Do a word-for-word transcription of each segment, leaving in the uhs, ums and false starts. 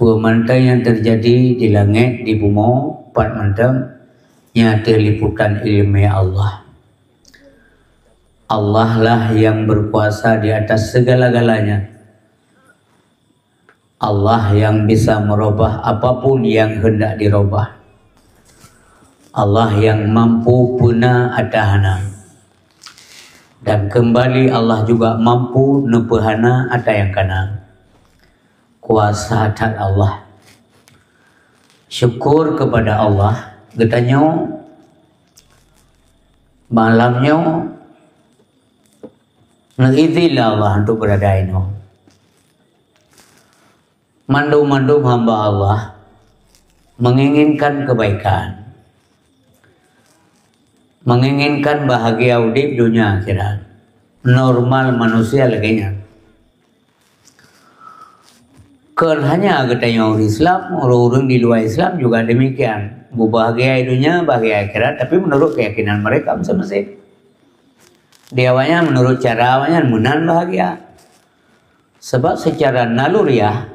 Peue mantong nyang teujadi di langét, di bumoe, pat mantong, nyan ateueh liputan ileumèe Allah. Allah lah yang berkuasa di atas segala-galanya. Allah yang bisa merubah apapun yang hendak dirubah. Allah yang mampu peuna ata hana. Dan kembali Allah juga mampu neupeuhana ata nyang kana. Kuasa that Allah. Syukur kepada Allah, geutanyoe malam nyoe neuizin lé Allah untuk beurada inoe. Mandum-mandum hamba Allah menginginkan kebaikan, menginginkan bahagia udép donya akhirat. Normal manusia lagèe nyan. Kon hanya geutanyoe ureueng Islam, ureueng-ureueng di luwa Islam juga demikian. Beubahagia di donya, bahagia akhirat, tapi menurut keyakinan mereka masing-masing. Di awaknyan, menurut cara awaknyan, meunan bahagia. Sebab secara naluriah,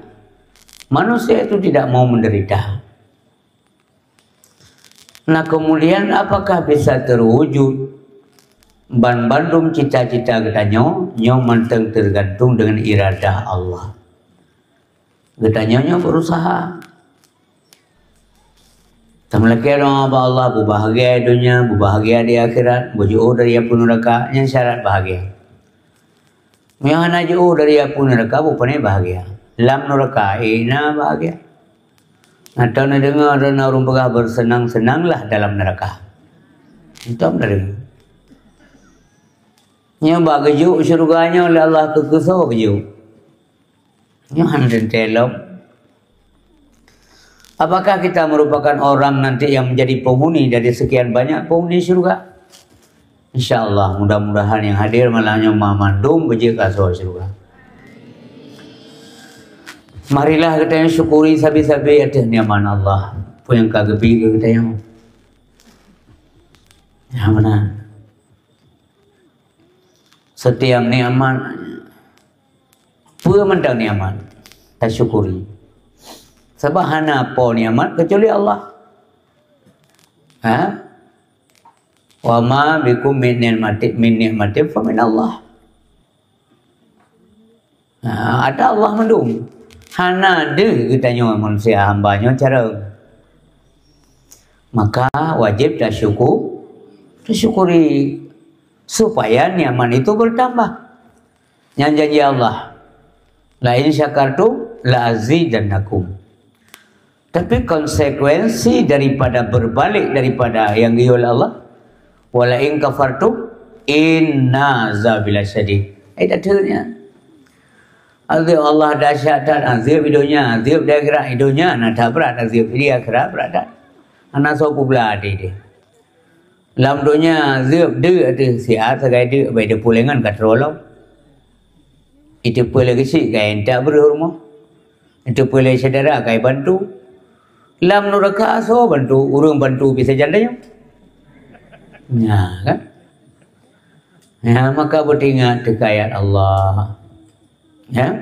manusia itu tidak mau menderita. Nah, kemudian apakah bisa terwujud ban bandum cita-cita geutanyoe? Nyoe mantong tergantung dengan iradah Allah. Geutanyoe nyoe berusaha. Tameulakèe doa bak Allah, beubahagia di donya, beubahagia di akhirat, beujiôh dari apui nuraka, nyan syarat bahagia. Meunyoe hana jiôh dari apui nuraka, bukon bahagia. Lam nuraka, eh, na bahagia. Atau neudeungoe droeneuh ureueng peugah, "Bersenang-senanglah dalam neraka." Entah neudeungoe. Nyoe bak geujok syeuruga nyoe lé Allah keu keusoe geujok. Nyoe hana teuntèe lom. Apakah kita merupakan orang nanti yang menjadi penghuni dari sekian banyak penghuni syurga? Insya Allah, mudah-mudahan yang hadir malam nyoe mandum beujeuet keu asoe syurga. Marilah geutanyoe syukuri sabe-sabe ateueh nikmat Allah, peue nyang ka geubri keu geutanyoe. Nyang meunan. Setiap nikmat, peue mantong nikmat, tasyukuri. Sabab hana po nikmat kecuali Allah. Ha? "Wa ma bikum min ni'mati, min ni'matin fa min Allah." Nah, ada Allah mandum. Hana deuh geutanyoe manusia hamba nyoe carông. Maka wajib tasyuku-, tasyukuri supaya nikmat itu bertambah. Nyan janji Allah, "La in syakartum la azidannakum." Tapi konsekuensi daripada berbalik daripada yang geuyue lé Allah, "Wa la in kafartum inna azabi lasyadid." Ayat akhirnya. Azab Allah dahsyat that, azab di donya, azab di akhirat. Di donya na that brat, azab di akhirat brat that. Hana soe peublah di dia. Lam donya azab deuk ateueh siat sagai deuk, bai teupeue lé ngon ka troe lom. Iteupeue lé geuchik ka intat breuh rumoh. Iteupeue lé syedara ka ibantu. Lam nuraka asoe bantu, ureueng bantu bisa janda nyoe. Nya kan? Ya, maka beutingat teuka ayat Allah. Ya.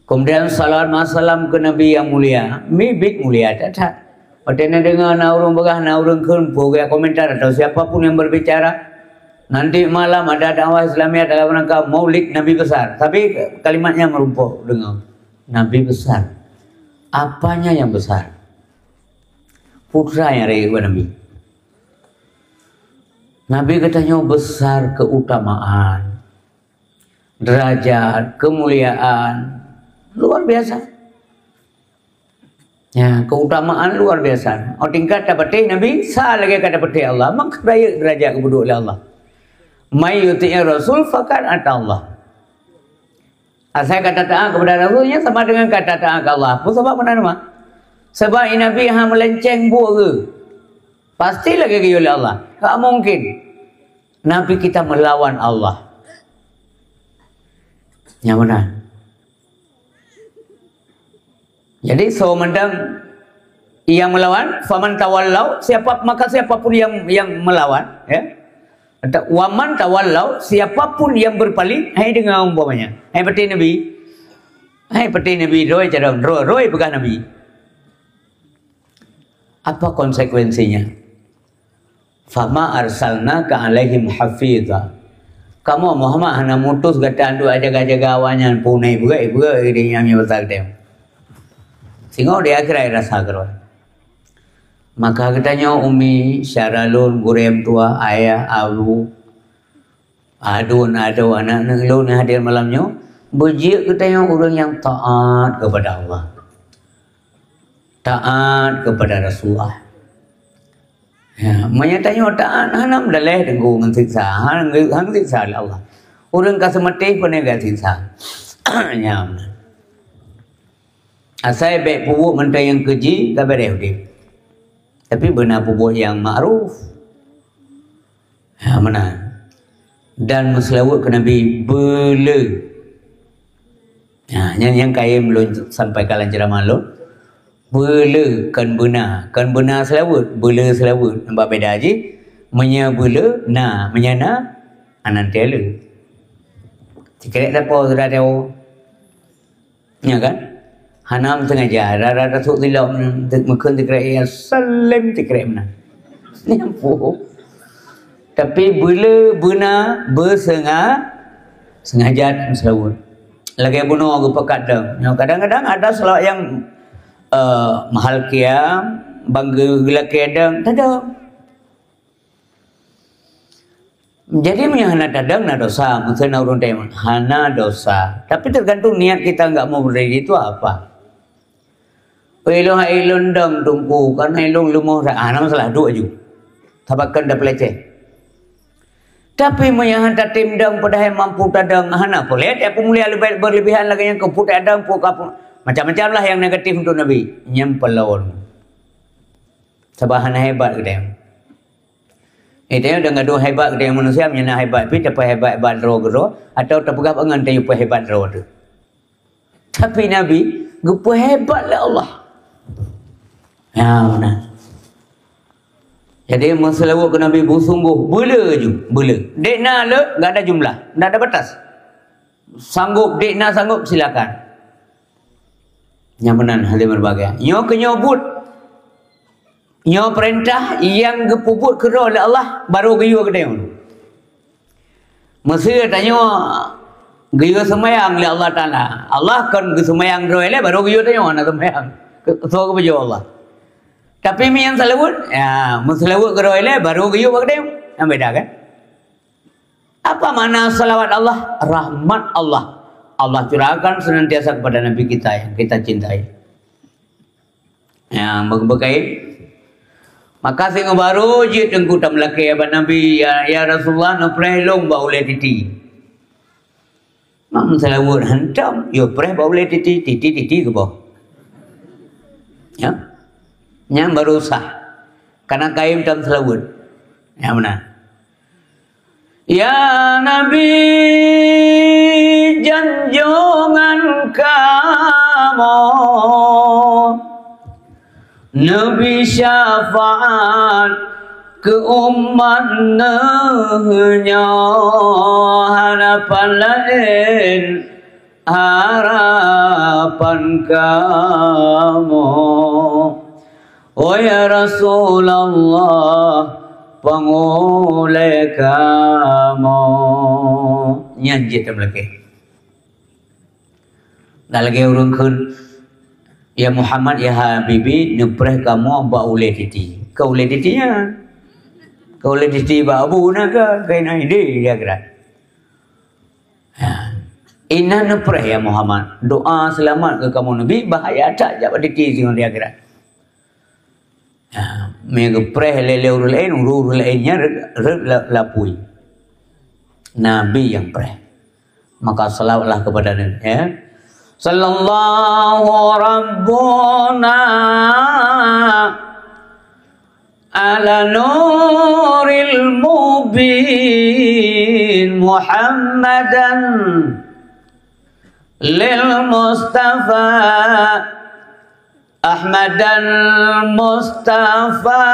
Kemudian salawat masalam ke Nabi yang mulia, mibit mulia that-that. Watèe na deungoe na ureueng peugah, na ureueng kheun, peugah komentar atau siapa pun yang berbicara, nanti malam ada dakwah Islamiyah dalam rangka Maulid Nabi Besar. Tapi kalimatnya merumpok deungoe. Nabi besar. Apanya yang besar? Putra yang dari Nabi. Nabi katanya besar keutamaan. Derajat, kemuliaan, luar biasa. Ya, keutamaan luar biasa. Oh, tingkat tapatéh Nabi, sa lagèe ka tapatéh Allah, maka rayeuk derajat geuduek lé Allah. "May yuti'ir Rasul faqad ata Allah." Asai ka taat kepada Rasulnya sama dengan ka taat ke Allah. Peue sabab meunan, mak? Sabab Nabi hana meulenceng buet geuh. Pasti lagèe geuyue lé Allah. Tak mungkin. Nabi kita melawan Allah. Nyang mana? Jadi, so mantong yang melawan, faman tawallau, siapa, maka siapa pun yang, yang melawan, ya. Atau waman tawallau, siapa pun yang berpaling, hai dengar umpamanya. Hai berarti Nabi, Hai, peuté Nabi rhoi carông, rhoi, rhoi peugah Nabi. Apa konsekuensinya? "Fama arsalnaka 'alaihim hafiza." Kamoe Muhammad hana mutus gata untuk jaga-jaga awaknyan, punai beugét-beugét di nyang nyang besar teuh. Singoh di akhirat rasa keudroe. Maka geutanyoe umi, syedara lôn, gurée meutuwah, ayah, abu, aduen, adoe, aneuk-aneuk lôn nyang hadir malam nyoe, beujeuet geutanyoe ureuëng nyang taát kepada Allah. Taát kepada Rasulullah. Ya, meunyoe tanyoe taát, hana meudaleh teungku ngon siksa, hana, hana siksa lé Allah. Ureuëng ka seumeutih pun ka siksa. Nyan. Asai bék peubuet mantong nyang keuji, ka beureh udeb. Tapi beuna peubuet nyang makruf. Ha, meunan. Dan meuseulaweuet keu Nabi beuleu. Ha, nyan nyang kayém lôn sampaikan lam ceramah lôn. Beuleu kon beuna, kon beuna seulaweuet, beuleu seulaweuet. Nampak beda jih? Meunyoe beuleu, na, meunyoe na, anan teuh le. Sikrek sapo sudah tahu. Ya kan? Hana meusengaja, rara tasuk silop, meukeun sikrek ya salem sikrek meunan. Nyampu. Tapi beuleu beuna beusenga-, sengaja meuseulaweuet. Lagée bunoe geupeugah dong. Nyoe kadang-kadang ada seulaweuet nyang, eh, mahal kiam, bangga geulakée dong, tadong. Jadi meunyoe hana tadong na dosa, meuseu na ureuëng teurimong, hana dosa. Tapi tergantung niat kita enggak mau berdiri itu apa. Oi, ilôn hai ilôn dong teungku, karena ilôn leumoh, ah, hana masalah, duek aju. Sabakan dah peleceh. Tapi meunyoe hana tatem dong, padahai mampu tadong, hana boleh dia peumulia lebih berlebihan lagée nyang keupeue tadong, peue ka peue. Macam-macam lah yang negatif untuk Nabi. Nyang peulon. Sabab hana hebat geutanyoe. Eh, tanyoe dang gadoh hebat geutanyoe manusia, meunyoe na hebat pih, tapeuhebat-hebat droe keudroe, atawa tapeugah bangon tanyoe peuhebat droe teuh. Tapi Nabi geupeuhebat lé Allah. Ya, meunan. Jadi, meuseulaweuet keu Nabi beusunggoh, beuleu ju, beuleu. Dek na le, enggak ada jumlah, enggak ada batas. Sanggup, dek na sanggup, silakan. Nyang meunan hadirin berbahagia. Nyoe keu nyoe buet. Nyoe peurintah nyang geupeubuet keudroe lé Allah, barô geuyue geutanyoe. Meuseu tanyoe geuyue seumayang lé Allah Taala. Allah kon geuseumayang droe lé, barô geuyue tanyoe hana seumayang. Soe geupeujok Allah. Tapi meunyoe seulaweuet, ya, meuseulaweuet keudroe lé, barô geuyue bak geutanyoe. Nyang beda kan? Apa makna salawat Allah? Rahmat Allah. Allah curahkan senantiasa kepada Nabi kita yang kita cintai. Ya, beu-, beukain. Maka singoh barô jeuet teungku tameulakée bak Nabi, "Ya, ya Rasulullah, neupreh lôn bak ulée titi." Mam seulaweuet hantom, yo preh bak ulée titi, titi, titi keuboh. Ya. Nyan barô sah. Kana kayém tam seulaweuet. Ya, meunan. Ya Nabi, janjongan kamoe, neubi syafaat keu umat neuh nyoe, harapan laén harapan kamoe. Oh ya Rasulullah, pangulée kamoe. Nyan jeuet tameulakée. Dak lagée ureuëng kheun, "Ya Muhammad, ya Habibi, neupreh kamoe bak ulée titi." Ka ulée titi nyan. Ka ulée titi bak abu na ka, keunan ideh di akhirat. Ha. Inan neupreh, ya Muhammad. Doa seulamat keu kamoe Nabi, bahaya that jak bak titi singoh di akhirat. Ha. Meu geupreh lé, lé ureuëng laén, ureuëng, ureuëng laén nyan rhot, rhot la-, lapui. Nabi nyang preh. Maka selawatlah kepada Nabi, ya. Sallallahu Rabbuna ala nuril mubin Muhammadan lil Mustafa Ahmadan Mustafa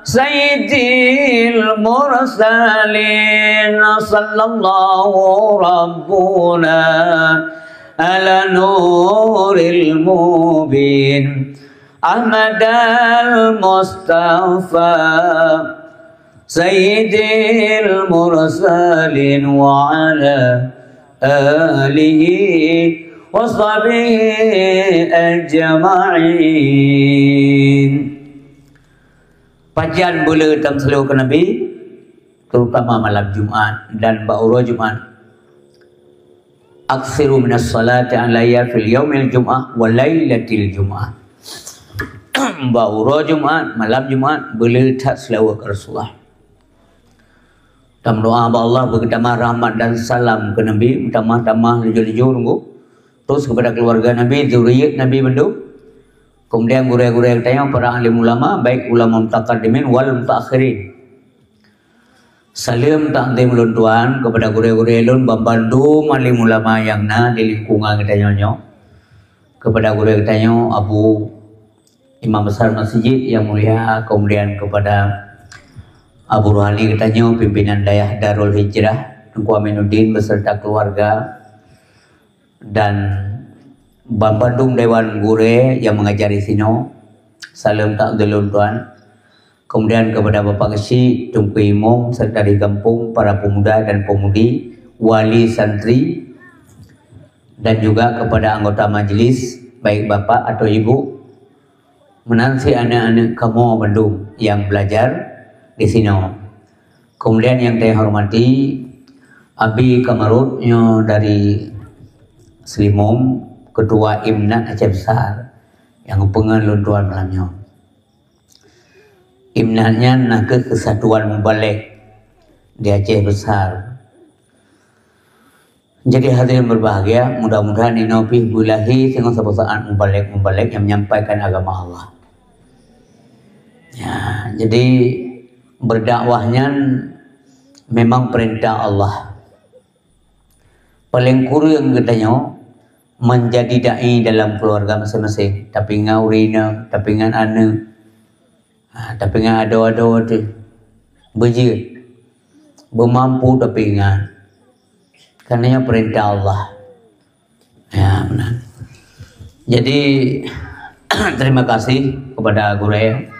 Sayyidil Mursalin. Sallallahu Rabbuna على نور المبين أحمد المصطفى سيد المرسلين وعلى آله وصحبه أجمعين. Pajan beuleueh tamseuloe keu Nabi, terutama malam Jumat dan bak uroe Jumat. Aksiru minas salati alayya fil yaumil jum'ah wa lailatil jum'ah. Bak uroe Jumat, malam Jumat, beuleueh that seulaweuet keu Rasulullah. Tameudoa bak Allah beugeutamah rahmat dan salam keu Nabi, meutamah-tamah lujur-lujur teungku. Terus kepada keluarga Nabi, zuriat Nabi mandum. Kemudian gurée-gurée geutanyoe, para alim ulama, baik ulama mutaqaddimin wal mutaakhirin. Saleuem takzim lôn tuan kepada gurée-gurée lôn, ban bandum alim ulama nyang na di lingkungan geutanyoe nyoe. Kepada gurée geutanyoe, Abu Imam Besar Masjid yang mulia, kemudian kepada Abu Rohani geutanyoe, pimpinan Dayah Darul Hijrah, Teungku Aminuddin beserta keluarga, dan ban bandum dewan gurée nyang mengajar di sinoe, saleuem takzim lôn tuan. Kemudian kepada Bapak Keuchik, Teungku Imum, Sekretaris Gampông, para pemuda dan pemudi, wali santri, dan juga kepada anggota majlis, baik bapak atau ibu, meunan cit aneuk-aneuk kamoe bandum nyang belajar di sinoe. Kemudian nyang saya hormati Abi Kamarut nyoe dari Seulimong, Ketua Imnat Aceh Besar, nyang geupeungeut lôn tuan malam nyoe. Imnat nyan nakeuh Kesatuan Mubalek di Aceh Besar. Jadi hadirin berbahagia, mudah-mudahan inoe pih beulahé singoh saboh saát mubalek-mubalek nyang menyampaikan agama Allah. Ya, jadi berdakwah nyan memang perintah Allah. Paleng kureueng geutanyoe menjadi dai dalam keluarga masing-masing, tapi ngon ureueng inong, tapi ngon aneuk, ha, tapi ngon adoe-adoe teuh, beujeuet, beumampu tapi ngon. Karena nyoe perintah Allah. Ya, meunan. Jadi, terima kasih kepada gurée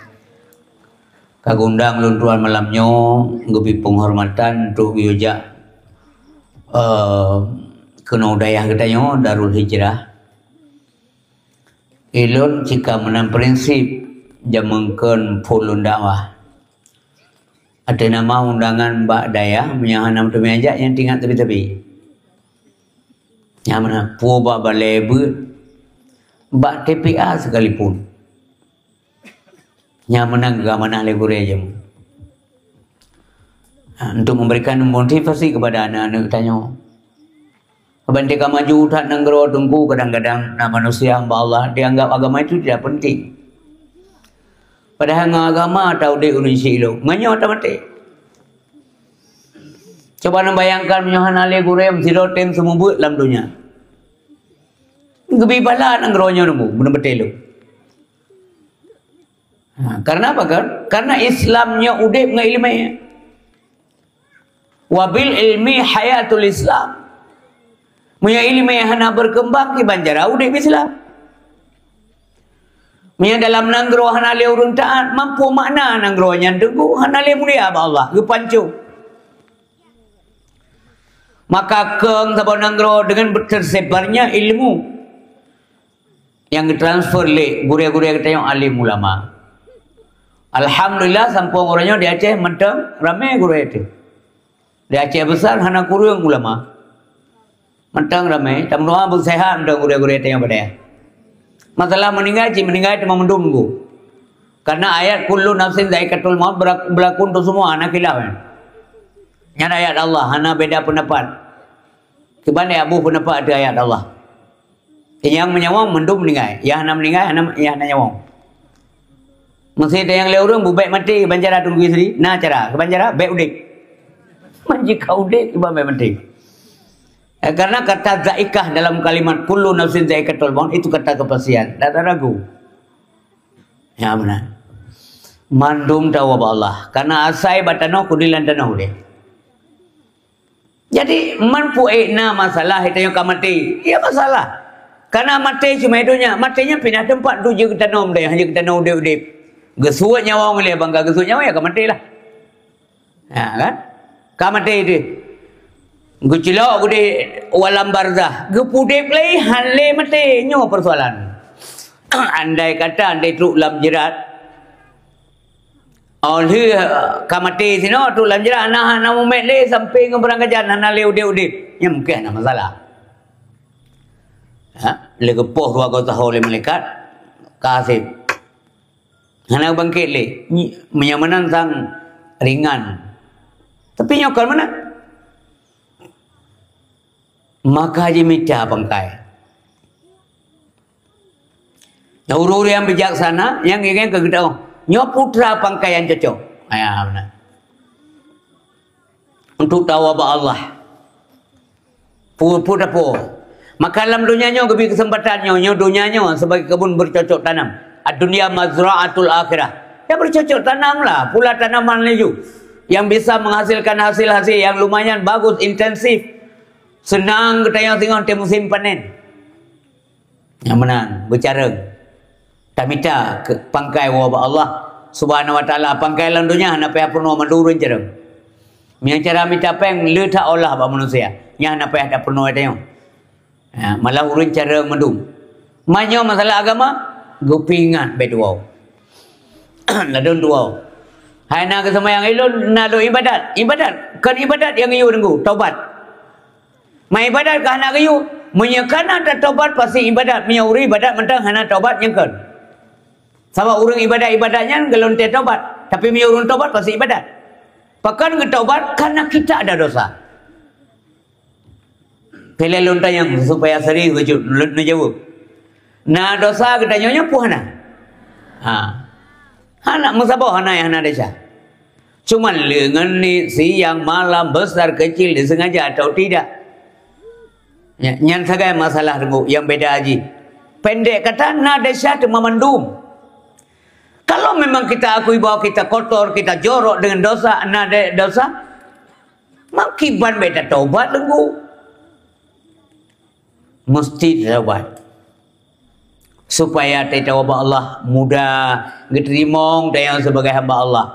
ka geundang lôn tuan malam nyoe, geubri peunghormatan untuk geuyue jak, eh, keunoe dayah geutanyoe, Darul Hijrah. Ilôn cit ka meunan prinsip jameun kheun phon lôn dakwah. Ateueh nama undangan bak dayah, meunyoe hana meuteumé jak, nyan teuingat tabi-tabi. Nyang meunan, peue bak balée beuet, bak T P A sekalipun. Nyang meunan geuamanah lé gurée jameun. Ha, untuk memberikan motivasi kepada aneuk-aneuk tanyoe. Saban ka maju that nanggroe teungku, kadang-kadang na manusia hamba Allah dianggap agama itu tidak penting. Padahai ngon agama ta udeb ureueng syiek lom, meunyoe ta maté. Coba neubayangkan meunyoe hana lé gurée meusidroe tem seumeubeuet lam donya. Geubi bala nanggroe nyoe teungku, beuneubeutée lom. Ha, karena apa kan? Karena Islam nyoe udeb ngon ileumé. Wabil ilmi hayatul Islam. Meunyoe ileumé hana berkembang, kiban cara udeb Islam. Meunyoe dalam nanggroe hana lé ureueng taat, mampu makna nanggroe nyan teungku, hana lé mulia bak Allah, geupancong. Maka keu saboh nanggroe dengan tersebarnya ilmu yang ditransfer lé gurée-gurée geutanyoe alim ulama. Alhamdulillah, sampoe uroe nyoe di Aceh mantong ramé gurée teuh. Di Aceh Besar hana kureueng ulama. Mantong ramé, tameudoa beuseuhat mantong gurée-gurée tanyoe bak dayah. Masalah meuninggai, cit meuninggai teuma mandum nunggu. Karena ayat kullu nafsin dzaiqatul maut berak-, beulaku untuk semua, hana khilaf nyan. Nyan ayat Allah, hana beda pendapat. Kiban ya Abu pendapat di ayat Allah. Nyang meunyawa mandum meuninggai. Nyang hana meuninggai, hana, nyang hana nyawa. Meusé tanyong lé ureueng, bubek maté, kiban cara teungku istri? Na cara, kiban cara, bék udeb. Man jika udeb, kiban bék maté. Eh, karena kata zaikah dalam kalimat kullu nafsin zaikatul maut itu kata kepastian. Tak ada ragu. Ya, benar. Mandum tawoe bak Allah. Karena asai bak tanoh, kudi lam tanoh udeb. Jadi, man pue na masalah, tanyoe ka maté. Ya masalah. Karena maté cuma donya, maté nyan pindah tempat, tu jeuet geutanoh deh, hana jeuet geutanoh udeb-udeb. Geusuet nyawong lé bangga geusuet nyawong, ya ka maté lah. Ha, kan? Ka maté deh. Geucilok geude u alam barzah. Geupudeb lé, han lé maté. Nyoe persoalan. Andai kata, andai trok lam jeurat, oh lheueh ka maté sinoe, trok lam jeurat, hana, hana mumet lé, sampai ngon barang kajan, hana lé udeb-udeb. Nyan mungkin hana masalah. Ha? Lé geupoh dua goe saho lé malaikat, ka haseb. Hana bangkit lé. Nyi-, meunyoe meunan sang ringan. Tapi nyoe kon meunan. Maka jimita pangkai. Nah, ureuëng-ureuëng nyang bijaksana, nyang ingat keu geutanyoe, nyoe putra pangkai nyang cocok. Ya, beuna. Untuk tawa bak Allah. Pu-, pu-, tapo. Maka lam donya nyoe geubri keuseumpatan nyoe, nyoe donya nyoe sebagai kebun bercocok tanam. Ad-dunya mazra'atul akhirah. Ya bercocok tanamlah, pula tanaman laju yang bisa menghasilkan hasil-hasil yang lumayan bagus, intensif. Senang geutanyoe singoh teuh musim panen. Nyang meunan, beucareueng. Tamita keu pangkai woe bak Allah Subhanahu wa Taala. Pangkai lam donya hana payah peurunoe mandum ureuëng careueng. Meunyoe cara mita péng le that olah bak manusia, nyan hana payah tapeurunoe tanyoe. Ha, malah ureuëng careueng mandum. Meunyoe masalah agama, geupeuingat bak tuwoe. Ladôm tuwoe. Hai na geuseumayang ilôn, na lôn ibadat. Ibadat, kon ibadat nyang geuyue deungoe, tobat. Meuibadat ka hana geuyue. Meunyoe ka na tatobat, pasti ibadat. Meunyoe ureuëng ibadat mantong hana tobat, nyan kon. Sabab ureuëng ibadat-ibadat nyan golom teutobat. Tapi meunyoe ureuëng tobat, pasti ibadat. Pakon geutobat? Karena kita ada dosa. Pilih lôn tanyong supaya serius lôn neujaweueb. Na dosa geutanyoe nyoe peue hana? Ha. Hana meusaboh hana nyang hana desya. Cuman leungeun ni siang malam, besar kecil, disengaja atau tidak. Ya, nyan sagai masalah teungku nyang beda jih. Pendek kata, na desya teuma mandum. Kalau memang kita akui bahwa kita kotor, kita jorok dengan dosa, na de-, dosa, maka kiban beda taubat teungku. Mesti taubat. Supaya teutobat Allah mudah geuteurimong tayang sebagai hamba Allah.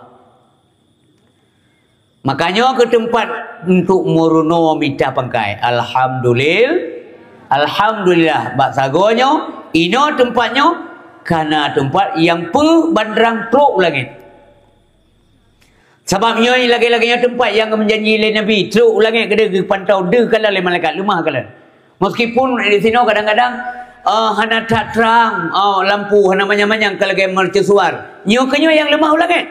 Makanya ke tempat untuk meurunoe mita pangkai. Alhamdulil-, alhamdulillah, bak sagoe nyoe, inoe tempat nyoe, kana tempat nyang peue bandrang trok u langét. Sabab nyoe lagée-lagée nyoe teumpat nyang geujanji lé Nabi, trok u langét keudeh geupantau deuh kalon lé malaikat, leumah kalon. Meskipun di sinoe kadang-kadang, eh, hana that trang, oh, lampu hana manyang-manyang ka lagée mercusuar. Nyoe keunyoe nyang leumah u langét.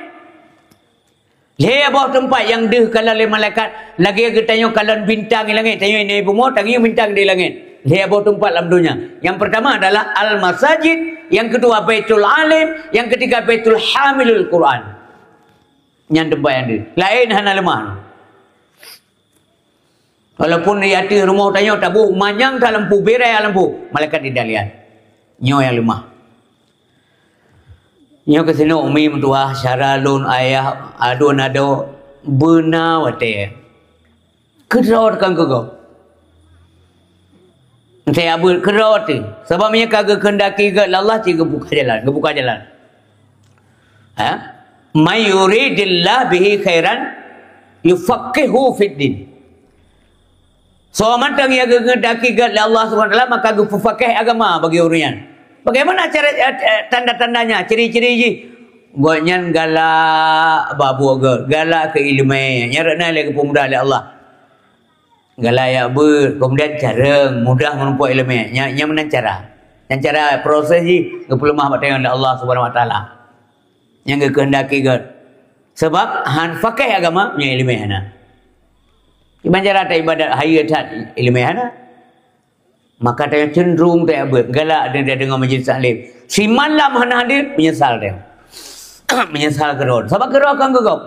Lhée boh teumpat nyang deuh kalon lé malaikat, lagée geutanyoe kalon bintang di langét, tanyoe di bumoe, tangieng bintang di langét. Lhée boh teumpat lam donya. Yang pertama adalah al-masajid, yang kedua Baitul Alim, yang ketiga Baitul Hamilul Quran. Nyan teumpat nyang deuh. Laén hana leumah. Walaupun di ateueh rumoh tanyoe taboh manyang that lampu, birée lampu, malaikat di dalian. Nyoe nyang leumah. Nyoe keusinok umi meutuah, syara lôn ayah aduen adoe beuna watée. Keudroe teukang keu gob. Entée abeuet keudroe teuh. Sabab meunyoe ka geukeuhendaki gét lé Allah, cit geubuka jalan, geubuka jalan. Ha? "May yuridillah bihi khairan yufaqqihhu fid din." Soe mantong nyang geukeuhendaki gét lé Allah Subhanahu wa Taala, maka geupeupakéh agama bagi ureuëng nyan. Bagaimana cara, eh, eh, tanda-tandanya, ciri-ciri jih? Gobnyan galak bak buet gét, galak keu iéleumé, nyang rot na lé geupeumudah lé Allah. Galak jak beuet, kemudian careueng, mudah meurumpok iéleumé. Nya, nyan meunan cara. Nyan cara proses jih geupeuleumah bak tanyoe lé Allah Subhanahu wa Taala. Nyang geukeuhendaki gét. Sabab han pakéh agama, meunyoe iéleumé hana. Kiban cara taibadat hayeue that iéleumé hana. Maka tanyoe cenderung tajak beuet, galak deungoe majelis taklim. Simalam hana hadir, meunyeusal tanyoe. Meunyeusal keudroe. Sabab keudroe kon keu gob.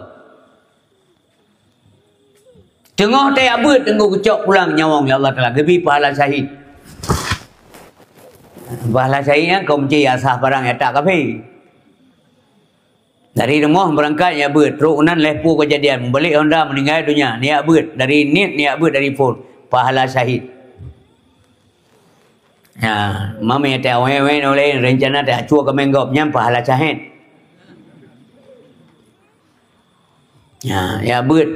Teungoh tajak beuet teungku geucok pulang nyawöng lé Allah Taala, geubri pahala syahid. Pahala syahid nyan kon meucit asah parang nyang that kafé. Dari rumoh beurangkat jak beuet, trok nan lhèe ploh keujadian, meubalek honda, meuninggai donya, neujak beuet, dari niet neujak beuet dari phôn, pahala syahid. Ya, mami ata awai-awai noleh rencana ta cua keu manggop nyan pahala syahid. Ya, jak beuet.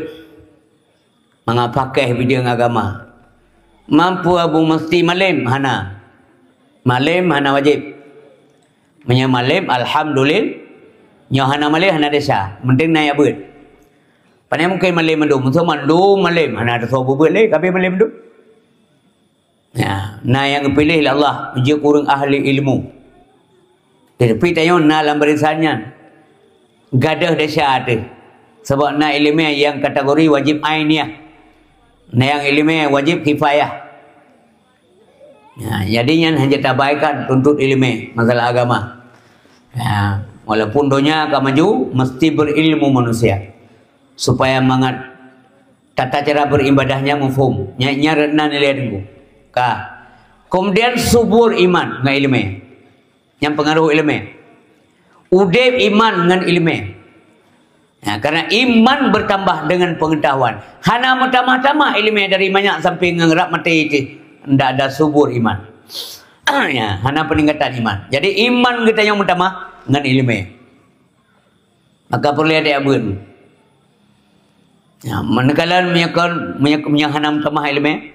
Mangat pakéh bideueng agama. Mampu abu meusti malém? Hana. Malém hana wajéb. Meunyoe malém, alhamdulillah. Nyoe hana malém, hana desya. Penting na jak beuet. Pane mungken malém mandum. Meuseu mandum malém, hana desya beuet lé, tapi malém mandum. Ya, na nyang geupiléh lé Allah, jeuet ureuëng ahli ilmu. Tetapi tanyoe na lam barisan nyan, gadôh desya teuh. Sabab na iéleumé nyang kategori wajib ainiah. Na nyang iéleumé wajib kifayah. Ya, jadi nyan hana tabaikan tuntut iéleumé masalah agama. Ya, walaupun donya ka maju, mesti berilmu manusia. Supaya mangat tata cara beuribadahnya mufhum. Nya, nya rot na nilai teungku. Ka. Kemudian subur iman ngon iéleumé. Nyang peungaruh iéleumé. Udeb iman ngon iéleumé. Ya, karena iman bertambah dengan pengetahuan. Hana meutamah-tamah iéleumé dari manyak sampai ngon rab maté teuh. Ndak ada subur iman. Ya, hana peningkatan iman. Jadi iman geutanyoe meutamah ngon iéleumé. Maka peureulée adak beuet. Ya, manakala meunyoe kon, meunyoe, meunyoe hana meutamah iéleumé,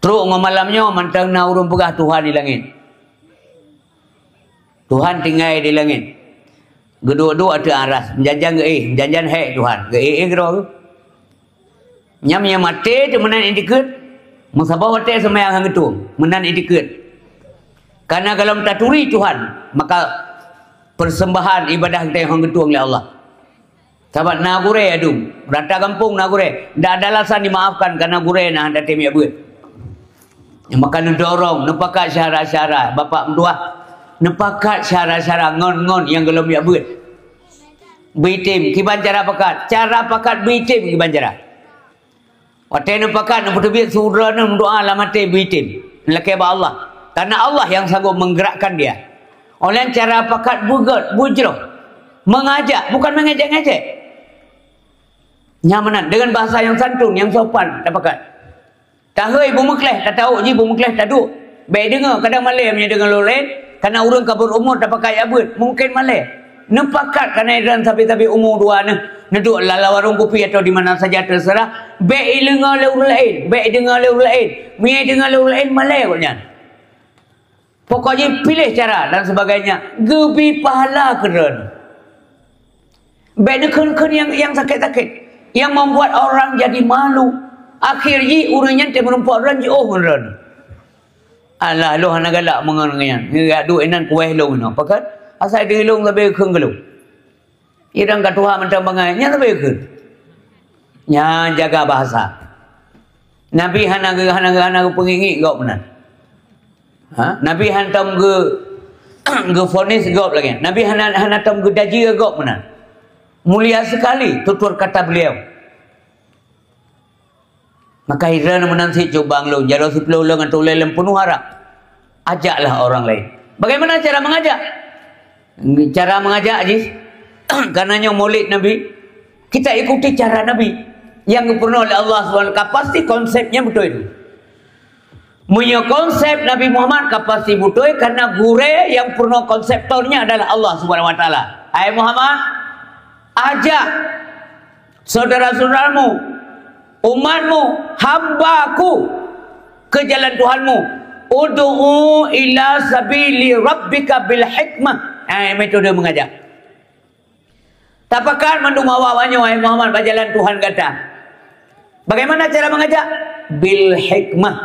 trok ngon malam nyoe mantong na ureuëng peugah Tuhan di langét. Tuhan tinggai di langét. Geuduek-duek ateueh aras, meujanjan geuéh, meujanjan hék Tuhan. Geuéh-éh keudroe. Nyam nyang maté teuh meunan itikeuet, meusaboh watée seumayang han geutueng, meunan itikeuet. Karena golom taturi Tuhan, maka persembahan ibadah geutanyoe han geutueng lé Allah. Sabab na gurée adum, rata gampông na gurée, ndak ada alasan dimaafkan karena gurée na hana tem jak beuet. Maka neudorong, neupakat syara-syara, bapak meutuah, neupakat syara-syara ngon-ngon nyang golom jak beuet. Beuitem, kiban cara pakat, cara pakat beuitem kiban cara. Watée neupakat, neupeuteubiet su droeneuh meudoá lam até beuitem, neulakée bak Allah. Karena Allah yang sanggup menggerakkan dia. Oleh cara pakat beugét, beujroh, mengajak, bukan mengejek-ngejek. Nyan meunan, dengan bahasa yang santun, yang sopan, tapakat. Tahôi beumeukleh, tatawök jih beumeukleh, taduek. Bék deungoe, kadang malée meunyoe deungoe lôn laén, karena ureuëng ka beurumur tapakat jak beuet, mungken malée. Neupakat kana iran sabe-sabe umu dua neuh, neuduek lam, lam warong kupi atau di mana saja terserah, bék ileungoe lé ureuëng laén, bék ideungoe lé ureuëng laén. Meunyoe ideungoe lé ureuëng laén, malée gobnyan. Pokok jih piléh cara dan sebagainya, geubi pahala keu droeneuh. Bék neukheun-kheun nyang, nyang sakét-sakét, nyang membuat orang jadi malu. Akhé jih ureuëng nyan teumeureumpok droen jiôh ngon droen. Alah, lôn hana galak meungon ngon nyan. Ngeujak duek inan kuweh lôn inoe. Pakon? Asai deuh lôn leubeh kheun keu lôn. Idang ka tuha mantong bangai, nyan leubeh kheun. Nyan jaga bahasa. Nabi hana geu-, hana geu-, hana geupeungit-ngit gob meunan. Ha? Nabi hantom geu-, geufonis gob lagée. Nabi hana, hana tom geudaji gob meunan. Mulia sekali tutur kata beliau. Maka iran meunan cit cubang lôn, jaroe siplôh lôn atau ulée lôn peunoh harab. Ajaklah orang lain. Bagaimana cara mengajak? Cara mengajak jih, karena nyoe maulid Nabi, kita ikuti cara Nabi yang geupurunoe lé Allah Subhanahu wa Taala, ka pasti konsepnya beutôi tu. Meunyoe konsep Nabi Muhammad ka pasti beutôi, karena gurée nyang peurunoe konseptornya adalah Allah Subhanahu wa Taala. Hai Muhammad, ajak saudara-saudaramu, umatmu, hambaku, ke jalan Tuhanmu. Ud'u ila sabili rabbika bil hikmah. Eh, metode mengajak. Tapakat mandum awak-awak nyoe, hai Muhammad, bak jalan Tuhan gata. Bagaimana cara mengajak? Bil hikmah.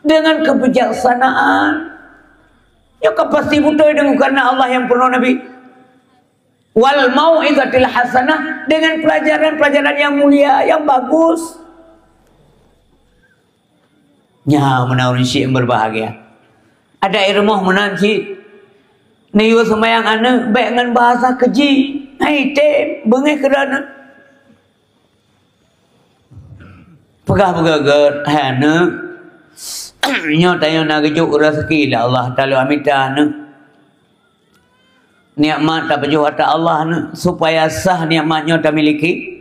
Dengan kebijaksanaan. Nyoe ka pasti beutôi deungon karena Allah nyang peurunoe Nabi. Wal mau'izatil hasanah, dengan pelajaran-pelajaran yang mulia, yang bagus. Nyan meunan ureuëng syiek berbahagia. Ada i rumoh meunan cit. Neuyue seumayang aneuëk bék ngon bahasa keuji. Hai tem, beungéh keu droeneuh. Peugah beugét-gét, hai aneuëk. Nyoe tanyoe na geujok raseuki lé Allah Taala mita aneuëk. Nikmat tapajoh ata Allah nyoe, supaya sah nikmat nyoe tamiliki.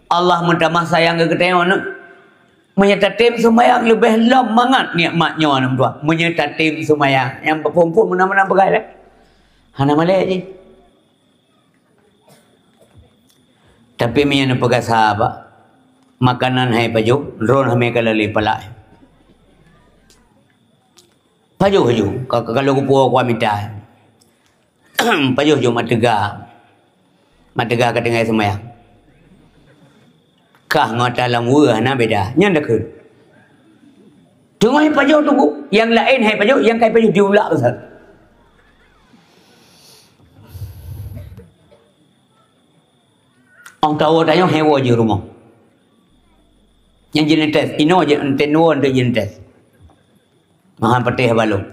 Allah meutamah sayang keu geutanyoe nyoe. Meunyoe tatem seumayang leubeh lom mangat nikmat nyoe, aneuk tuha. Meunyoe tatem seumayang, nyang phon-phon meunan-meunan peugah lé. Hana malèe jih. Tapi meunyoe neupeugah sahabat, makanan hai pajoh, droeneuh hana ka lé palak. Pajoh, pajoh. Ka, ka, kalau kupuwoe kuat mita. Pajoh jeuet mat teuga. Mat teuga ka tinggai seumayang. Kah ngon ata lam weue hana beda. Nyan dakeuet. Teungoh pajoh teungku, nyang laén hai pajoh, nyang kai pajoh diulak besar. Ong tawoe tanyoe hai woe jih rumoh. Nyang jeuet neutes, inoe jeuet neutes, woe neutes jeuet neutes. Mahan patéh balong.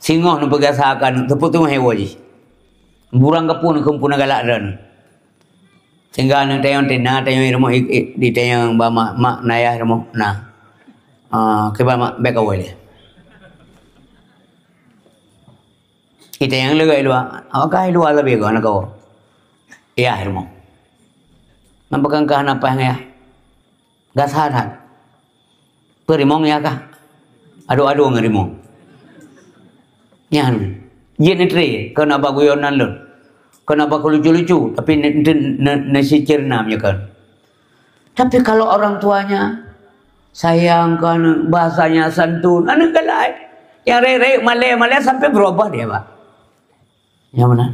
Singoh neupeugah sakan, teupeu teungoh hai woe jih. Burang gapu neukheun puna galak droeneuh. Sehingga aneuk tayong tena tayong rumoh i, i, di tayong ba mak, mak nayah rumoh na. Ah, kiban mak bèk kawai lé. Kita nyang leugai luwa, awak kai luwa sabe kon na kawo. Yah rumoh. Nampak kan kah napas ngaya. Gasa that. Peurimong ya kah? Adu-adu ngon rimong. Nyan. Jin itri, kena ba guyonan lôn. Kena ba lucu-lucu, tapi ne, ne, ne, ne si cerna meunyo kan. Tapi kalau orang tuanya sayang ke aneuk, bahasanya santun, aneuk galak. Yang rek-rek, malèe-malèe sampai berubah dia, Pak. Nyang meunan.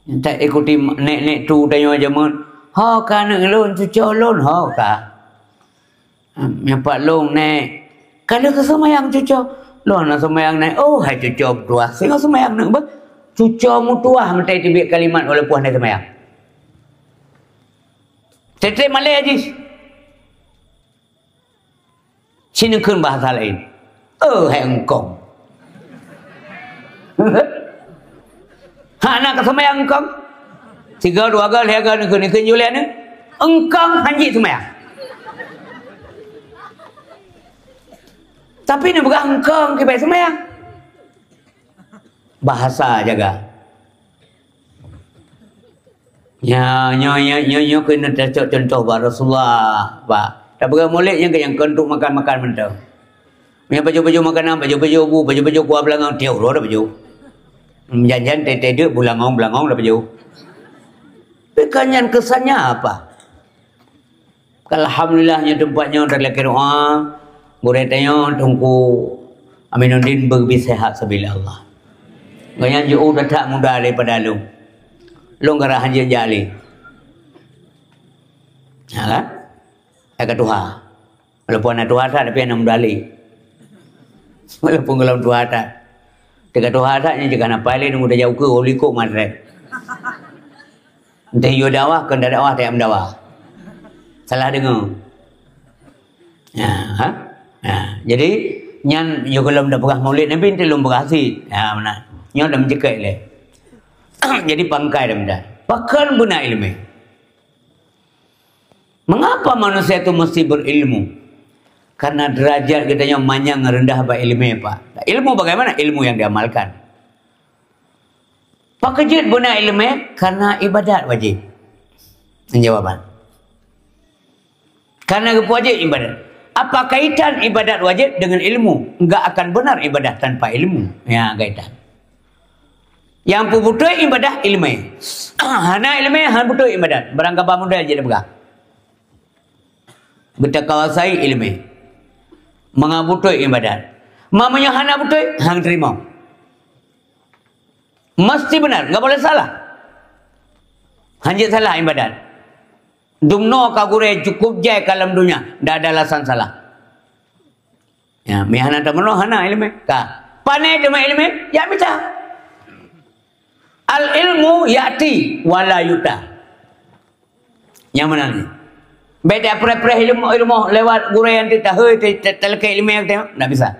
Entat ikuti nek-nek tu tanyoe jameun. Ho ka aneuk lôn, cuco lôn, ho ka. Nyoe pat lôn, Nek. Ka lheueh ka seumayang cuco. Lôn na seumayang, Nek. Oh, hai cuco meutuah. Singoh seumayang neuk beuh. Cuco meutuah meutai teubiet kalimat walaupun hana seumayang. Teutab malèe jih. Sineukheun bahasa laén. Oh, hai eungkong. Hana ka seumayang eungkong. Tiga, dua ga, lhèe ga, neukheun, neukheun, julèe neu. Eungkong hanjeuet seumayang. Tapi neupeugah eungkong kiban seumayang. Bahasa jaga. Nyoe, nyoe, nyoe, nyoe, nyoe keuneuk tacok contoh bak Rasulullah, Pak. Tapeugah mulod nyang keu nyang keu untuk makan-makan mantong. Meunyoe pajoh-pajoh makanan, pajoh-pajoh bu, pajoh-pajoh kuah beulangong, tiep uroe tapajoh. Jan-jan teuntèe deuk beulangong-beulangong tapajoh. Tapi kan nyan keusannya apa? Alhamdulillah, nyoe teumpat nyoe talakèe doa. Gurèe tanyoe Teungku Aminuddin beubri seuhat sabilillah. Gobnyan jiôh that muda daripada lôn. Lôn gara hanjeuet jak lé. Ha kan? Ka tuha. Walaupun hana tuha that, tapi hana muda lé. Walaupun gohlom tuha that. Teuka tuha that, nyan jeuet hana pai lé, nunggu tajak ukeue, likot matrek. Entah yue dakwah, keu ndak dakwah, tajak meudakwah. Salah deungoe. Ya, ha? Ya, jadi, nyan yue gohlom tapeugah maulid Nabi, entah lôn peugah sit. Ya, meunan. Nyoe dah meuceuket lé. Jadi, pangkai dah meudah. Pakon beuna ileumèe? Mengapa manusia itu mesti berilmu? Karena derajat geutanyoe manyang rendah bak ileumèe, Pak. Ilmu bagaimana? Ilmu yang diamalkan. Pakon jeuet beuna ileumèe? Karena ibadat wajib. Jawaban. Karena geupeuwajib ibadat. Apa kaitan ibadat wajib dengan ilmu? Enggak akan benar ibadah tanpa ilmu. Ya, kaitan. Nyang peubeutôi ibadah ileumèe. Hana ileumèe, hana beutôi ibadat. Barang kaba model jeuet peugah. Beutakawasai ileumèe. Mangat beutôi ibadat. Ma meunyoe hana beutôi, hana teurimong. Mesti benar, enggak boleh salah. Hanjeuet salah ibadat. Dumnoe ka gurèe cukup jai ka lam donya, ndak ada alasan salah. Ya, meuhana tameunoe hana ileumèe. Ka. Pané teuma ileumèe, ya mita. Al ilmu ya'ti wa la yu'ta. Nyang meunan nyoe. Bèk tapreh-preh ilmu, ilmu lewat gurèe nyang teuka, hei, ta-, ta-, talakèe ileumèe teuh, ndak bisa.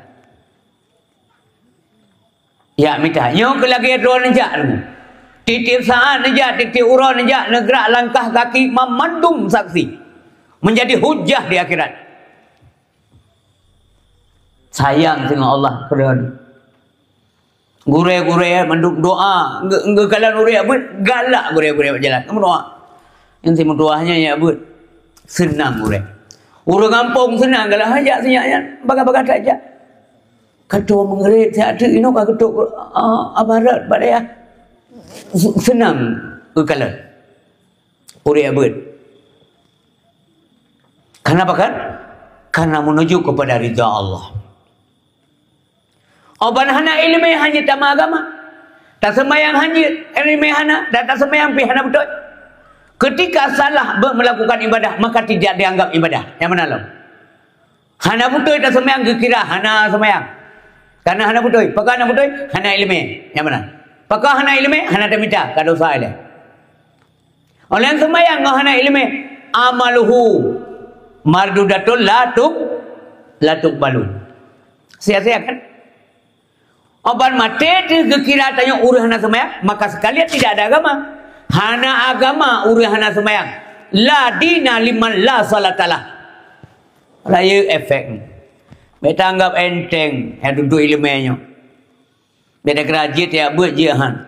Ya mita. Nyoe keu lagèe droe neujak ilmu. Tiep-tiep saat neujak, tiep-tiep uroe neujak, neugrak langkah kaki, mamandum saksi. Menjadi hujah di akhirat. Sayang singoh Allah keu droe. Gurée-gurée mandum doa, geu-, geukalon ureuëng jak beuet, galak gurée-gurée bak jalan, meudoa. Nyang simeutuah nyan jak beuet, seunang gurée. Ureuëng gampông seunang, galak hajat sinyak nyan, bagah-bagah that jak. Ka toe meugréb siat teuk inoe ka geutôk, ah, aparat bak dayah. Se-, seunang geukalon ureuëng jak beuet. Kenapa kan? Karena menuju kepada ridha Allah. Oh, ban hana iéleumé hana tamah agama. Taseumayang hana iéleumé hana, dan taseumayang pih hana beutôi. Ketika salah be-, melakukan ibadah, maka tidak dianggap ibadah. Nyang meunan lom. Hana beutôi taseumayang geukira hana seumayang. Karena hana beutôi. Pakon hana beutôi? Hana iéleumé. Nyang meunan. Pakon hana iéleumé? Hana tamita, ka dosa ilée. Oleh seumayang ngon hana iéleumé, amaluhu mardudatun la tu-, la tuqbalu. Sia-sia kan? Oh, ban maté teuh geukira tanyoe ureuëng hana seumayang, maka sekalian tidak ada agama. Hana agama ureuëng hana seumayang. La dina liman la salatalah. Rayeuk efek. Bék tanggap enteng nyang dudoe iéleumé nyoe. Bék takira jeuet jak beuet jeuet han.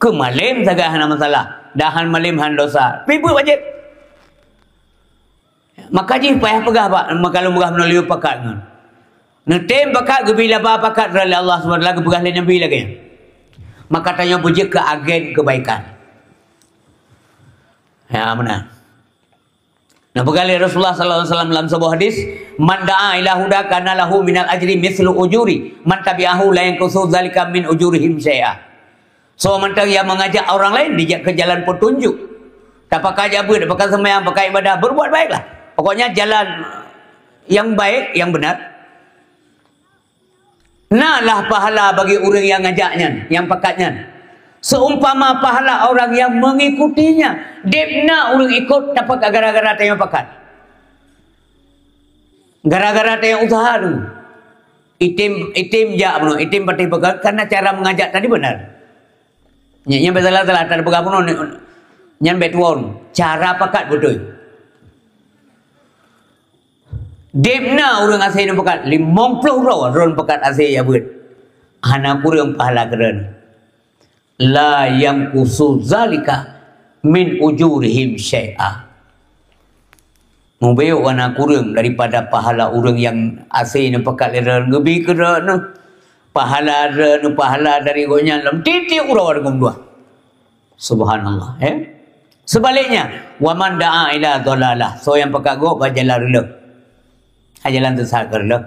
Keu malém sagai hana masalah. Dan han malém han dosa. Pi beuet wajéb. Maka jih payah peugah bak, maka lôn peugah meunuliyue pakat ngon. Neutem pakat geubri laba pakat lé Allah subhanahu wa taala geupeugah lé Nabi lagée nyan. Maka tanyoe beujeuet keu agen keubaikan. Ya, meunan. Neupeugah lé Rasulullah sallallahu alaihi wasallam lam saboh hadis, "Man da'a ila huda kana lahu minal ajri mislu ujuri man tabi'ahu la yanqusu dzalika min ujurihim syai'a." Soe mantong nyang mengajak orang lain dijak ke jalan petunjuk. Tapakat jak beuet, tapakat seumayang, pakat ibadah, berbuat baiklah. Pokoknya jalan yang baik, yang benar. Na lah pahala bagi ureuëng nyang ngajak nyan, nyang pakat nyan. Seumpama pahala orang yang mengikutinya. Deb na ureuëng ikot tapakat gara-gara tanyoe pakat. Gara-gara tanyoe usaha tu. Item, item jak bunoe, item patéh pakat karena cara mengajak tadi benar. Nyan, nyan bék salah-salah, tan peugah bunoe, nyan bék tuon. Cara pakat beutôi. Deb na ureuëng asée nyan pakat, limong ploh droe droen pakat asée jak beuet. Hana kureueng pahala keu droen. La yanqusu dzalika min ujurihim syai'a. Mubacut hana kureueng daripada pahala ureuëng nyang asée nyan pakat lé droen geubi keu droen. Pahala droen, pahala dari gobnyan lom tieb-tieb uroe deungon dua. Subhanallah, eh. Sebaliknya, wa man da'a ila dhalalah, soe nyang pakat gob bak jalan reuloh. Hai jalan sesat keu reuloh.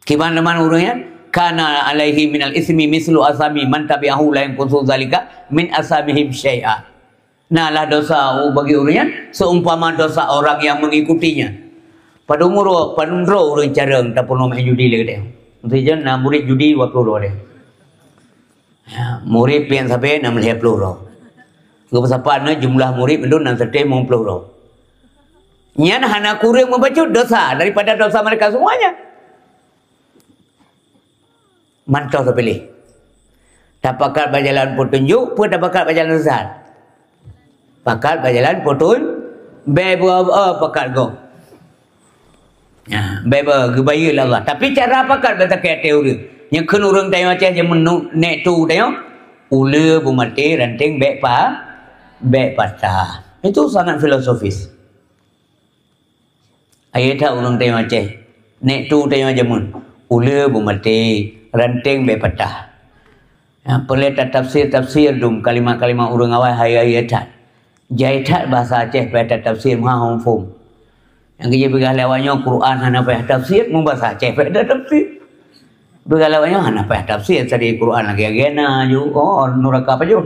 Kiban teuma ureuëng nyan, kana alaihi minal ismi mislu asami man tabi'ahu la yanqusu dzalika min asamihim syai'a. Na lah dosa bagi ureuëng nyan seumpama dosa orang yang mengikutinya. Padum uroe, padum droe ureuëng carông tapeurunoe main judi lé geutanyoe. Meusijan na murit judi dua ploh droe. Ya, murit pian sabe enam lhée ploh droe. Geupeusapa na jumlah murit mandum enam ratus lima puluh droe. Nyan hana kureueng mubacut dosa daripada dosa mereka semuanya. Mantong teupiléh. Tapakat bak jalan peutunjuk, peue tapakat bak jalan sesat? Pakat bak jalan peutun-, bèe beu-, eh, pakat gob. Ya, bèe beu-, geubayeue lé Allah. Tapi cara pakat bèk sakét até ureueng. Nyang kheun ureueng tanyoe Aceh jameun nu-, nèk tu tanyoe, uleue beumaté ranting bèk pa-, bèk patah. Itu sangat filosofis. Ayo that ureueng tanyoe Aceh. Nèk tu tanyoe jameun. Uleue beumaté, ranting bèk patah. Ya, peureulèe tatafsir-tafsir dum kalimat-kalimat ureueng awai hai-hai that. Jai that bahasa Aceh payah tatafsir meuhah hom phom. Nyang geujeuet peugah lé awak nyoe Quran hana payah tafsir, meubahasa Aceh payah tatafsir. Peugah lé awak nyoe hana payah tafsir, tadi Quran lagèe-lagèe na ju, oh, nuraka pajoh.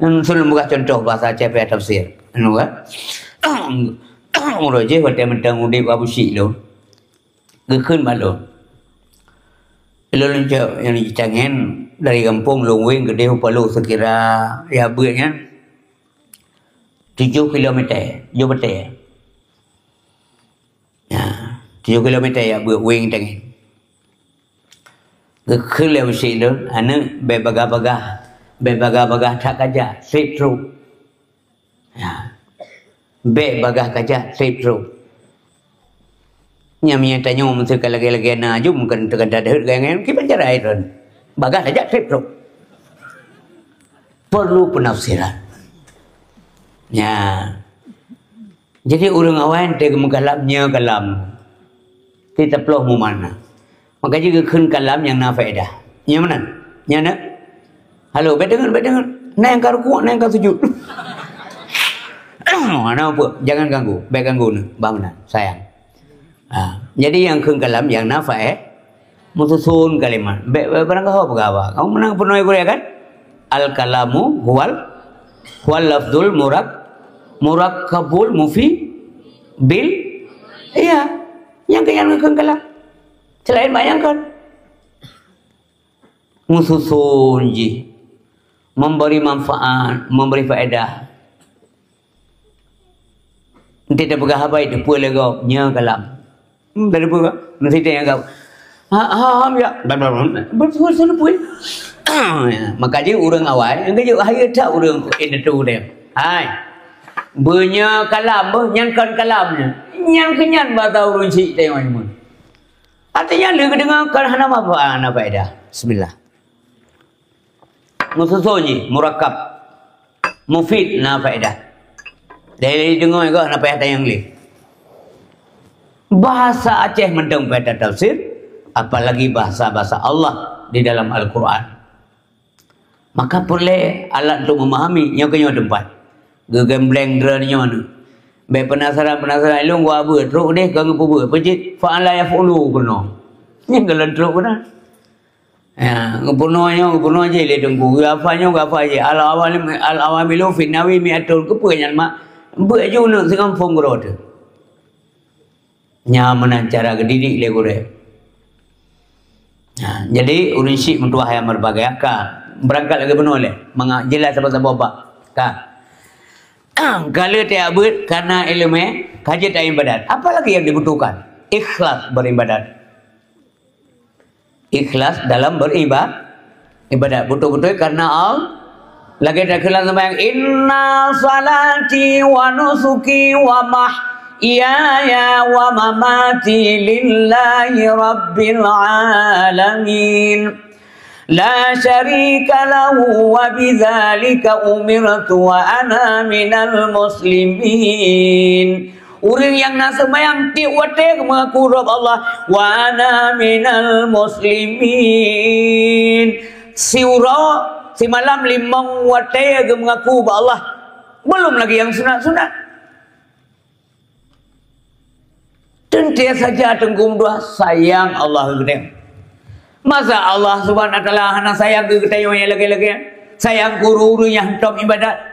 Nyan ulôn peugah contoh bahasa Aceh payah tafsir. Anu kan? Uroe jéh watèe mantong udép Abu Syik lôn. Geukheun bak lôn. Lôn cok nyang jitangen dari gampông lôn wéng keudéh u Palu seukira ya beuet nyan tujoh kilometer, tujoh batèe. Ya, tujoh kilometer ya beuet wéng tangen. Geukheun lé Abu Syik lôn, aneuk bèk bagah-bagah, bèk bagah-bagah that kajak, trép trôk. Ya. Bèk bagah kajak, trép trôk. Nyang meunyoe tanyoe meusti ka lagèe-lagèe na jum, kan teuka deuhet gaya-gaya, kiban cara itu. Bagah tajak trép trok. Perlu penafsiran. Ya. Jadi ureueng awai teuka meukalam, nyoe kalam. Kita ploh meumakna. Maka jih geukheun kalam nyang na faedah. Nyang meunan? Nyang na? Halo, bèk deungon, bèk deungon. Na nyang ka rukuk, na nyang ka sujud. Hana apa, jangan ganggu. Bèk ganggu nyoe. Bah meunan, sayang. Ha, jadi nyang kheun kalam nyang na faedah, meususun kalimat. Bèk, bèk barang gaho peugah haba. Kamu meunan peunoh gurèe kan? Al kalamu huwal, huwal lafzul murak, murakkabul mufi bil. Iya, nyang keu nyang kheun kalam. Selain bayangkan. Meususun jih, memberi manfaat, memberi faedah. Nanti tapeugah haba itu peue lé gob, nyoe kalam. Hmm, dari peue? Nanti tanya kau. Ha, ha, ha, ya. Betul, betul, betul. Ya, maka jih ureueng awai, nyang geujok hayeue that ureueng indatu dia. Hai. Beunyoe kalam, beuh, nyan kon kalam nyan. Nyan keu nyan bak ureueng syiek tayong nyoe. Artinya, lé geudeungoe kon hana manfaat, hana faedah. Bismillah. Meususun jih, murakab. Mufid, na faedah. Dari deungoe geuh na payah tanyong lé. Bahasa Aceh mantong payah tatafsir, apalagi bahasa-bahasa Allah di dalam Al-Quran. Maka peureulèe alat untuk memahami, nyoe keu nyoe teumpat. Geugembleng droeneuh nyoe. Bèk penasaran-penasaran, ilôn geuwa beuet, trok deh ka geupeubuet. Peue jih, fa'ala yaf'ulu keunoe. Nyan goh lom trok keunan. Ya, geupeunoh nyoe, geupeunoh jih lé teungku. Geuhafal nyoe, geuhafal jih. Al-awal-, al-awamilu fin nawi mi'atun. Keupeue nyan mak? Beuet ju neuk singoh phon geuroe teuh. Nyan meunan cara geudidik lé gurèe. Nah, jadi ureueng syiek meutuah nyang meureubagai aka. Beurangkat lagèe bunoe lé. Mangat jeulaih saboh-saboh bab. Ka. Ka lheueh tajak beuet karena ileumèe, ka jeuet ibadat. Apa lagi yang dibutuhkan? Ikhlas beribadat. Ikhlas dalam beriba-, ibadat. Beutôi-beutôi karena Allah. Lagèe takheun lam seumayang, "Inna salati wa nusuki wa mahyaya wa mamati lillahi rabbil alamin. La syarika lahu wa bidzalika umirtu wa ana minal muslimin." Ureueng nyang na seumayang tiep watèe geumeungaku rab Allah, "Wa ana minal muslimin." Siuroe, simalam limong watèe geumeungaku bak Allah. Belum lagi nyang sunat-sunat. Teuntèe saja teungku meutuah sayang Allah keu geutanyoe. Masa Allah Subhanahu wa Taala hana sayang keu geutanyoe nyang lagèe-lagèe? Sayang keu ureueng-ureueng nyang hantom ibadat.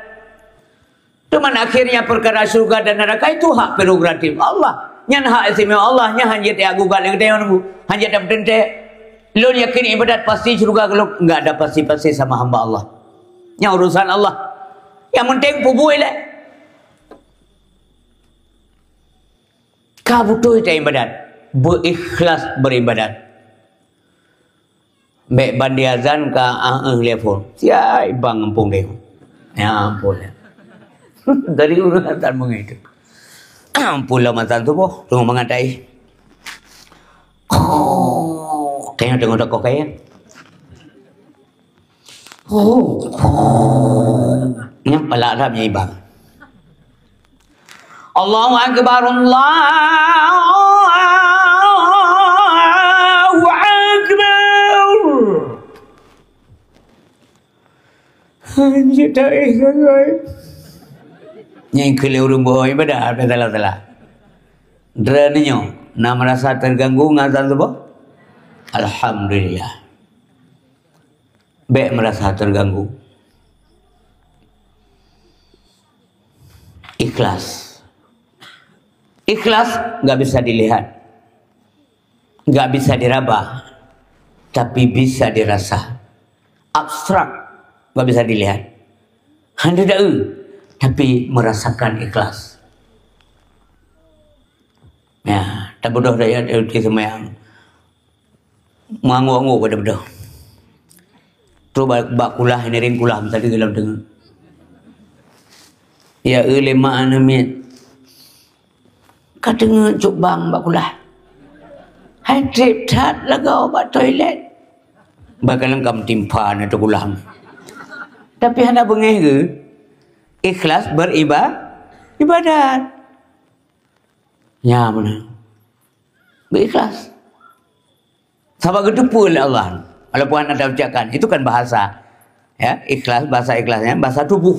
Teuma akhirnya perkara syurga dan neraka itu hak prerogatif Allah. Nyan hak istimewa Allah, nyan hana jeuet tagugat lé geutanyoe, hana jeuet tapeuteuntèe. Lôn yakin ibadat pasti syurga gohlom, enggak ada pasti-pasti sama hamba Allah. Nyan urusan Allah. Yang penting peubuet lé. Ka beutôi taibadat, beuikhlas beribadat. Bèk ban diazan ka ah, eh, telepon. Siai bang gampông deh. Ya ampun. Dari ureueng atan meungai tu. Ampun lah masa tu boh, tengok mangat ai. Oh, kayaknya tengok tokoh kaya. Oh, oh. Nyan palak dah meunyan bang. Allahu Akbar, Allahu Akbar. Hanjeuet taéh gagai. Nyan keu lé ureueng boh ibadat, apa salah-salah. Droeneuh nyoe na merasa terganggu ngon azan suboh? Alhamdulillah. Bèk merasa terganggu. Ikhlas. Ikhlas nggak bisa dilihat, nggak bisa diraba, tapi bisa dirasa. Abstrak, nggak bisa dilihat. Hana taeu, tapi merasakan ikhlas. Ya, tabeudôh daya di seumayang. Meunganggok-anggok pada beudôh. Trok bak, bak kulah, ngiring kulah meusadeue lam teungoh. Ya, eu lé mak aneuk miet. Ka teungoh cok bang bak kulah. Hai treb that lagau bak toilet. Bak kalon kam timpa na teugulang. Tapi hana beungéh geu. Ikhlas beriba-, ibadat. Nya meunan. Berikhlas. Sabab geuteupeue lé Allah. Walaupun hana taucapkan, itu kan bahasa. Ya, ikhlas, bahasa ikhlasnya, bahasa tubuh.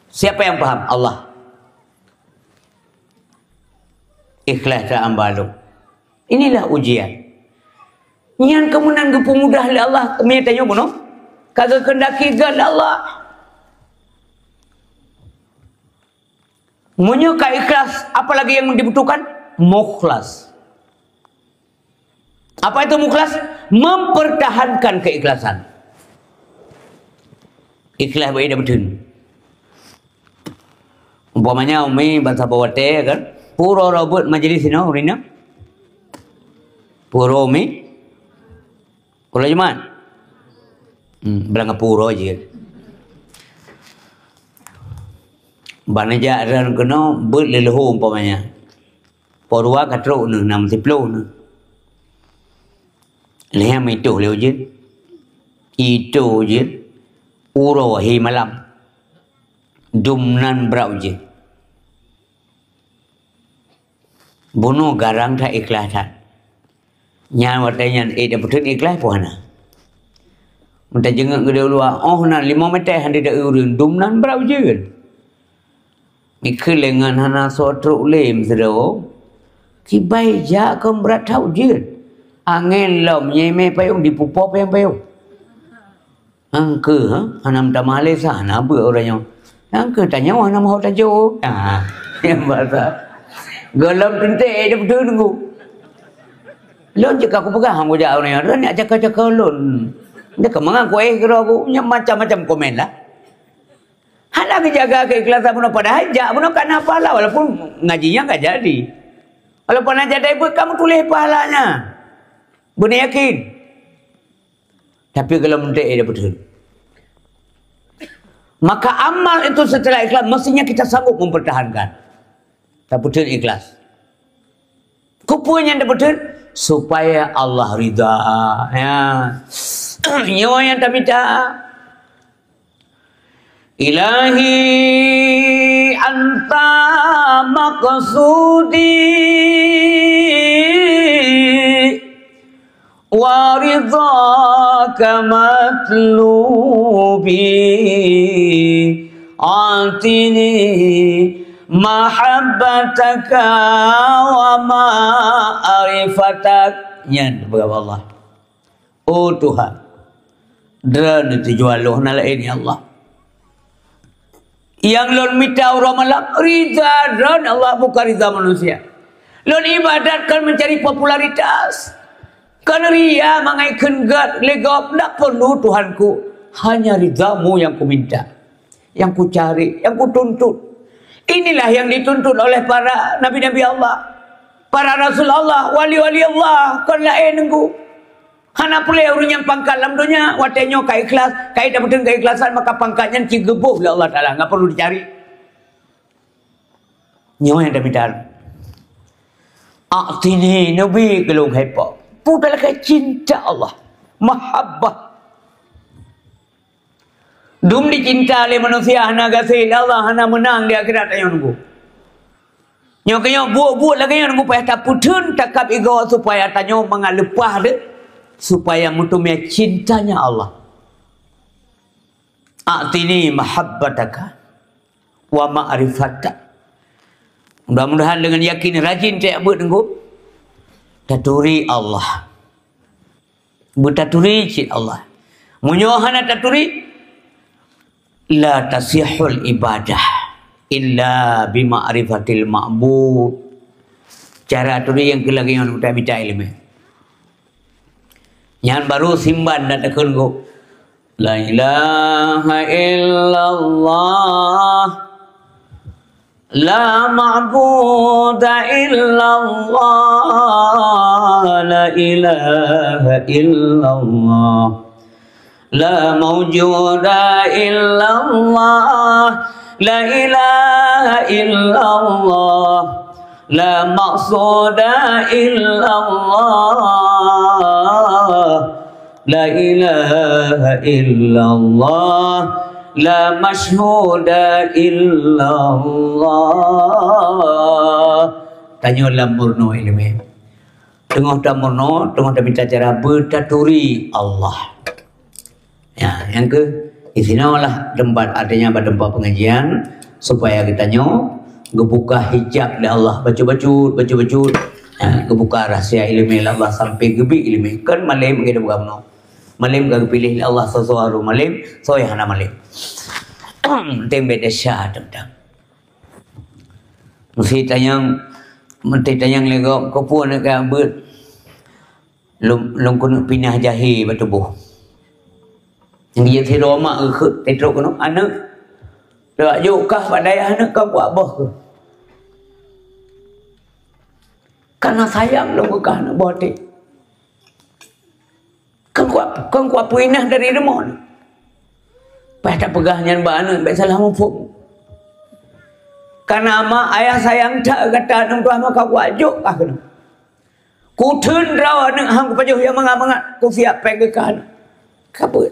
Siapa yang paham? Allah. Ikhlas ta amba lôn. Inilah ujian. Nyan keuh meunan geupeumudah lé Allah, keumiet tanyoe bunoe. Ka geukeundaki gét lé Allah. Meunyoe ka ikhlas, apa lagi yang dibutuhkan? Mukhlas. Apa itu mukhlas? Mempertahankan keikhlasan. Ikhlas bak ida beutôi. Umpamanya umi bansa bawate kan, pura robot majlis inoe ureueng inong. Pura umi. Pura Jumat. Hmm, belang pura je. Bana jak dan kena bet leleho umpamanya. Pura ka trok neuh, nam siploh neuh. Lheuh meuitoh lé ujeuen. Itoh ujeuen. Uroe hi malam. Dum nan brat ujeuen. Bunoe garang that ikhlas that. Nyan watée nyan ék dapeutheun ikhlas peue hana. Meutajengeuek geudeh uluwa, oh nan limong meter hana deuek ureuëng, dum nan brat ujeuen. Mikheun lé ngon hana soe trok lé meusidroe. Kibai jak kon brat that ujeuen. Angén lom nyemé payong dipupo payong-payong. Angkeu, ha? Hana meutamah lé sa, hana beuet ureuëng nyoe. Angkeu tanyoe hana meuho tajo. Ah, nyang basa. Gohlom teuntée deuh beutôi nunggu. Lôn cit ka kupeugah han kujak ureuëng nyoe, droeneuh jak caka-caka lôn. Dia keumangan kuéh keudroe ku, nyan macam-macam komen lah. Hana geujaga keikhlasan bunoe, padahai jak bunoe ka na pahala, walaupun ngaji nyan ka jadi. Walaupun hana jadi, buet kamu tuléh pahalanya. Beuna yakin. Tapi kalau meuntée dak beutôi. Maka amal itu setelah ikhlas, mestinya kita sanggup mempertahankan. Tapeuteuet ikhlas. Keupeue nyang tapeuteuet? Supaya Allah ridha. Ya. Nyoe nyang tamita. Ilahi anta maqsudi wa ridhaka matlubi, atini mahabbataka wa ma'rifatak. Nyan peugah Allah. Oh Tuhan, Droeneuh tujuan lôn hana laén, ya Allah. Nyang lôn mita uroe malam, ridha Droeneuh Allah, bukan ridha manusia. Lôn ibadat kon mencari popularitas, kon ria mangat kheun gét lé gob, ndak peurlu Tuhanku. Hanya ridha-Mu nyang kuminta, nyang kucari, nyang kutuntut. Inilah yang dituntut oleh para nabi-nabi Allah, para rasul Allah, wali-wali Allah, kon laén nunggu. Hana puléh ureuëng nyang pangkat lam donya, watée nyoe ka ikhlas, ka ita beutôi keikhlasan, maka pangkat nyan cit geuboh lé Allah Taala, nggak perlu dicari. Nyoe nyang tamita. A'tini, neubi keu lôn hai Po. Peue lakée cinta Allah, mahabbah. Dum dicinta lé manusia hana gaséh lé Allah, hana meunang di akhirat, tanyoe nunggu. Nyoe keuh nyoe buet-buet lagée nyoe nunggu payah tapeutheun takab igoe supaya tanyoe mangat leupah deuh, supaya meuteumé cintanya Allah. A'tini mahabbataka wa ma'rifatak. Mudah-mudahan dengan yakin rajin tajak beuet nunggu, taturi Allah. Beutaturi cit Allah. Meunyoe hana taturi, la tasihhul ibadah illa bi ma'rifatil ma'bud. Cara turi nyang keu lagée nyoe, utak mita iéleumé. Nyan baru simban dan takheun gob. La ilaha illallah. La ma'buda illallah, la ilaha illallah. La maujuda illallah, la ilaha illallah. La maqsuda illallah, la ilaha illallah, la masyhuda illallah. Tanyoe lam murno ileumèe. Teungoh tamurno, teungoh tamita cara beutaturi Allah. Ya, nyang keu, di sinoe lah teumpat, artinya bak teumpat pengajian, supaya geutanyoe geubuka hijab lé Allah, bacut-bacut, bacut-bacut. Ya, geubuka rahsia ileumèe lé Allah sampai geubi ileumèe. Kon malém geutanyoe buka bunoe. Malém ka geupiléh lé Allah, soe-soe harôh malém, soe nyang hana malém. Teuntèe beda sya teuntang. Meusti tanyong, meusti tanyong lé gob, keupeue aneuk ka beuet. Lôn, lôn keuneuk pinah jahé bak tuboh. Nyang jeuet sidroe mak geukheun, teutrok keunoe, "Aneuk, lôn jak jok kah bak dayah aneuk, kon kuat boh keuh. Kareuna sayang lôn keu kah aneuk boh até. Kon kuat, kon kuat peuinah dari rumoh." Bah tapeugah nyan bak aneuk, bèk salah muphom. Kareuna mak ayah sayang that gata aneuk tuha, maka kuat jok kah keunoe. Kutheun droe aneuk, han kupajoh nyang mangat-mangat, kusiap péng keu kah aneuk. Ka beuet.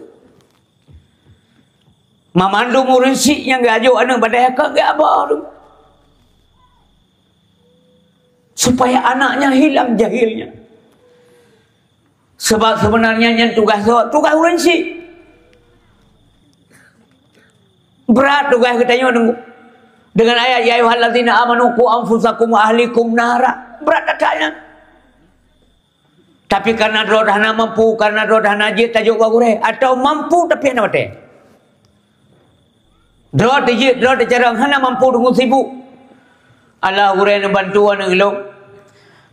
Mamandum ureueng syiek nyang geujok aneuk bak dayah ka geuba ureueng. Supaya anaknya hilang jahilnya. Sebab sebenarnya nyan tugaih soe? Tugaih ureueng syiek. Brat tugaih geutanyoe deungon, deungon ayat, "Ya ayyuhallazina amanu qu anfusakum wa ahlikum nara." Brat that nyan. Tapi kareuna droe hana mampu, kareuna droe hana jeuet tajok bak gurèe, atawa mampu tapi hana watèe. Droe tijeuet, droe tacarông, hana mampu deungon sibuk. Allah gurèe neubantu aneuk lôn.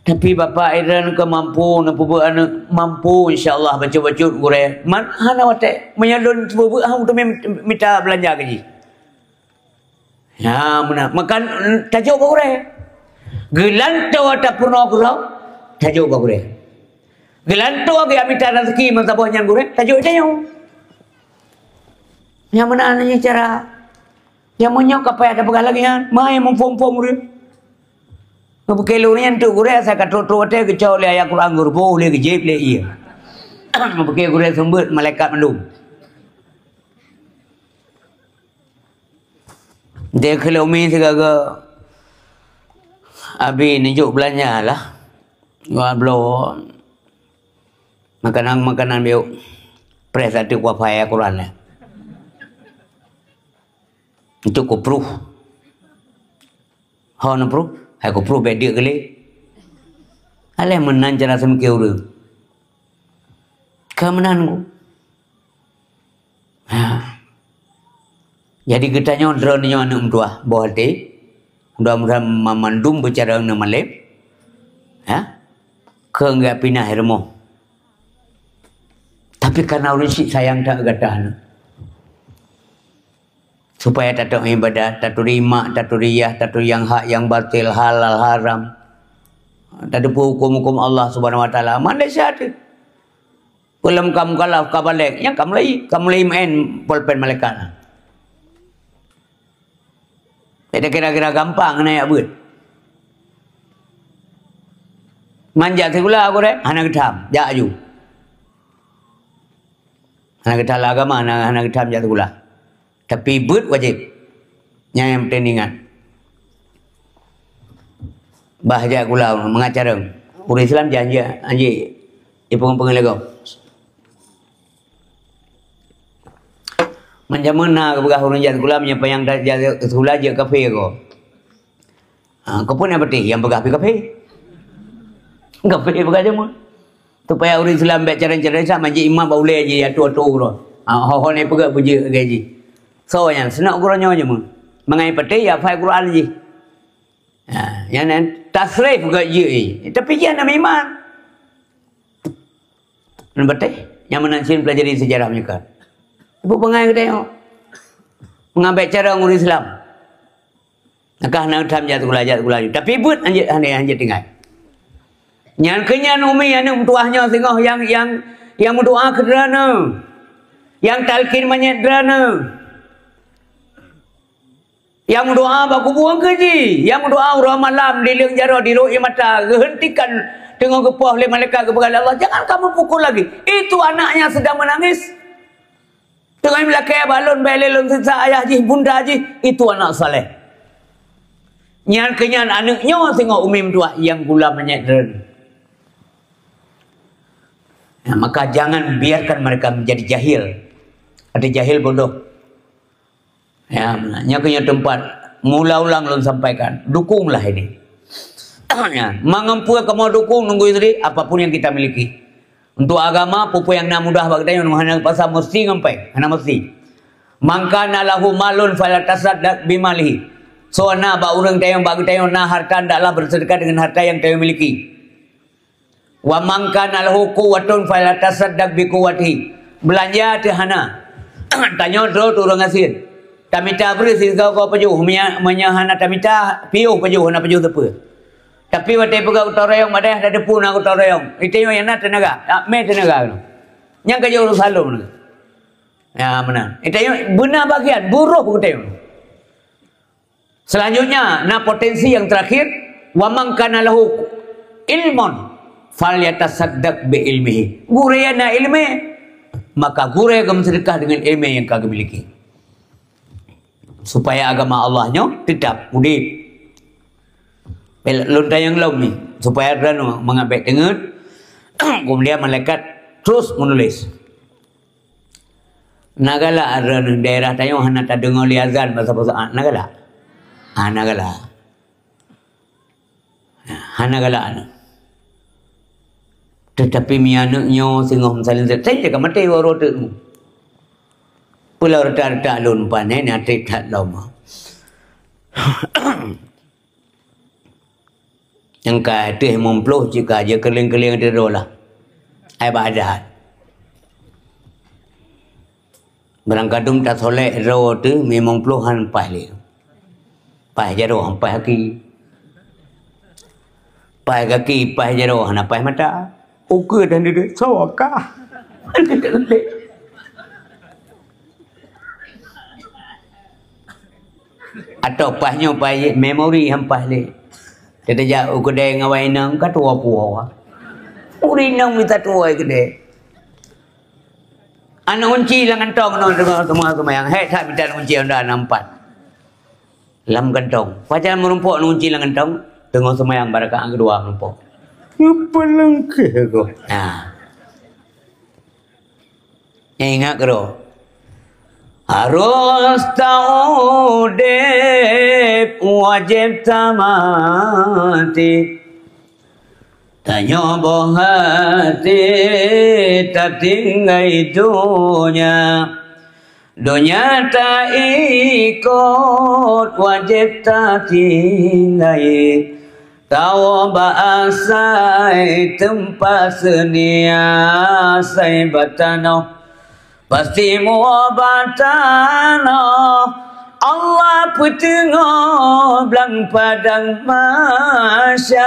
Tapi bapak Idran ka mampu, neupeubuet aneuk mampu, insya Allah bacut-bacut gurèe. Man hana watèe, meunyoe lôn peubuet han teumé mita beulanja keu jih. Ya, meunan. Maka tajok bak gurèe. Geulantoe tapeurunoe keudroe, tajok bak gurèe. Geulantoe geujak mita raseuki meusaboh nyang gurèe, tajok tanyoe. Nyang meunan nyan cara. Nyang meunyoe ka payah tapeugah lagèe nyan, mai muphom-phom ureueng. Meupike lôn nyan teuk gurèe, asai ka trok-trok watèe geucok lé ayat Quran, geuruboh lé, geujieb lé ié. Meupike gurèe seumeubeuet malaikat mandum. Deh keu lôn mi sigaga abi neujok beulanja lah. Geuh bloe makanan-makanan biôk. Preh satu kuah pai Quran lah. Untuk kupruh. Ho neupruh, hai kupruh bèk deuk geulé. Alah meunan cara seumike ureueng. Ka meunan ku. Ha. Jadi geutanyoe droeneuh nyoe aneuk meutuah, boh até. Mudah-mudahan mamandum beucara neumalém. Ha? Keu enggak pinah rumoh. Tapi karena ureueng syiek sayang that gata aneuk. Supaya tatok ibadat, taturi mak, taturi yah, taturi nyang hak, nyang batil, halal, haram. Tateupeue huköm-huköm Allah Subhanahu Wa Taala. Mandai syahadat. Peulom ka mukallaf, ka balek, nyang ka mulai, ka mulai main polpen malaikat. Jadi kira-kira gampang na jak beuet. Man jak sikula gurèe, hana geutham, jak aju. Hana geutham lam agama, hana, hana geutham jak sikula. Tapi beuet wajéb. Nyan nyang penting ingat. Bah jak sikula mangat carông. Ureueng Islam janji, janji ipeungeut-peungeut lé gob. Man jameun na geupeugah ureueng jak sikula, meunyoe panyang jak sikula jeuet kafé ko. Ha, keupeue na patéh nyang peugah pih kafé. Kafé peugah jameun. Supaya ureueng Islam bèk carông-carông Islam, manjeuet iman bak ulèe jih, atoe-atoe uroe. Ha, ho-ho nyan peugah beujeuet lagèe jih. Soe nyan? Seunok geuronyoe jameun. Mangat patéh ya hafai Quran jih. Ha, nyan nan tasrif geuh jih. Tapi jih hana meuiman. Nyan patéh, nyang meunan cit pelajari sejarah meunyoe ka. Ibu peungai geutanyoe. Meungan bèk carông ureueng Islam. Nakah na tham jak sikula, jak sikula. Tapi beuet hanjeuet, hana, hanjeuet tinggai. Nyan keuh nyan umi aneuk meutuah nyoe singoh nyang, nyang, nyang meudoa keu droeneuh. Nyang talkin manyét droeneuh. Nyang doa bak kubu engkeu jih, nyang doa uroe malam di leueng jaroe, di rot ie mata, geuheuntikan teungoh geupoh lé malaikat geupeugah lé Allah, "Jangan kamu pukul lagi. Itu anaknya sedang menangis. Teungoh meulakée bak lôn, bèk lé lôn siksa ayah jih, bunda jih, itu anak saleh." Nyan keu nyan aneuk nyoe singoh umi meutuah nyang gula manyét droen. Ya, maka jangan biarkan mereka menjadi jahil. Ada jahil bodoh. Ya, nyan keu nyoe teumpat mula ulang lôn sampaikan. Dukunglah ini. Ya, mangat peue kamoe dukung nunggu istri, apapun yang kita miliki. Untuk agama, peue-peue nyang na mudah bak geutanyoe, hana pasal mesti ngon péng, hana mesti. "Man kana lahu malun falatasaddaq bimalihi." Soe na bak ureuëng tanyoe, bak geutanyoe na harta, hendaklah bersedekah dengan harta yang tanyoe miliki. "Wa man kana lahu quwwatun falatasaddaq biquwwatihi." Beulanja teuh hana. Tanyoe droe teuh ureuëng gasien. Tamita bri sigoe-goe pajoh, meunyo, meunyo hana tamita, piôh pajoh, hana pajoh sapeue. Tapi watée peugah gotong royong, padahai hana teupeu na gotong royong. Itanyoe nyang na teunaga, tak mé teunaga. Nyang ka jeuet ureuëng saleuem. Ya, meunan. Itanyoe beuna bagian, buroh geutanyoe. Selanjutnya, na potensi yang terakhir, "Wa man kana lahu ilmun falyatasaddaq bi ilmihi." Gurée na ilmu, maka gurée geumeuseudeukah dengan ilmu yang ka geumiliki. Supaya agama Allah nyoe tetap udeb. Bela-, lôn tanyong lom ni, supaya droeneuh mangat bék teungeut, kemudian malaikat terus menulis. Na galak droeneuh daerah tanyoe hana tadeungoe lé azan basa-basa, ah, na galak? Ah, na galak. Hana galak aneuk. Tetapi mi aneuk nyoe singoh meusaleuem, saya cakap maté uroe teuk. Pula retak-retak lôn panen, até that lom. Nyang ka ateueh limong ploh cit ka jeuet keulieng-keulieng teuh droe lah. Ai bak adat. Barangkadum tasolek droe teuh limong ploh han paih lé. Paih jaroe, paih gaki. Paih gaki, paih jaroe, hana paih mata. Ukeue dan duduk soe kah? Atau paih nyoe paih memori han paih lé. Teutajak u keudè ngon awak inong ka tuwoe puwoe. Ureueng inong mita tuwoe keudè. Aneuk unci lam kantong nyoe teungoh, teungoh seumayang. Hék that mita aneuk unci honda na empat. Lam kantong. Pajan meurumpok aneuk unci lam kantong, teungoh seumayang barakaat keudua meurumpok. Nyang paleng keuh goh. Nah. Ingat keudroe. Harôh taudép wajéb tamaté. Tanyoe boh até tatinggai donya. Donya taikot wajéb tatinggai. Tawoe bak asai teumpat seunia asai bak tanoh. Pasti muobat tanoh Allah peuteungoh blang padang mahsyar.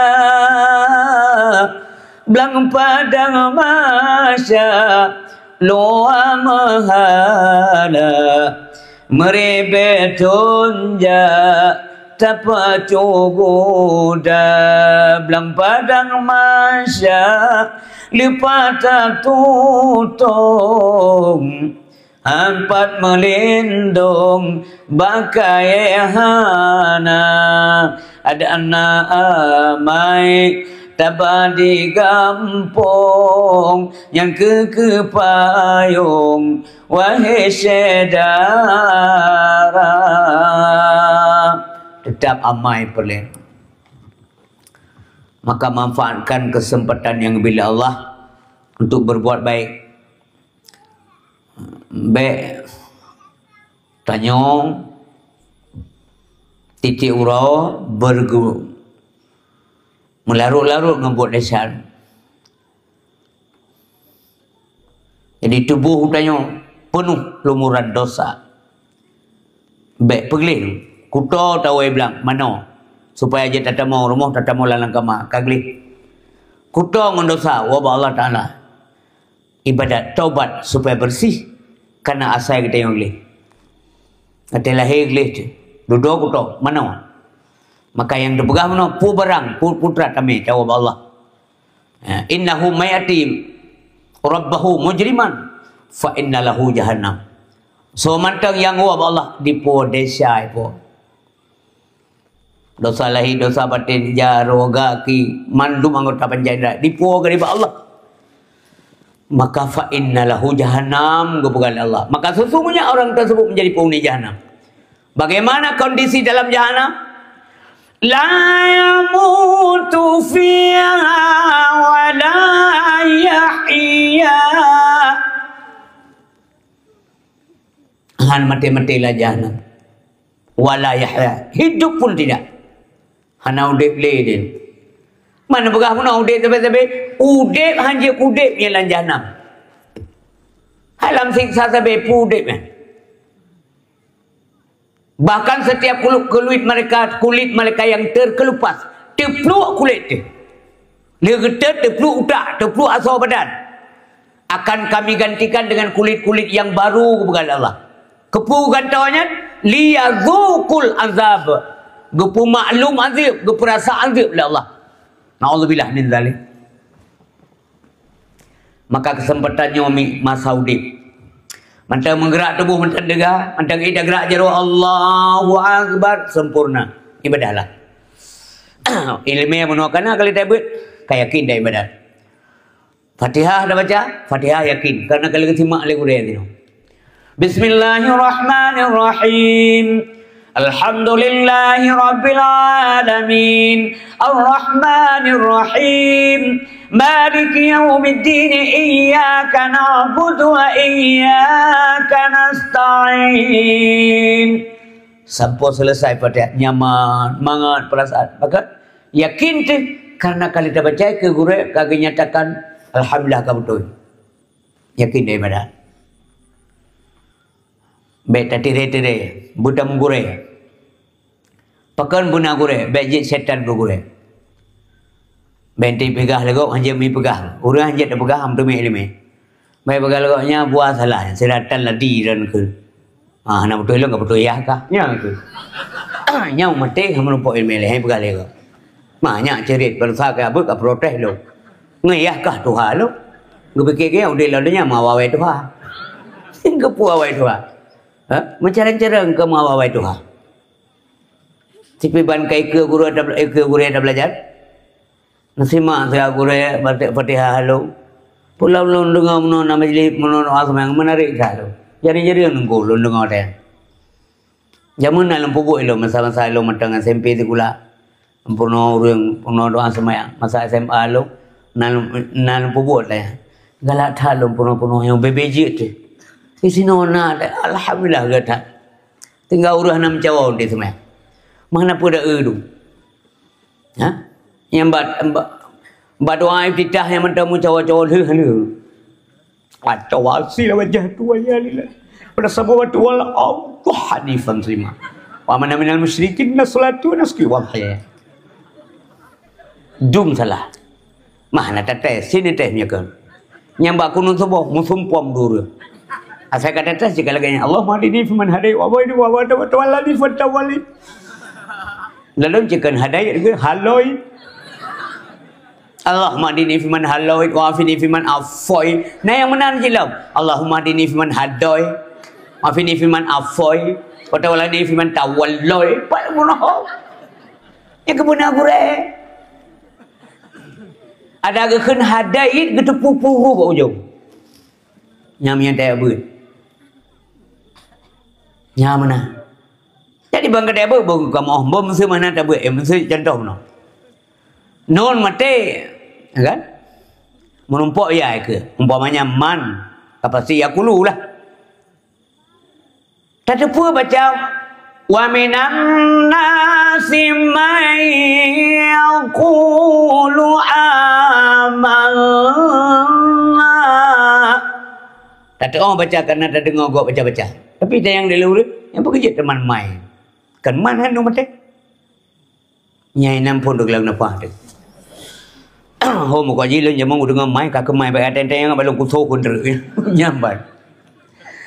Blang padang mahsyar luwa meuhana. Meuribée thon jak tapacu guda blang padang mahsyar leupah tatutong. Ampat meulindong bangkai hana, adak na amai taba di gampông nyang keu-keu payong, wahé syedara. Tetap amai peureulée. Maka manfaatkan kesempatan yang diberi Allah untuk berbuat baik. Bék tanyoe tieb-tieb uroe beureugu-, meularot-larot ngon buet desya. Jadi, tuboh tanyoe peunoh lumuran dosa. Bék peugleh, kuto tawai blang manoe, supaya jeuet tatamong rumoh, tatamong lam kama, ka gleh. Kuto ngon dosa, woe bak Allah Taala. Ibadat taubat supaya bersih, kana asai geutanyoe gleh. Watée lahé gleh teuh. Dudoe kuto, manoe. Maka nyang teupeugah meunoe, peue barang, peue, peue treuk tamé, jaweueb Allah. Ya, innahu may ya'ti rabbahu mujriman, fa inna lahu jahannam. Soe mantong nyang woe bak Allah, dipuwoe desya ipuwoe. Dosa lahé, dosa batén, jaroe, gaki, mandum anggota panjang indra, dipuwoe keudéh bak Allah. Maka fa inna lahu jahannam, geupeugah lé Allah. Maka sesungguhnya orang tersebut menjadi penghuni jahannam. Bagaimana kondisi dalam jahannam? La yamutu fiha wa la yahya. Han maté-maté lam jahannam. Wa la yahya. Hidup pun tidak. Hana udép lé dia. Mana peugah meunoe udép sabe-sabe? Udép hanjeuet udép nyang lam jahannam. Hai lam siksa sabe peue udép nyan. Bahkan setiap kulit, kulit mereka, kulit mereka yang terkelupas, teupluek kulét teuh. Lheueh geutot teupluek utak, teupluek asoe badan. Akan Kami gantikan dengan kulit-kulit yang baru, geupeugah lé Allah. Keupeue gantoe nyan? Liyadzuqul azab. Geupeumaklum azab, geupeurasa azab lé Allah. Naudzubillah min dzalik. Maka keuseumpatan nyoe mi masa udép. Mantong meugerak tuboh, mantong teuga, mantong ék teugerak jaroe, Allahu Akbar, sempurna. Ibadah lah. Ileumèe meunoe kana kali tabeuet, ka yakin dah ibadah. Fatihah dah baca, Fatihah yakin. Karena kali simak lé gurèe nyoe. Bismillahirrahmanirrahim. Alhamdulillahi rabbil alamin. Arrahmanirrahim. Maliki yaumiddin. Iyyaka na'budu wa iyyaka nasta'in. Sampoe selesai Fatihah, nyaman, mangat perasaan. Maka yakin teuh, karena kali tabaca keu gurèe ka geunyatakan, alhamdulillah ka beutôi. Yakin daripada. Bèk tatiré-tiré, beutam gurèe. Pakon beuna gurèe, bèk jeuet syaitan keu gurèe. Bèk teupeugah lé gob, hanjeuet meupeugah. Ureueng hanjeuet teupeugah, hana meuteumé ileumèe. Bèk peugah lé gob nyan buah salah, siratan ladi dan keu. Ah, hana beutôi lôn, ka beutôi yah kah? Nyan keu. Nyan maté, hana meurumpok ileumèe lé, hai peugah lé gob. Ma nyak ceurit, bansa ka beuet ka protes lôn. Ngon yah kah tuha lôn? Geupike keu nyan udép lam donya meuawa-awai tuha. Geupeu awai tuha. Ha? Meucarang-carang keu meuawa-awai tuha. Sipiban ka ikeue gurèe tabla-, ikeue gurèe tablajar. Neusimak siat gurèe baca Fatihah lôn. Pulang lôn deungoe meunoe na majlis, meunoe doa seumayang, meunarek that lôn. Jari-jari nunggu lôn deungoe teuh. Jameun na lôn peubuet ilôn masa-masa ilôn mantong S M P sikula. Peunoh ureueng, peunoh doa seumayang. Masa S M A lôn, na lôn, na lôn peubuet lé. Galak that lôn peunoh-peunoh nyang bebe jeuet teuh. Di sinoe na, alhamdulillah gata. Tinggai ureueng hana meucawa di seumayang. Mana peue dak eu dum. Ha? Nyang ba, ba, ba doa iftitah nyang mantong meucawa-cawa lheueh-lheueh. Atawasi la wajah tua ya lillah. Pada sabawa tua la Allah hanifan muslima. Wa man minal musyrikin na salatu wa nusuki wa mahya. Dum salah. Mah na tates, sini teh nyoe kan. Nyang bak kunut suboh, meusumpom dua ureueng. Asai ka tates, cit ka lagèe nyan, "Allahumma hdini fiman hadait, wa a'fini wa tawallani fatawalli." Lalu cit kan hadait ke haloi. "Allahumma hdini fiman halait, wa afini fiman afai." Nah, nyang meunan cit lom. "Allahumma hdini fiman hadai, wa afini fiman afai, wa tawallani fiman tawallai." Pat bunoe. Nyang keubeuna gurèe. Ada geukheun hadait geuteupeue puru bak ujong. Nyang meunyan tajak beuet. Nyang meunan. Jadi ban ka tajak beuet, beuet kamoe, beuet meuseu meunan tabeuet, eh, meuseu contoh meunoe. Ngon maté, kan? Meurumpok ya ke? Umpamanya man, ka pasti ya kulu lah. Tateupeue baca, "Wa minan nasi may yaqulu amanna." Tateupeue baca karena tadeungoe gob baca-baca. Tapi tayang di luar, nyang beukeujeut teuma mai. Kan man hana maté. Nyang inan phon deuh lam nafah teuh. Ho muka jih lôn jameun kudeungoe mai ka keumai bak ateueh nyang balong kusoh keu treuk. Nyan ban.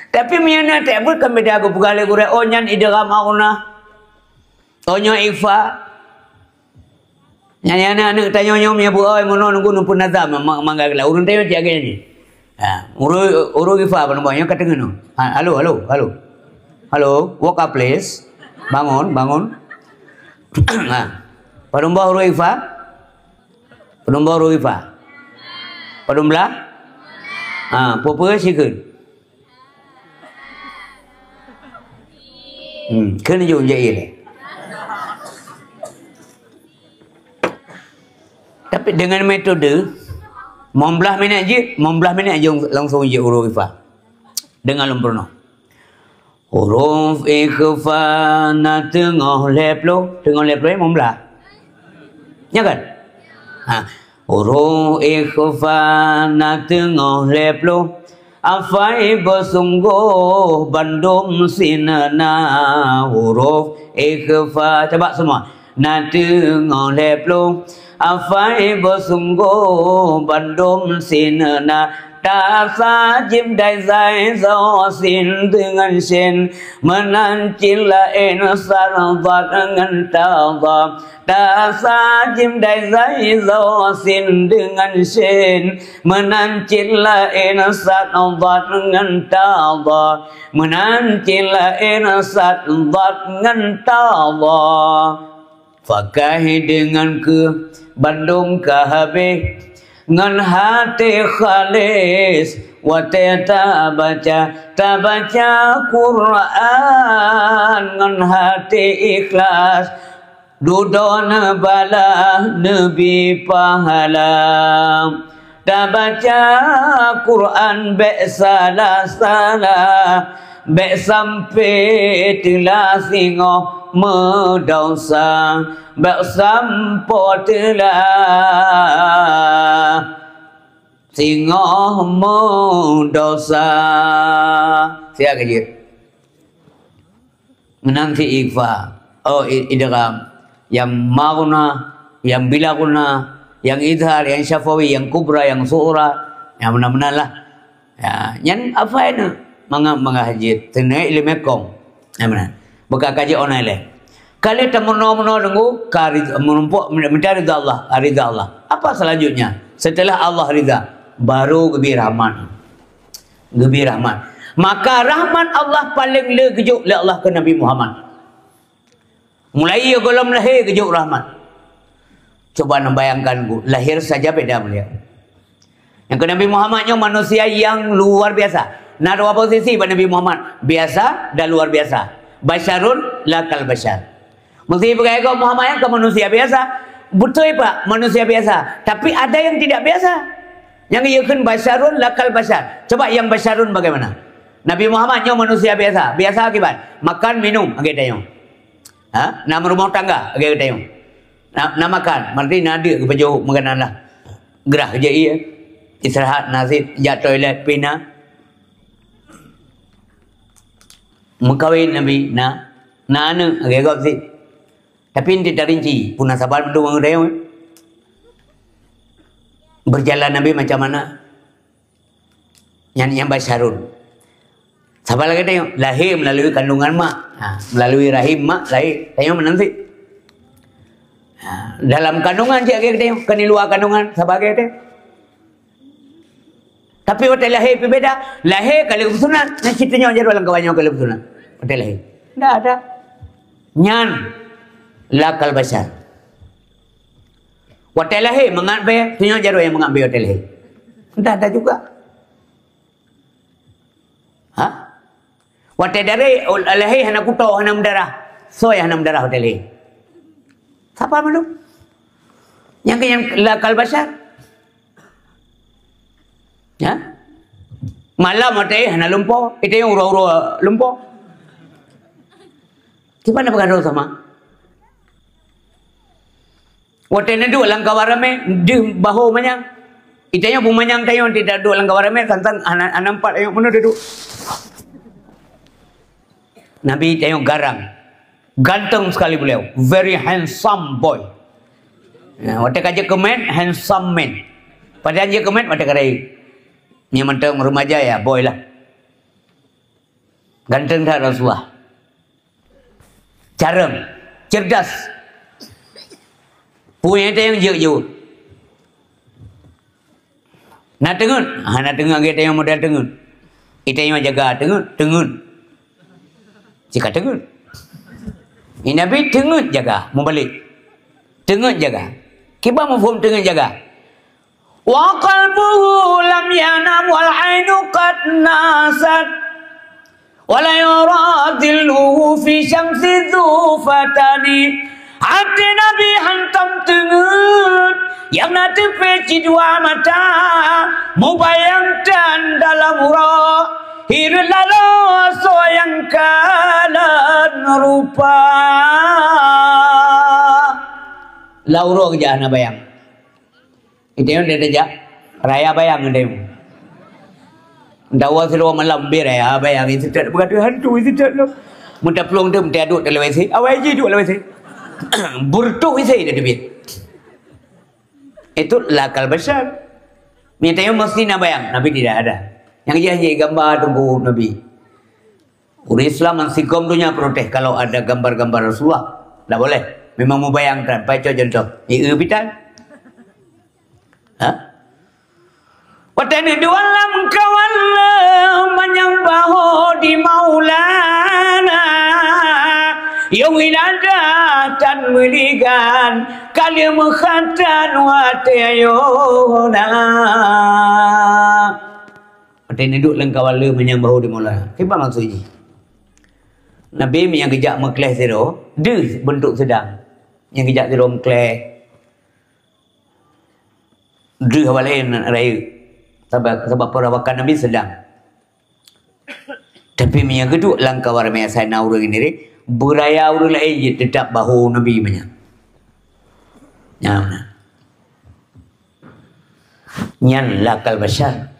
Tapi meunyoe na tabeuet kan beda geupeugah lé gurèe, "Oh, nyan idgham ghainah." Tanyoe ikhfa. Nyan, nyan aneuk tanyoe nyoe meunyoe beu-oi meunoe nunggu numpun nazam ma-, ma-, mangga geula. Ureueng tanyoe cit lagèe nyan. Ha, ureueng, ureueng ikhfa ban boh nyoe ka teungeut nyoe. Ha, halo, halo, halo. Halo, woke up please. Bangun, bangun. Ha. Padum boh ureueng ikhfa? Padum boh ureueng ikhfa? Padum blah? Ha, peue-peue sikheun. Hmm, kheun jeuet jai lé. Tapi dengan metode, lima belas minit jeuet, lima belas minit jeuet langsung jeuet ureueng ikhfa. Deungon lôn peurunoe. Huruf ikhfa na teungoh lhèe ploh, teungoh lhèe ploh lima belas. Nya kan? Ha. Huruf ikhfa na teungoh lhèe ploh. Afai beusunggoh bandum sineuna huruf ikhfa. Cuba semua. Na teungoh lhèe ploh. Afai beusunggoh bandum sineuna. Tasajim dai zai zo sin deungon syen. Meunan cit laén sad dhad ngon ta dha. Tasajim dai zai zo sin deungon syen. Meunan cit laén sad dhad ngon ta dha. Meunan cit laén sad dhad ngon ta dha. Pakai deungon keuh bandum ka habéh, ngon haté khalés watèe tabaca, tabaca Quran ngon haté ikhlas, dudoe neubalah neubi pahala. Tabaca Quran bèk salah-salah, bèk sampoe teulah singoh meudesya, bèk sampoe teulah singoh meudesya. Siat keu jeuet. Meunan cit ikhfa. Oh, i-, idgham. Nyang ma ghunna, nyang bila ghunna, nyang idhar, nyang syafawi, nyang kubra, nyang sughra. Nyang meunan-meunan lah. Ya, nyan hafai na. Mangat-mangat jeuet. Teungoh ileumèe kong. Nyang meunan. Buka kaji online lé. Ka lheueh tameunoe-meunoe deungon ka rid-, meurumpok minta ridha Allah, ridha Allah. Apa selanjutnya? Setelah Allah ridha, baru geubri rahmat. Geubri rahmat. Maka rahmat Allah paléng le geujok lé Allah keu Nabi Muhammad. Mulai gohlom lahé geujok rahmat. Coba neubayangkan, Bu, lahir saja beda beliau. Nyang keu Nabi Muhammad nyoe manusia nyang luar biasa. Na dua posisi bak Nabi Muhammad, biasa dan luar biasa. Basyarun la kal basyar. Mesti peugah gob Muhammad nyan keu manusia biasa. Beutôi, Pak, manusia biasa. Tapi ada yang tidak biasa. Nyang geuyue kheun basyarun la kal basyar. Coba nyang basyarun bagaimana? Nabi Muhammad nyoe manusia biasa. Biasa akibat makan, minum, lagèe tanyoe. Ha? Na meurumoh tangga, lagèe tanyoe. Na, na makan, berarti na deuk geupajoh makanan lah. Geurah jih ie. Istirahat na cit, jak toilet pih na. Meukawen Nabi na, na aneuk lagèe gob cit. Tapi hana tarinci, peue na saban mandum ureueng. Berjalan Nabi macam mana? Nyan, nyan basyarun. Saban lagèe tanyoe, lahé meulalu kandungan mak. Ha, meulalu rahim mak lahé. Tanyoe meunan cit. Ha, dalam kandungan cit lagèe tanyoe, kon di luwa kandungan, saban lagèe tanyoe. Tapi watèe lahé pih beda. Lahé ka lheueh geusunat. Nyan cit tanyoe jaroe lam kawan nyoe ka lheueh geusunat. Watèe lahé. Ndak ada. Nyan la kal basyar. Watèe lahé mangat bèe, tanyoe jaroe nyang mangat bèe watèe lahé. Ndak ada juga. Ha? Watèe darah, lahé hana kuto, hana meudarah. Soe nyang hana meudarah watèe lahé? Saban mandum. Nyang keu nyan la kal basyar. Ya? Malam watèe hana lumpoe, watèe nyan uroe-uroe lumpoe. Kiban na peugah droe sama? Watèe neuduek lam kawan ramè, deuh bahô manyang. Itanyoe peumanyang tanyoe, watèe taduek lam kawan ramè, sang-sang hana, hana nampak tanyoe meunoe duek. Nabi tanyoe garang. Ganteng sekali beliau. Very handsome boy. Ya, watèe ka jeuet keu man, handsome man. Padahai jeuet keu man, watèe ka rayeuk. Nyang mantong remaja ya, boy lah. Ganteng that Rasulullah. Carông. Cerdas. Peue nyang tanyong jeuet-jeuet. Na teungeut? Ha, na teungeut, geutanyoe model teungeut. Geutanyoe jaga teungeut, teungeut. Cit ka teungeut. Ni Nabi teungeut jaga, meubalek. Teungeut jaga. Kiban mafhum teungeut jaga? Wa qalbuhu lam yanam wal ainu qad nasat. Wa la yura dhilluhu fi syamsi dhu fatani. Até Nabi hantom teungeut, nyang na teupée cit dua mata, mubayang tan dalam uroe, hireuen laloe soe nyang kalon rupa. Lam uroe geujak hana bayang. Geutanyoe tajak raya bayang geutanyoe. Dawa sidroe malam beu raya bayang, iseutôt beuka hantu iseutôt lom. Meutaplueng teuh meuti aduk dalam W C, awai jih duek lam W C. Beureutoh W C dah teubiet. Itu lakal basyar. Geutanyoe mesti na bayang, Nabi tidak ada. Nyang jih-jih gamba teungku Nabi. Ureuëng Islam nyang sigom donya protes kalau ada gambar-gambar Rasulullah. Tak boleh. Memang mubayang tan. Pai cok contoh. Ieu pitan. Ha? Watée neuduek lam kawan le manyang bahô di Maulana. Yong ilada tan meuligan. Kali meukhatan watée ayona. Watée neuduek lam kawan le manyang bahô di Maulana. Kiban maksud jih? Nabi meunyo geujak meukleh sidroe, deuh beuntuk seudang. Nyang geujak sidroe meukleh, deuh awak laén rayeuk. Sabab, sabab peurawakan Nabi seudang. Tapi meunyo geuduek lam kawan ramé asai na ureuëng nirek, beuraya ureuëng laén jih teutap bahô Nabi meunyo. Nyan na. Nyan lakal basyar.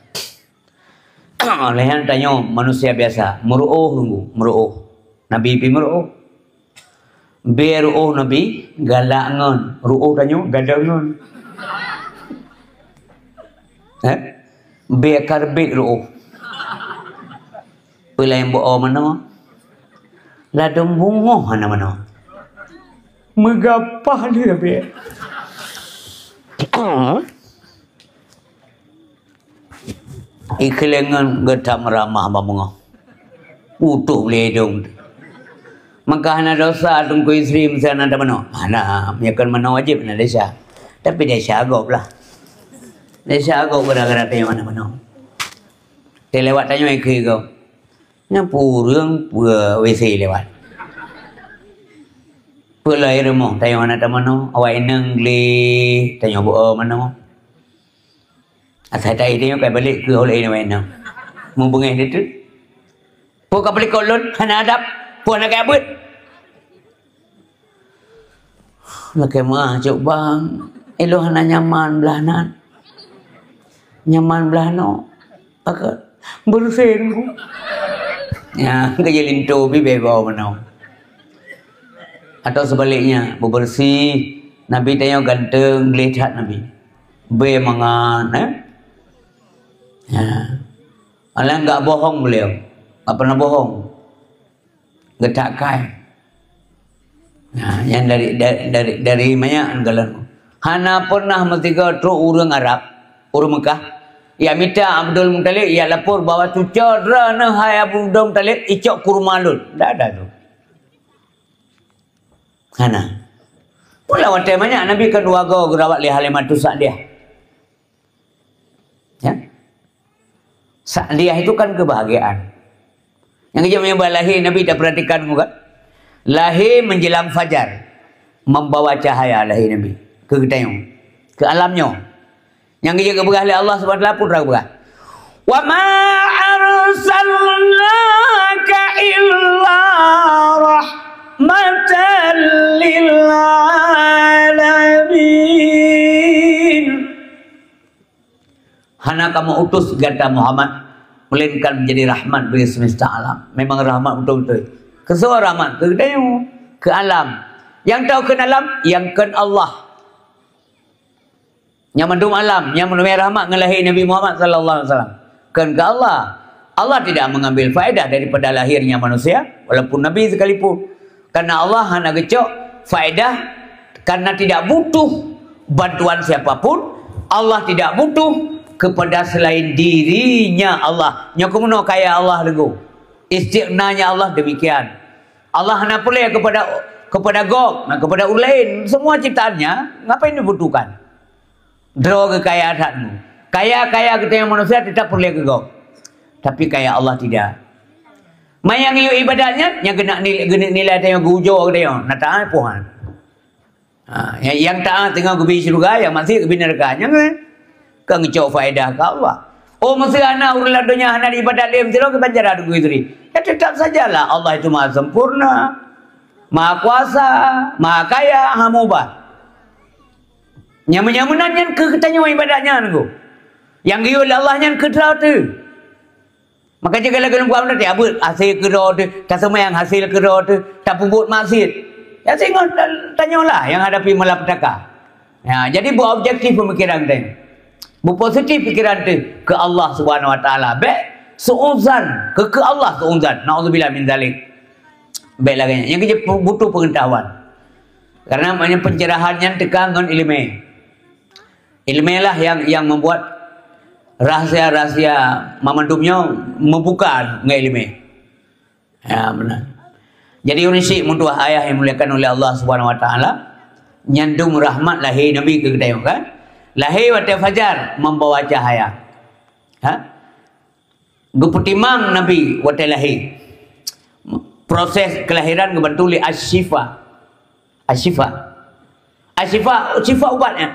Oleh nyan tanyoe manusia biasa, meuruôh lunggu, meuruôh. Nabi pi meuruôh. Bée ruôh Nabi galak ngon, ruôh tanyoe gadong ngon. Eh? Bée karbet ruôh. Peulayan bôh manoe. Ladôm bungoh hana manoe. Meugapah lé bée. Ikhilengan geutam ramah bamungoh. Utoh lé dong. Maka hana dosa Teungku Yusri meusé na tamanoe. Hana, meunyo kon manoe wajéb na desya. Tapi desya gob lah. Desya gob gara-gara tanyoe hana manoe. Teuh lewat tanyoe ikheun gob. Nyan peue ureuëng peue W C lewat. Peue lom rumoh tanyoe hana tamanoe, awak inong gleh tanyoe bôh manoe. Asai tai tanyoe kai balek keu ulée inong. Mubeungéh ditu. Peue ka peulikot lôn hana adab, peue hana kai abeuet. Lakée meuah cok bang, ilôn hana nyaman blah nan. Nyaman blah noe. Maka beureuséh teungku. Ya, keu jih linto bibée bau meunoe. Atau sebaliknya, beubeureuséh, Nabi tanyoe ganteng, gleh that Nabi. Bée mangat, eh? Ya. Alah enggak bohong beliau. Enggak pernah bohong. Geutak kai. Nah, nyan dari, dari, dari, dari manyak galon. Hana pernah meusigoe trok ureuëng Arab, ureuëng Mekah, ya mita Abdul Muttalib, ya lapor bahwa cucoe droeneuh hai Abdul Muttalib icok kurma lôn. Ndak ada tu. Hana. Pula watée manyak Nabi keudua goe geurawat lé Halimatus Sa'diyah. Ya. Sa'diyah itu kan kebahagiaan. Nyang geujak meunyoe lahé Nabi, tapeuratikan bukan? Lahé menjelang fajar, membawa cahaya lahé Nabi keu geutanyoe, keu alam nyoe. Nyang geujak geupeugah lé Allah Subhanahu wa Taala putra geupeugah, "Wa ma arsalnaka illa rahmatan lil alamin." Hana kamoe utus gata Muhammad, melainkan menjadi rahmat bagi semesta alam. Memang rahmat betul-betul. Keu soe rahmat? Keu geutanyoe, keu alam. Nyang tau kheun alam, nyang kheun Allah. Nyang mandum alam, nyang meunurot rahmat ngon lahé Nabi Muhammad sallallahu alaihi wasallam. Kheun keu Allah. Allah tidak mengambil faedah daripada lahirnya manusia, walaupun Nabi sekalipun. Karena Allah hana geucok Faedah, karena tidak butuh bantuan siapapun, Allah tidak butuh kepada selain dirinya Allah. Nyoe keunoe kaya Allah lenggu. Istighnanya Allah demikian. Allah hana peureulée kepada, kepada gob, kepada ureuëng laén. Semua ciptaannya, ngapain dibutuhkan? Droe keu kaya that nyoe. Kaya-kaya geutanyoe manusia tetap peureulée keu gob. Tapi kaya Allah tidak. Manyang yue ibadat nyan, nyang keuneuk nil-, keuneuk nilai tanyoe geujo geutanyoe, na taat puhan. Ha, nyang, nyang taat teungoh geubi syeuruga, nyang maksiat geubi neuraka. Nyan kan? Kan ngeucok faedah keu Allah. Oh, meuseu hana ureuëng lam donya hana ibadat lé, meuseu lôn keu banjara teungku istri. Ya tetap sajalah Allah itu Maha Sempurna, Maha Kuasa, Maha Kaya, Maha Mubah. Nyang meunyoe meunan nyan keu geutanyoe ibadat nyan, Teungku. Nyang geuyue lé Allah nyan keu droe teuh. Maka jeuet galak geuleumpah meunan, abeuet hasé keu droe teuh, taseumayang hasé keu droe teuh, tapeubuet maksiat. Ya singoh ta-, tanyoe lah nyang hadapi malapetaka. Ya, jadi beuobjektif peumikiran teuh. Beupositif pikiran teuh keu Allah Subhanahu Wa Taala. Bék suuzan keu, keu Allah suuzan. Naudzubillah min zalik. Bék lagée nyan. Nyang keujeuet butuh peungeutahuan. Karena makna pencerahan nyan teuka ngon iéleumé. Iéleumé lah yang, yang membuat rahsia-rahsia mamandum nyoe meubuka ngon iéleumé. Ya, beuna. Jadi, ureuëng syiek meutuah ayah yang dimuliakan oleh Allah Subhanahu Wa Taala, nyandum rahmat lahé Nabi keu geutanyoe kan? Lahé watée fajar membawa cahaya. Ha? Geupeutimang Nabi watée lahé. Proses kelahiran geubantu lé Asy-Syifa. Asy-Syifa. Asy-Syifa, syifa ubatnya.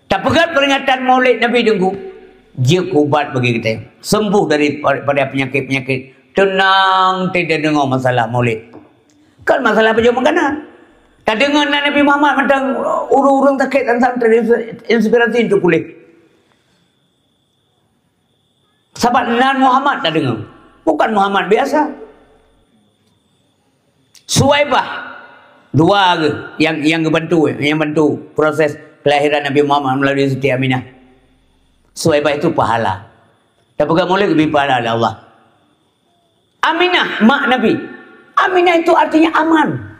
Tapeugét peringatan Maulid Nabi Teungku, jeuet keu ubat bagi kita. Sembuh daripada penyakit-penyakit. Tenang, tidak dengar masalah Maulid. Kan masalah pajoh makanan. Tadeungoe nan Nabi Muhammad mantong ureuëng-ureuëng sakét dan terinspirasi untuk pulih. Sabab nan Muhammad tadeungoe. Bukan Muhammad biasa. Suwaibah. Dua geuh yang, yang geubantu, yang bantu proses kelahiran Nabi Muhammad melalui Siti Aminah. Suwaibah itu pahala. Tapeugét Maulid geubri pahala lé Allah. Aminah, mak Nabi. Aminah itu artinya aman.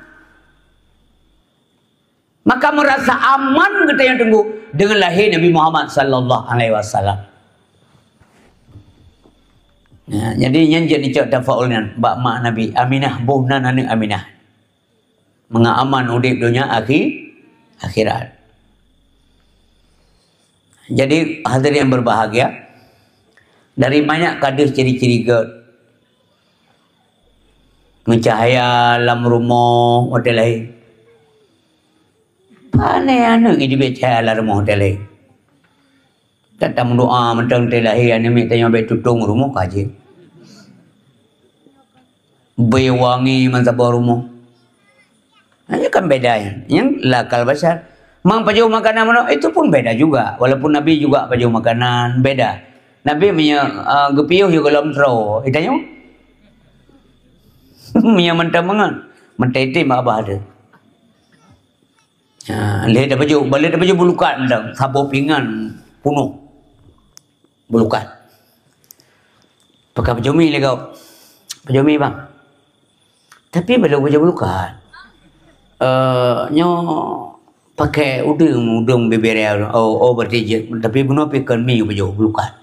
Maka meurasa aman geutanyoe Teungku deungon lahé Nabi Muhammad sallallahu alaihi wasallam. Ya, jadi nyan jeuet neucok tafaul nyan bak mak Nabi Aminah, boh nan aneuëk Aminah. Mangat aman udeb donya akhi-, akhirat. Jadi hadirin yang berbahagia, dari banyak ka deuh ciri-ciri gét. Meucahya lam rumoh watée lahé. Pane aneuëk jiteubiet cahya lam rumoh watée lahé. Tan tameudoa mantong watée lahé aneuëk miet tanyoe bék tutong rumoh ka jeuet. Beuwangi meusaboh rumoh. Nah, itu kan beda ya. Yang lakal bashar. Mang pajoh makanan meunoe, itu pun beda juga. Walaupun Nabi juga pajoh makanan, beda. Nabi meunyoe, ah, geupiôh yue golom tro, itanyoe. Meunyoe mantong mangat, mantong item bak babah teuh. Ha, lheueh tapajoh, balheueh tapajoh bulukat mantong, saboh pingan punoh bulukat. Pakai pajoh mi lé gob. Pajoh mi, bang. Tapi balheueh pajoh bulukat. Eh, nyoe pakai udeueng, udeueng bibir ya. Oh, oh, berarti jeuet. Tapi bunoe pi kon mi pajoh bulukat.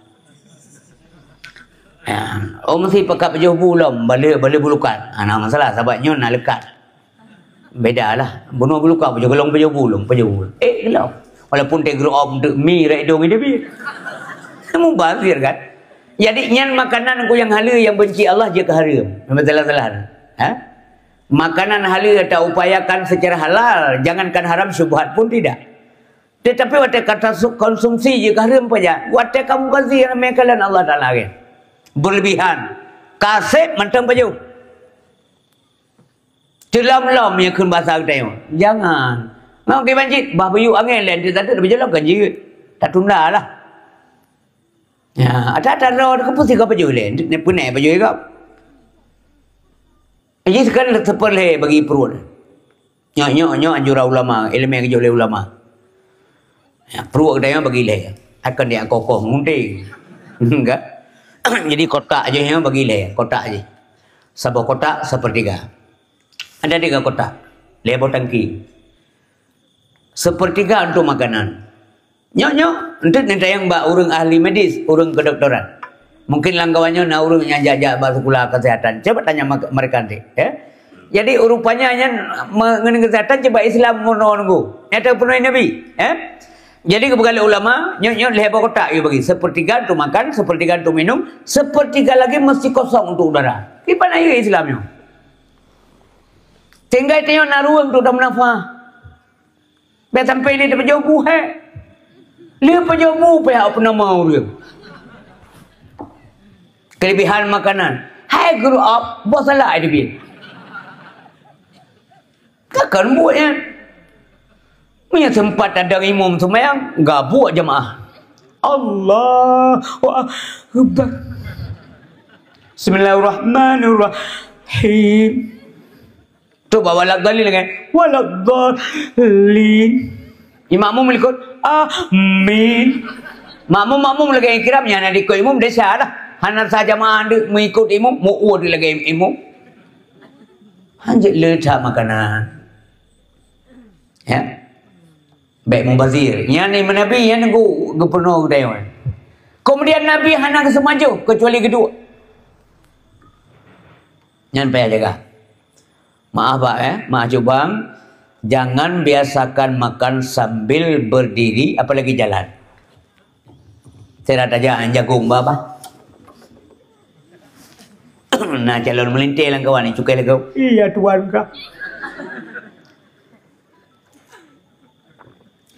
Ya. Oh, meusti pakai pajoh bu lom, balheueh, balheueh bulukat. Ha, na masalah, sabab nyoe na leukat. Beda lah. Bunoe bulukat, pajoh golom, pajoh bu lom, pajoh bu lom. Eh, golom. Walaupun teugroe op untuk mi rek dong ini bi. Mubazir kan? Jadi nyan makanan ku yang hala yang benci Allah jeuet keu hareuem. Memang salah-salah. Ha? Makanan hala ta upayakan secara halal, jangankan haram, syubhat pun tidak. Tetapi watée kata su-, konsumsi jeuet keu hareuem paja, watée ka mubazir meukalan Allah Taala kan. Berlebihan. Kaseb mantong pajoh. Teulam-lam nyang kheun basa geutanyoe. Jangan. Ngon kiban cit, bah beuyuek angén lé, nanti tadi lebih jelok kan jeuet. Tatunda lah. Ya, ada-ada roh, keupeue sigoe pajoh lé, ni peunai pajoh igop. Jadi sekarang seperlé bagi perut. Nyoe, nyoe, nyoe anjuran ulama, iéleumé geujok lé ulama. Ya, pruet geutanyoe bagi lhèe. Akan dia kokoh ngunting. Enggak. Jadi kotak aja nyoe bagi lhèe, kotak aja. Saboh kotak sepertiga. Ada tiga kotak. Lhèe boh tangki. Sepertiga untuk makanan. Nyoe-nyoe, enteuk neutanyong bak ureuëng ahli medis, ureuëng kedokteran. Mungkin lam kawan nyoe na ureuëng nyang jak-jak bak sekolah kesehatan. Coba tanya mak-, mereka nanti, ya. Jadi, rupanya nyan me-, ngon kesehatan coba Islam meunoe nunggu. Nyata peunoh Nabi, ya. Jadi, keupeugah lé ulama, nyoe-nyoe lhèe boh kotak yue bagi. Sepertiga untuk makan, sepertiga untuk minum, sepertiga lagi mesti kosong untuk udara. Kiban ayeue Islam nyoe. Tinggai tanyoe na ruang untuk tameunafah. Bèk sampai lé tapeujoh bu, hé. Lé peujoh bu pihak peunama ureuëng. Kelebihan makanan. Hai guru, ah, boh salah ai teubiet. Takkan buet nyan. Meunyo sempat tadong imum seumayang, gabuek jamaah. Allahu Akbar. Bismillahirrahmanirrahim. Tu bawa lafdhalin lagi. Waladhdallin. Imam meulikot, "Amin." Makmum-makmum lagèe ikram, nyan na dikot imum, desya dah. Hana sah jamaah deuk meuikot imum, meu'ue deuk lagèe imum. Hanjeuet le that makanan. Ya. Bèk mubazir. Nyan ni Nabi nyan geu-, geupeunoh geutanyoe. Kemudian Nabi hana geuseumajoh keucuali geuduek. Nyan payah jaga. Maaf, Pak, eh. Maaf, Cubang. Jangan biasakan makan sambil berdiri, apalagi jalan. Saya dah tajak jagung, bah, bah. Nah, calon melintir lam kawan ni, cukai lagau. Iya, tuan kah.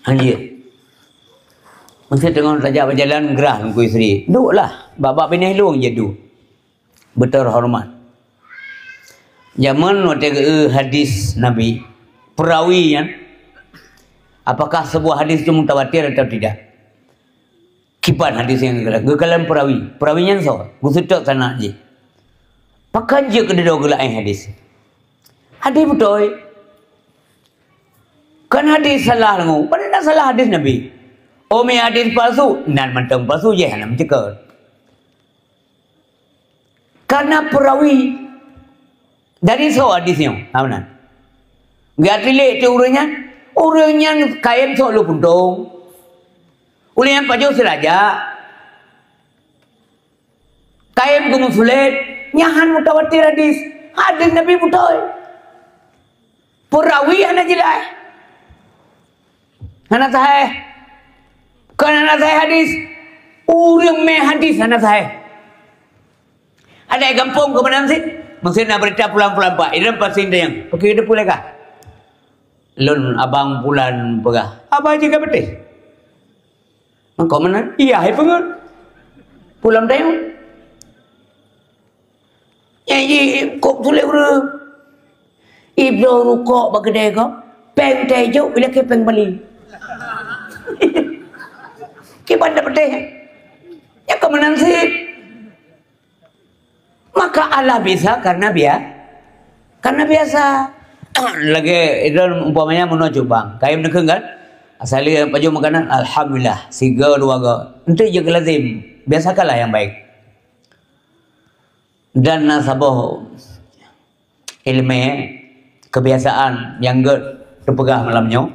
Anjir. Masa tengah tajak berjalan, gerah Teungku Yusri. Duklah. Bak-bak binéh lôn je duek. Beuteuhoreumat. Jameun watèe geu-eu hadis Nabi, peurawi nyan, apakah sebuah hadis itu mutawatir atau tidak? Kiban hadis nyan geukalon, geukalon peurawi. Peurawi nyan soe? Geuseutôt sanad jih. Pakon jeuet keu dudoe geulaén hadis? Hadis beutôi. Kon hadis salah deungoe. Padahai na salah hadis Nabi. Oh, mi hadis palsu. Nan mantong palsu, jih hana meuceukeut. Karena peurawi. Dari soe hadis nyoe? Ha, meunan. Geuateulék teuh ureuëng nyan. Ureuëng nyan kayém sok lôn puntông. Ulèe nyan pajoh siraja. Kayém geumeusulet. Nyan han mutawatir hadis. Hadis Nabi beutôi. Peurawi hana jeulaih. Hana sahih. Kon hana sahih hadis. Ureuëng mé hadis hana sahih. Ada di gampông keumanan sit? Maksud na beurita pulang-pulang pak. Idan pasti dayang. Pakai ada pulai kah? Lôn abang pulan peugah. Abang jih ka beuteh. Mangko meunan, iya hai peungeut. Pulang dayang. Nyan jih kok sulet ureuëng. Ibloe rukok bak keudè gob, péng teuh jok, ilakèe péng Bali. Kiban dak peudeh. Nyan keuh meunan sit. Maka Allah bisa karena bia-, karena biasa. Lagèe itu umpamanya meunoe Cubang. Kayém neukheun kan? Asai lheueh pajoh makanan, alhamdulillah. Sigo dua go. Enteuk jeuet keu lazim. Biasakanlah yang baik. Dan na saboh ileumèe kebiasaan nyang gèt teupeugah malam nyoe.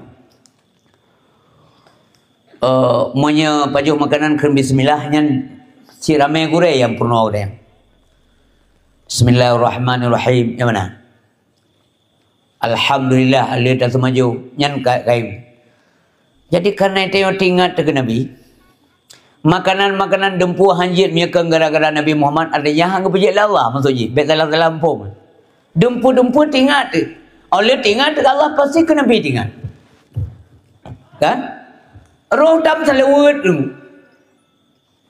Eh, meunyoe pajoh makanan kheun bismillah nyan cit ramè gurèe nyang peurunoe gurèe. Bismillahirrahmanirrahim. Nyang mana? Alhamdulillah, lheueh taseumajoh nyan ka-, kayém. Jadi, karena itu nyang teuingat teuh keu Nabi, makanan-makanan dumpeue hanjeuet meunyoe kon gara-gara Nabi Muhammad, artinya han geupeujeuet lé Allah, maksud jih, bèk salah-salah muphom. Dumpeue-dumpeue teuingat teuh. Óh lheueh teuingat teuh Allah, pasti keu Nabi teuingat. Kan? Roh dam saleuweuet tu.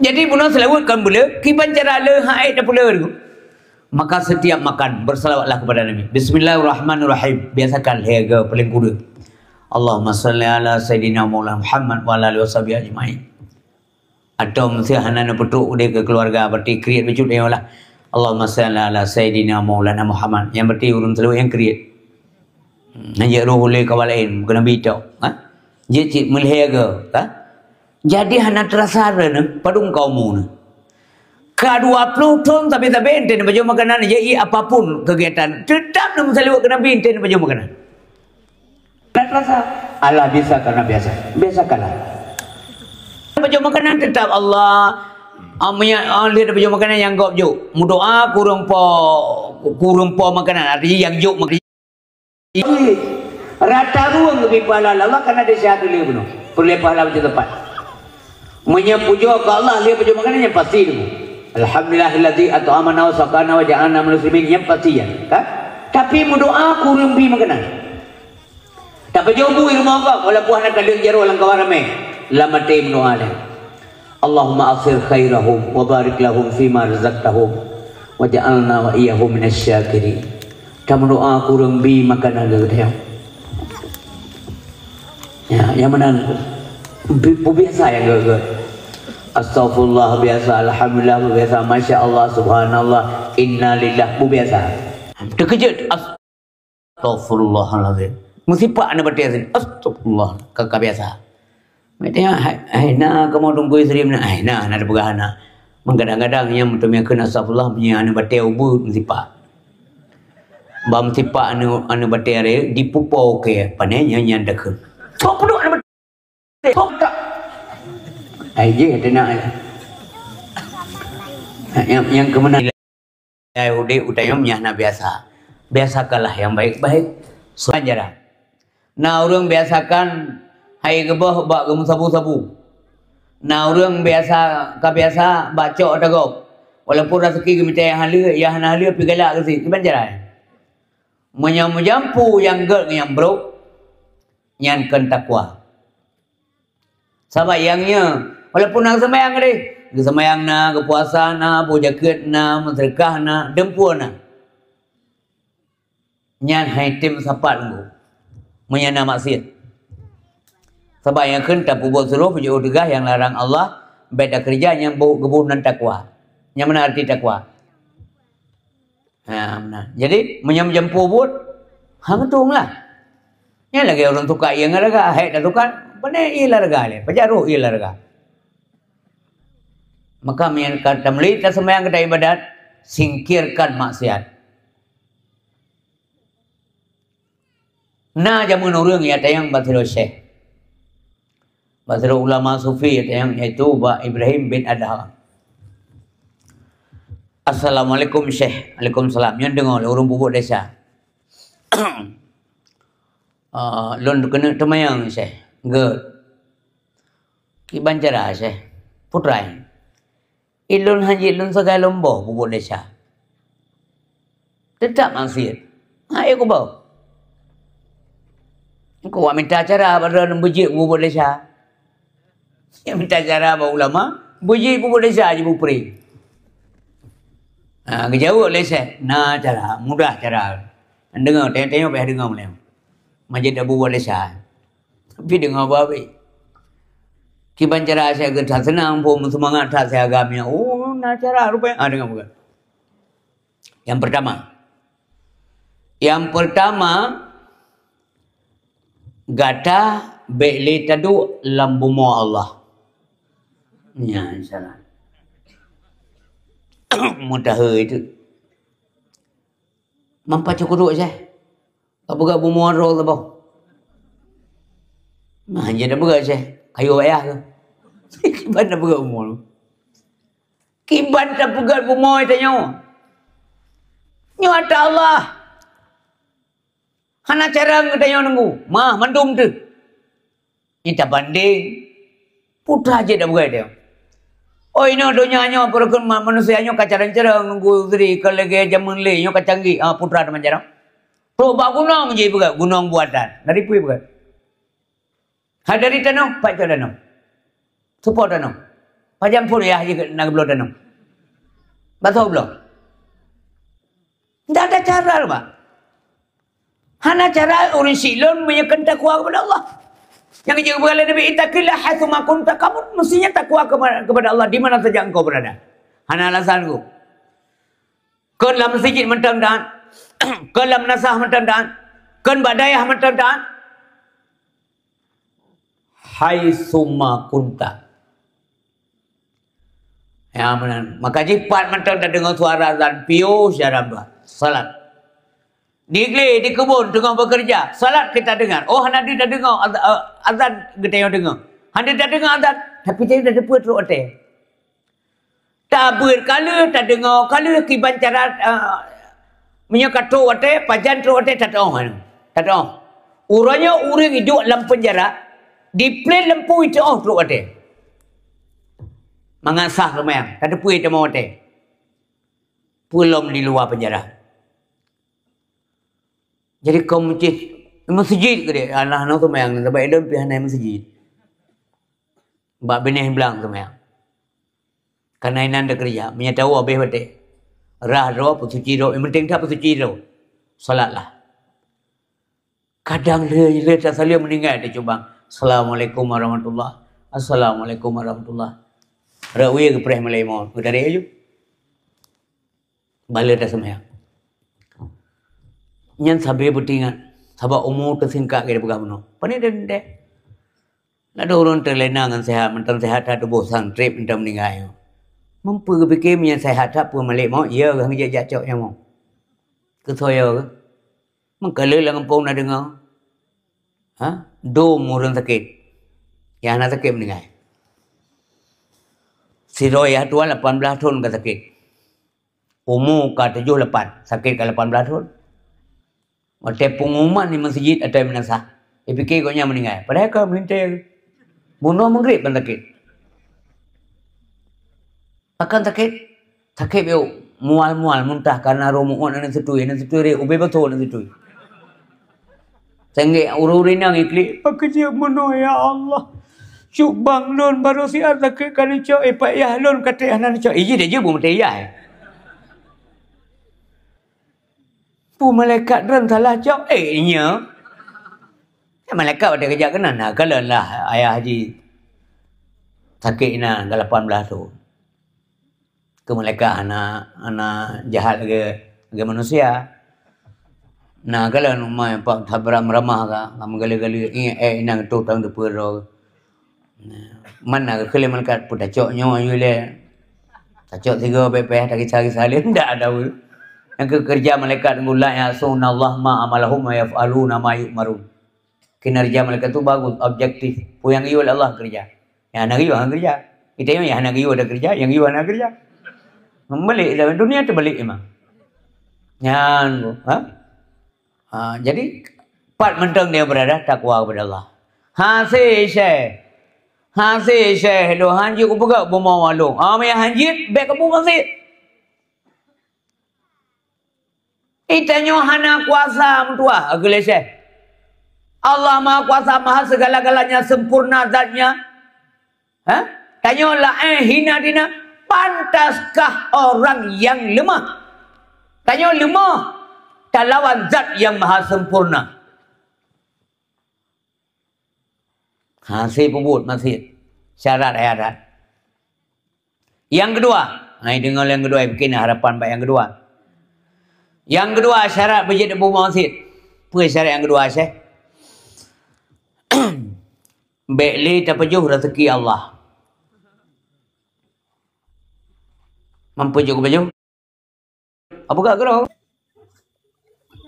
Jadi, bunoe seulaweuet kon beuleu, kiban cara le hak ék tapeuleu tu. Maka setiap makan, bersalawatlah kepada Nabi. Bismillahirrahmanirrahim. Biasakan lhèe go paléng kureueng. Allahumma shalli ala sayyidina maulana Muhammad wa ala alihi wasahbihi ajmain. Atau meusé hana neupeutrok udeh keu keuluwarga, berarti kriet bacut nyoe lah. Allahumma shalli ala sayyidina maulana Muhammad. Nyang berarti ureueng seulaweuet nyang kriet. Hmm, nyan jeuet roh ulèe kawan laén, bukan Nabi tok, ha? Jeuet cit meulhèe go, ha? Jadi hana teurasa droeneuh, padum ka umu neuh. Ka dua ploh thon sabe-sabe enteuk neupajoh makanan, jadi apapun kegiatan, teutap neumeusaleuet keu Nabi enteuk neupajoh makanan. Rasa Allah bisa karena biasa. Biasakanlah. Pajoh makanan tetap Allah. Ah, meunyo, ah, lheueh pajoh makanan nyang gob jok. Meudoa kureueng po, kureueng po makanan. Artinya nyang jok makanan. Rata ruang geubri pahala Allah karena desya dulu bunoe. Peureulée pahala bak teumpat. Meunyo pujoe keu Allah, lheueh pajoh makanan nyang pasti dulu. Alhamdulillahilladzi at'amana wa saqana wa ja'alna minal muslimin, nyang pasti nyan, kan? Tapi meudoa kureueng bri makanan. Tapajoh bu i rumoh gob, walaupun hana taleuek jaroe lam kawan ramé, lam até meudoa lé. Allahumma aksir khairahum wa barik lahum fima razaqtahum waj'alna wa iyyahum minasy syakirin. Tameudoa kureueng bri makanan geutanyoe. Ya, nyang meunan bi-, biasa nyang geuh-geuh. Astaghfirullah biasa, alhamdulillah biasa, masya Allah, subhanallah, innalillah biasa. Teukeujot, astaghfirullahalazim. Meusipak aneuk batée sini, astagfirullah, ka, ka biasa. Meuteumé hai, hai na kamoe Teungku Yusri meunan, hai na, na teupeugah na. Meugadang-gadang nyang meuteumé kheun astagfirullah, meunyo aneuk batée ubeut meusipak. Bak meusipak aneuk, aneuk batée ré, dipupo uke, pane nyan nyan dakheun. Sok peuduek aneuk batée, sok tak. Ai jih teunak ai. Nyang, nyang keumeunan. Hai udép u tanyoe nyan na biasa. Biasakanlah yang baik-baik. Sepanjang. Na ureuëng biasakan hai geuboh bak geumeusabu-sabu. Na ureuëng biasa ka biasa bak cok ateueh gob. Walaupun raseuki geumita nyang haleue, nyang hana haleue pih galak geusie. Kiban cara nyan. Meunyoe meujampu nyang gét ngon nyang brok, nyan kon takwa. Sabab nyang nyoe, walaupun na seumayang deh, geuseumayang na, geupuasa na, bôh jakeuet na, meuseudeukah na, deumpue na. Nyan hai tem sapat lunggu. Meunyan na maksiat. Sabab nyang kheun tapeubuet suroh, peujiôh teugah nyang larang Allah, bék takeureuja nyang boh geuboh nan takwa. Nyang mana arti takwa? Ha, meunan. Jadi, meunyoe meujampu buet, ha, meutueng lah. Nyan lagée ureuëng tukar ié ngon raga, hék tatuka, pane ié lam raga lé, pajaroh ié lam raga. Maka meunyoe ka tameuliet taseumayang gata ibadat, singkirkan maksiat. Na jameun ureuëng nyang tanyong bak sidroe syekh. Bak sidroe ulama sufi nyang tanyong, yaitu bak Ibrahim bin Adham. "Assalamualaikum, Syekh." "Waalaikumsalam." Nyan deungoe lé ureuëng peubuet desya. "Ah, lôn keuneuk teumayang, Syekh." "Gét." "Kiban cara, Syekh?" "Putra." "Ilôn hana jeuet lôn sagai lôn boh peubuet desya." "Teutap maksiat." "Hai kuboh." "Engkau awak minta cara bak droeneuh beujeuet peubuet desya." Nyang minta cara bak ulama, beujeuet peubuet desya jibeupreh. Ha, geujaweueb lé syekh, "Na cara, mudah cara." Deungoe, tanyong-tanyong payah deungoe meunyoe. Majeut dak peubuet desya. Tapi deungoe bah abéh. Kiban cara syekh geuh that seunang, phon meuseumangat that syekh agam nyan. Oh, na cara rupanya. Ah, deungoe peugah. Yang pertama. Yang pertama, gata bék lé taduek lam bumoe Allah. Nyan salah. Mutahe itu. Mampa cukup duek, Syekh. Ka peugah bumoe droe saboh. Nah, jadi peugah, Syekh. Kayu payah ke? Kiban tapeugah bumoe. Kiban tapeugah bumoe tanyoe. Nyoe ata Allah. Hana cara geutanyoe nunggu. Mah, mandum teuh. Nyan tabandeng. Putra jeuet dak peugah tanyoe. Oh, inoe donya nyoe, peureukeuen ma-, manusia nyoe ka carông-carông nunggu sri, ka lagée jameun lé, nyoe ka canggih. Ah, putra teuma carông. Trok bak gunong jih peugah, gunong buatan. Dari pui peugah. Hai dari tanoh, pat cok tanoh. Soe po tanoh. Pajan phon yah jih na geubloe tanoh. Basoe bloe. Ndak ada cara, Pak. Hana cara ureuëng siklon meunyoe kon takwa kepada Allah. Nyang jeuet geupeugah lé Nabi, "Ittaqillah haitsu ma kunta." Kamu mestinya takwa kepada, kepada Allah di mana saja engkau berada. Hana alasan ku. Kon lam meuseujid mantong taát. Kon lam meunasah mantong taát. Kon bak dayah mantong taát. Haitsu ma kunta. Ya, meunan. Maka jipat mantong tadeungoe suara azan piôh syedara bah. Salat. Di glé, di keubon, teungoh beukeureuja. Salat kita dengar. Oh, hana deuh tadeungoe az-, eh, azan geutanyoe deungoe. Hana deuh tadeungoe azan, tapi tanyoe tateupeue trok watèe. Tabeuet ka lheueh, tadeungoe ka lheueh kiban cara, eh, meunyoe ka trok watèe, pajan trok watèe, tateu'oh. Tateu'oh. Uroe nyoe ureueng iduek lam peunjara, diplén lampu iteu'oh trok watèe. Mangat sah seumayang, tateupeue tamong watèe. Peue lom di luwa peunjara. Jadi kaum meucit, meuseujid keudéh, alah, hana seumayang, sabab ilôn pih hana meuseujid. Bak binéh blang seumayang. Kana inan teukeureuja, meunyo tawoe abéh watèe. Rhah droe, peusuci droe, nyang penting that peusuci droe. Salatlah. Kadang lé, lé tasaleuem meuninggai tacubang. Assalamualaikum warahmatullah. Assalamualaikum warahmatullah. Rot wie geupreh malaikat maut, geutarek laju. Bala taseumayang. Nyan sabe beuteuingat, sabab umu teusingkat lagèe peugah bunoe. Pane dendek. Ladôm ureueng teulena ngon seuhat, mantong seuhat that tuboh sang trép mantong meuninggai. Meunyoe geupike meunyoe seuhat that peue malaikat maut, ya geuh geujak jak cok nyang maut. Keusoe ya geuh. Meukaleuh lam gampông na deungoe. Ha? Dum ureueng sakét. Nyang hana sakét meuninggai. Sidroe yah tuan lapan blaih thon ka sakét. Umu ka tujoh lapan, sakét ka lapan blaih thon. Watèe pengumuman di meuseujid atau di meunasah, ipike gobnyan meuninggai. Padahai ka meulintèe. Bunoe Maghrib ban sakét. Pakon sakét? Sakét beu mual-mual muntah kareuna roh meu'uet aneuk seutui, aneuk seutui ré ubé baso aneuk seutui. Sehingga ureueng-ureueng inong iklik, "Pakon jeuet meunoe, ya Allah? Cubang lôn barô siat sakét ka neucok, eh, pat yah lôn ka trép hana neucok." Iji dah jeuet beumaté yah. Peue malaikat droen salah cok, eh, nyo. Eh, malaikat watèe geujak keunan, na kalon lah ayah jih sakét inan ka lapan blaih thon. Keu malaikat hana, hana jahat lagèe, lagèe manusia. Na kalon umai pak sabra meuramah ka, ka meugalak-galak, eh, eh, inan tôh tang teupeue droe. Nah, mana geukheun lé malaikat, "Peue tacok nyoe yue lé? Tacok sigoe bèk payah takisah-kisah lé." Ndak ada. Nyang keu keureuja malaikat, "La ya'sunallaha ma amarahum wa yaf'aluna ma yu'marun." Kinerja malaikat tu bagus, objektif. Peue nyang geuyue lé Allah keureuja. Nyang hana geuyue hana keureuja. Kita nyoe nyang hana geuyue ada keureuja, nyang geuyue hana keureuja. Membalik, dunia terbalik memang. Nyan, ha? Ha, jadi, pat mantong dia berada takwa kepada Allah. Hase syeh. Hase syeh, lôn hanjeuet kupeugah bumoe walong. Ha, meunyo hanjeuet, bèk kabu maséh. Geutanyoe hana kuasa meutuah, geuleuh syeh. Allah Maha Kuasa, Maha segala-galanya, sempurna zatnya. Ha? Tanyoe laén hina dina, pantaskah orang yang lemah? Tanyoe lemah talawan Zat yang Maha Sempurna. Ha, si peubuet maksiet. Syarat hai adat. Yang kedua, hai deungoe yang kedua, bikin harapan bak yang kedua. Yang kedua, syarat beujeuet peubuet maksiet. Peue syarat yang kedua, Syekh? Bèk lé tapeujoh raseuki Allah. Mampu jok pajoh? Apa gak keudroe?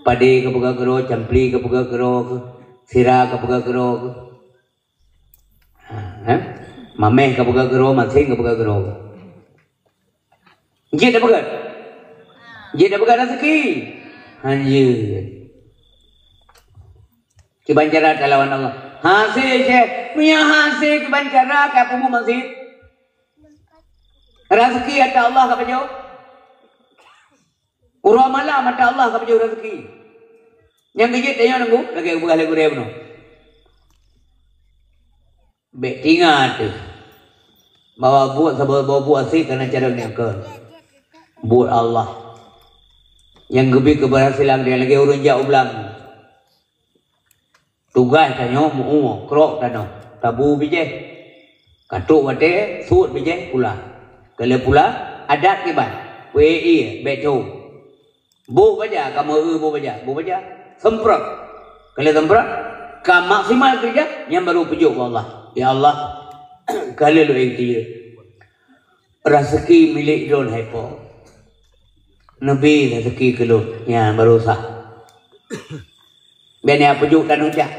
Padé ka peugah keudroe, campli ka peugah keudroe, sira ka peugah keudroe. Ha, eh? Mamèh ka peugah keudroe, masén ka peugah keudroe. Jeuet dak peugah? Jeuet dak peugah raseuki? Hanjeuet. Kiban cara talawan Allah. Hase, Syekh. Meunyo hase kiban cara ka peubuet maksiet. Raseuki ata Allah ka pajoh. Uroe malam ata Allah ka pajoh raseuki. Nyang keujeuet tanyoe nunggu, lagèe geupeugah lé gurèe bunoe. Bèk tingat teuh bahwa buet saboh-saboh buet asai kana carông nyang keu buet Allah. Nyang geubri keubeurhasilan nyang lagèe ureueng jak u blang. Tugaih tanyoe meu-ueh krok tanoh, tabu bijèh. Ka trok watèe, suet bijèh pula. Keu lheueh pula, adat kiban, peuék ié, bèk thô. Boh baja, ka meu-eu boh baja, boh baja. Semprot. Keu lheueh semprot, ka maksimal keureuja, nyan baru peujok bak Allah. Ya Allah, ka lheueh lôn ikhtiar. Raseuki milék lôn hai Po. Neubi raseuki keu lôn, nyan baru sah. Biar ni apa juk tanoh jak.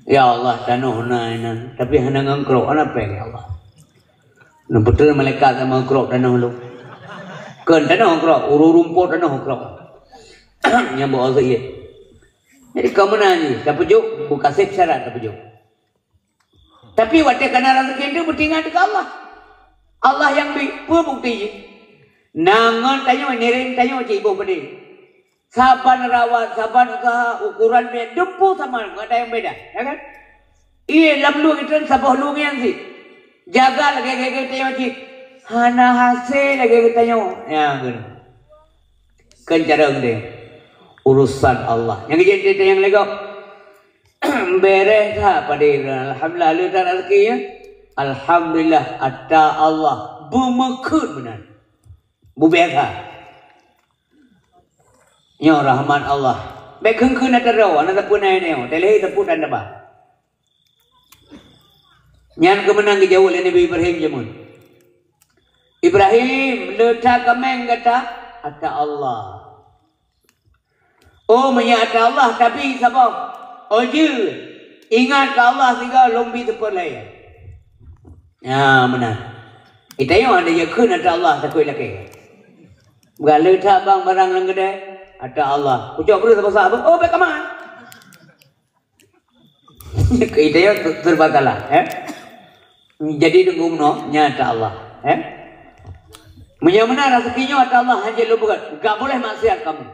Ya Allah, tanoh na inan, tapi hana ngon krok, hana peng, ya Allah. Nang beutôi malaikat sama krok tanoh lu. Kon tanoh krok, ureueng rumpok tanoh krok. Nyang bawa Allah iya. Jadi kau meunan jih, tapeujok, bukaseb syarat tapeujok. Tapi watée kana raseuki tu beutingat keu Allah. Allah nyang bi, peue bukti jih? Nangon tanyoe, nireng tanyoe cit boh peudeh. Saban rawat, saban usaha, ukoran biaya, dumpeue sama, nggak ada yang beda, ya kan? Iya, lam lueng itu saboh lueng nyang sit. Jaga lagée-lagée tanyoe cit. Hana hase lagée tanyoe. Ya, kan. Kan cara geude. Urusan Allah. Nyang jeuet nyang lego. Bereh that padé, alhamdulillah, le that raseuki, ya. Alhamdulillah, ata Allah beumeukeut meunan. Bubé that. Nyoe rahmat Allah. Bék kheun-kheun ata droe, hana sapeue na nyoe, teuléh sapeue dan taba. Nyan keuh meunan geujaweueb lé Nabi Ibrahim jameun. Ibrahim, le that kaméng gata, ata Allah. Oh, meunyoe ata Allah, tabi saboh. Oh, jeuet. Ingat keu Allah sigoe lom bi teupeu lé. Ya, meunan. Ita nyoe ada je kheun ata Allah takoi lakée. Bukan le that bang barang lam keudè, ata Allah. Ucok beureuh saboh saat, oh, bék kaman. Ita nyoe ter-, terbatal lah, eh. Jadi deungon nyoe, nyan ata Allah, eh. Meunyoe meunan raseuki nyoe ata Allah, hanjeuet lôn peugah, gak boleh maksiat kamu.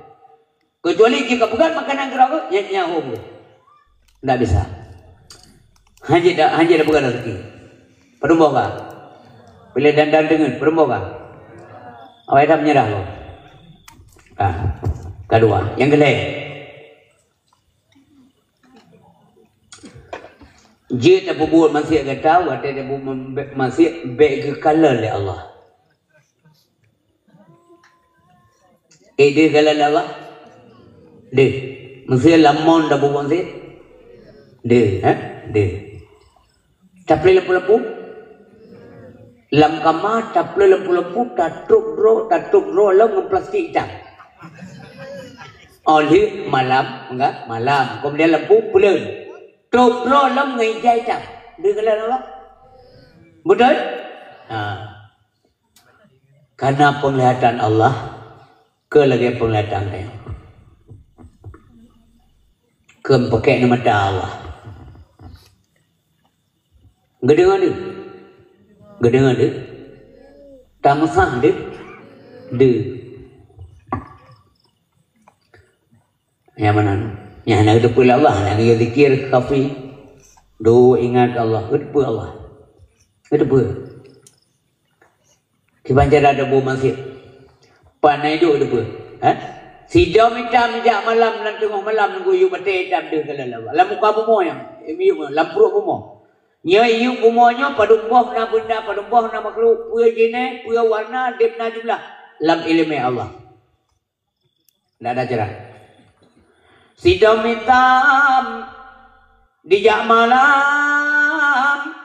Kecuali jika peugah makanan keurau, ya, ya, hom. Ndak bisa. Hanjeuet dak, hanjeuet dak peugah raseuki. Padum boh ka? Bila dandan deungon, padum boh ka? Awai dah menyerah lo. Ah, kedua, yang kedua. Jeuet tapeubuet maksiat gata, watée tapeubuet maksiat bék geukalon lé Allah. Eh, deuh kalon lé Allah? Deuh. Meusé lam mon tapeubuet maksiat? Deuh, ha? Deuh. Taplé lampu-lampu? Lam kama taplé lampu-lampu, tatrok droe, tatrok droe lom ngon plastik itam. Oh, lheueh malam, enggak, malam. Kemudian lampu peuleuen. Trok droe lom ngon ija itam. Deuh kalon Allah? Beutôi? Ha. Karena penglihatan Allah keu lagée penglihatan tanyoe. Keu pakèk ngon mata Allah. Geudeungoe deuh? Geudeungoe deuh? Tameusah deuh? Deuh. Nyang meunan. Nyang hana geuteupeue lé Allah, hana geuyue zikir khafi. Duek ingat keu Allah, geuteupeue Allah. Geuteupeue. Kiban cara tabu maksiat. Pan na iduek geuteupeue. Ha? Sidom itam jak malam lam teungoh malam nunggu yue batée itam deuh kalon lé Allah. Lam muka bumoe nyan, yue lam pruet bumoe. Nyoe yue bumoe nyoe padum boh na beunda, padum boh na makhluk, peue jeunèh, peue warna, deb na jumlah. Lam iéleumé Allah. Ndak ada cara. Sidom itam dijak malam,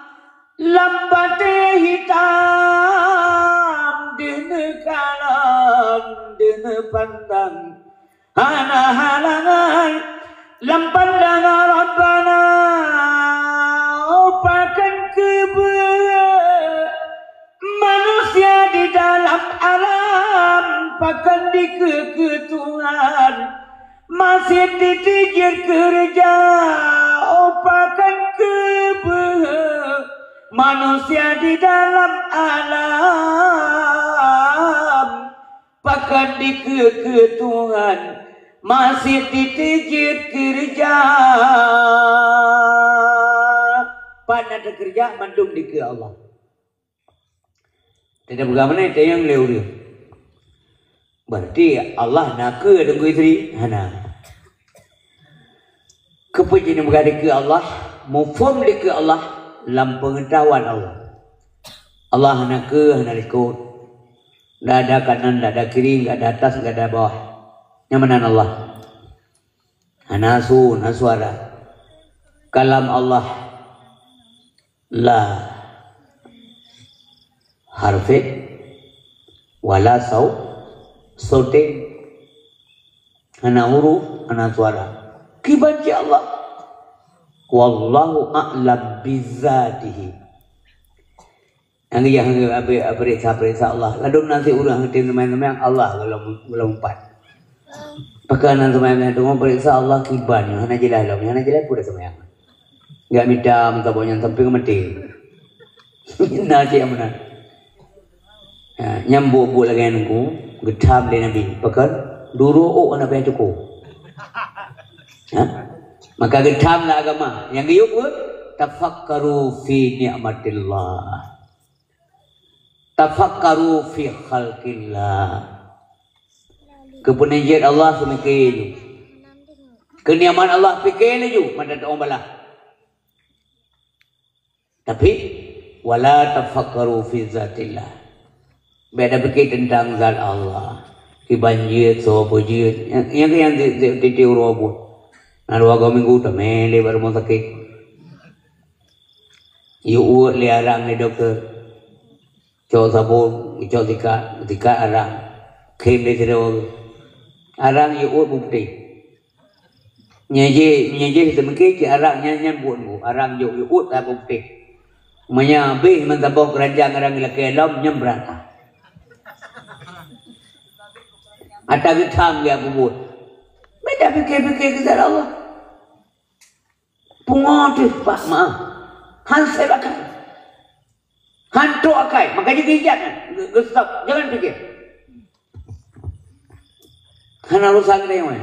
lam batée hitam, deuh neukalon, deuh neupandang. Hana halangan lam pandangan Rabbana, oh, pakon keubeue manusia di dalam alam, pakon dikeue-keue Tuhan, masih ditijeut keureuja, oh, pakon keubeue manusia di dalam alam, pakon dikeue-keue Tuhan, masih ditijeut keureuja. Pat na teukeureuja, mandum dikeue Allah. Teupeugah meunan teunyang lé ureueng. Berarti Allah na keue Teungku Yusri? Hana. Keupeue jih neupeugah dikeue Allah? Muphom dikeue Allah lam peungeutahuan Allah. Allah hana keue, hana likot. Ndak ada kanan, ndak ada kiri, ndak ada atas, ndak ada bawah. Nyang meunan Allah. Hana su, hana suara. Kalam Allah la harfin wala sau-, sautin. Hana huruf, hana suara. Kiban cit Allah. Wallahu a'lam bizatihi. Nyang geujak ape-ape, peuriksa-peuriksa Allah. Ladôm na sit ureueng hana tem seumayang-seumayang, Allah golom, golom pat. Pakon hana seumayang-seumayang, teuma peuriksa Allah kiban nyoe, hana jeulaih lom, hana jeulaih peue seumayang. Geujak mita meutabok nyan sampoe maté. Na cit nyang meunan. Ha, nyang buet-buet lagèe nyan ku, geutham lé Nabi. Pakon? Duroe ôk hana payah cuko. Ha? Maka geutham lam agama. Nyang geuyue buet, tafakkaru fi ni'matillah. Tafakkaru fi khalqillah. Keu peuneujiet Allah seumike ju. Keu nikmat Allah pike laju, mata teuong balah. Tapi, wala tafakkaru fi zatillah. Bèk tapike teuntang zat Allah. Kiban jeuet, soe peue jeuet. Nyang, nyang, nyang di, di, di, di uroe buet. Na dua go minggu tamè lé bak rumoh sakét. Yue uet lé arang lé dokto. Cok sabon, cok sikat, sikat arang. Khém lé sidroe. Arang yue uet beuputéh. Meunyoe jih, meunyoe jih seumike cit arang nyan, nyan buet bu. Arang jok yue uet ka beuputéh. Meunyoe habéh meusaboh keuranjang arang lakèe lom, nyan beurangkat. Ata geutham geujak peubuet. Beda pike-pike keu zat Allah. Pungo teuh, Pak, meu'ah. Han sép akai. Han trok akai. Maka jih geujak nyan. Geu-, geustop. Jangan pikir. Hana urusan geutanyoe.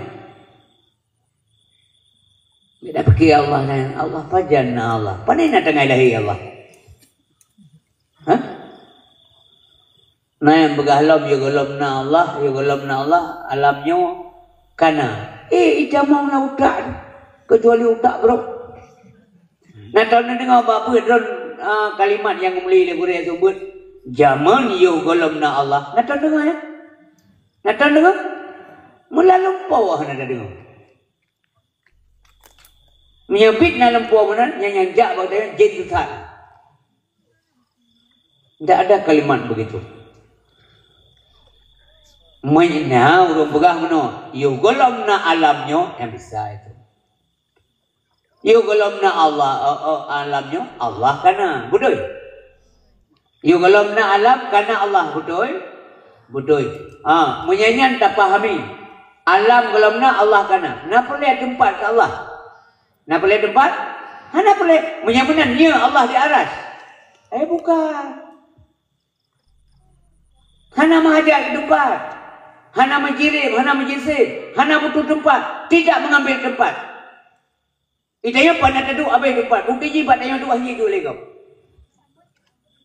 Beda pikir Allah nyan. Allah pajan na Allah. Pane na teungoh lahé Allah? Hah? Na nyang peugah lom, yôh gohlom na Allah, yôh gohlom na Allah, alam nyoe kana. Eh, itamong na utak tu, keucuali utak brok. Na teudeungoe bak beuet droen, ah, kalimat nyang geumeulie lé gurèe seumeubeuet, jameun yôh gohlom na Allah. Na teudeungoe, ya? Na teudeungoe? Meulaleumpô na teudeungoe. Meunyoe biet na lumpoe meunan, nyan nyang jak bak geutanyoe jén sisat. Tidak ada kalimat begitu. Meunyoe na ureueng peugah meunoe, yôh gohlom na alam nyoe, nyan bisa itu. Yôh gohlom na Allah, oh, oh, alam nyoe, Allah kana. Beutôi? Yôh gohlom na alam, kana Allah, beutôi? Beutôi. Ha, meunyoe nyan tapahami, alam gohlom na, Allah kana. Na peureulèe teumpat keu Allah? Na peureulèe teumpat? Hana peureulèe. Meunyoe meunan, nyoe Allah di aras? Eh, bukan. Hana meuhajat keu teumpat. Hana meujirém, hana meujisém, hana butuh teumpat, tidak mengambil tempat. Geutanyoe pat na taduek abéh teumpat, bukti jih bak tanyoe duek hana duek lé gob.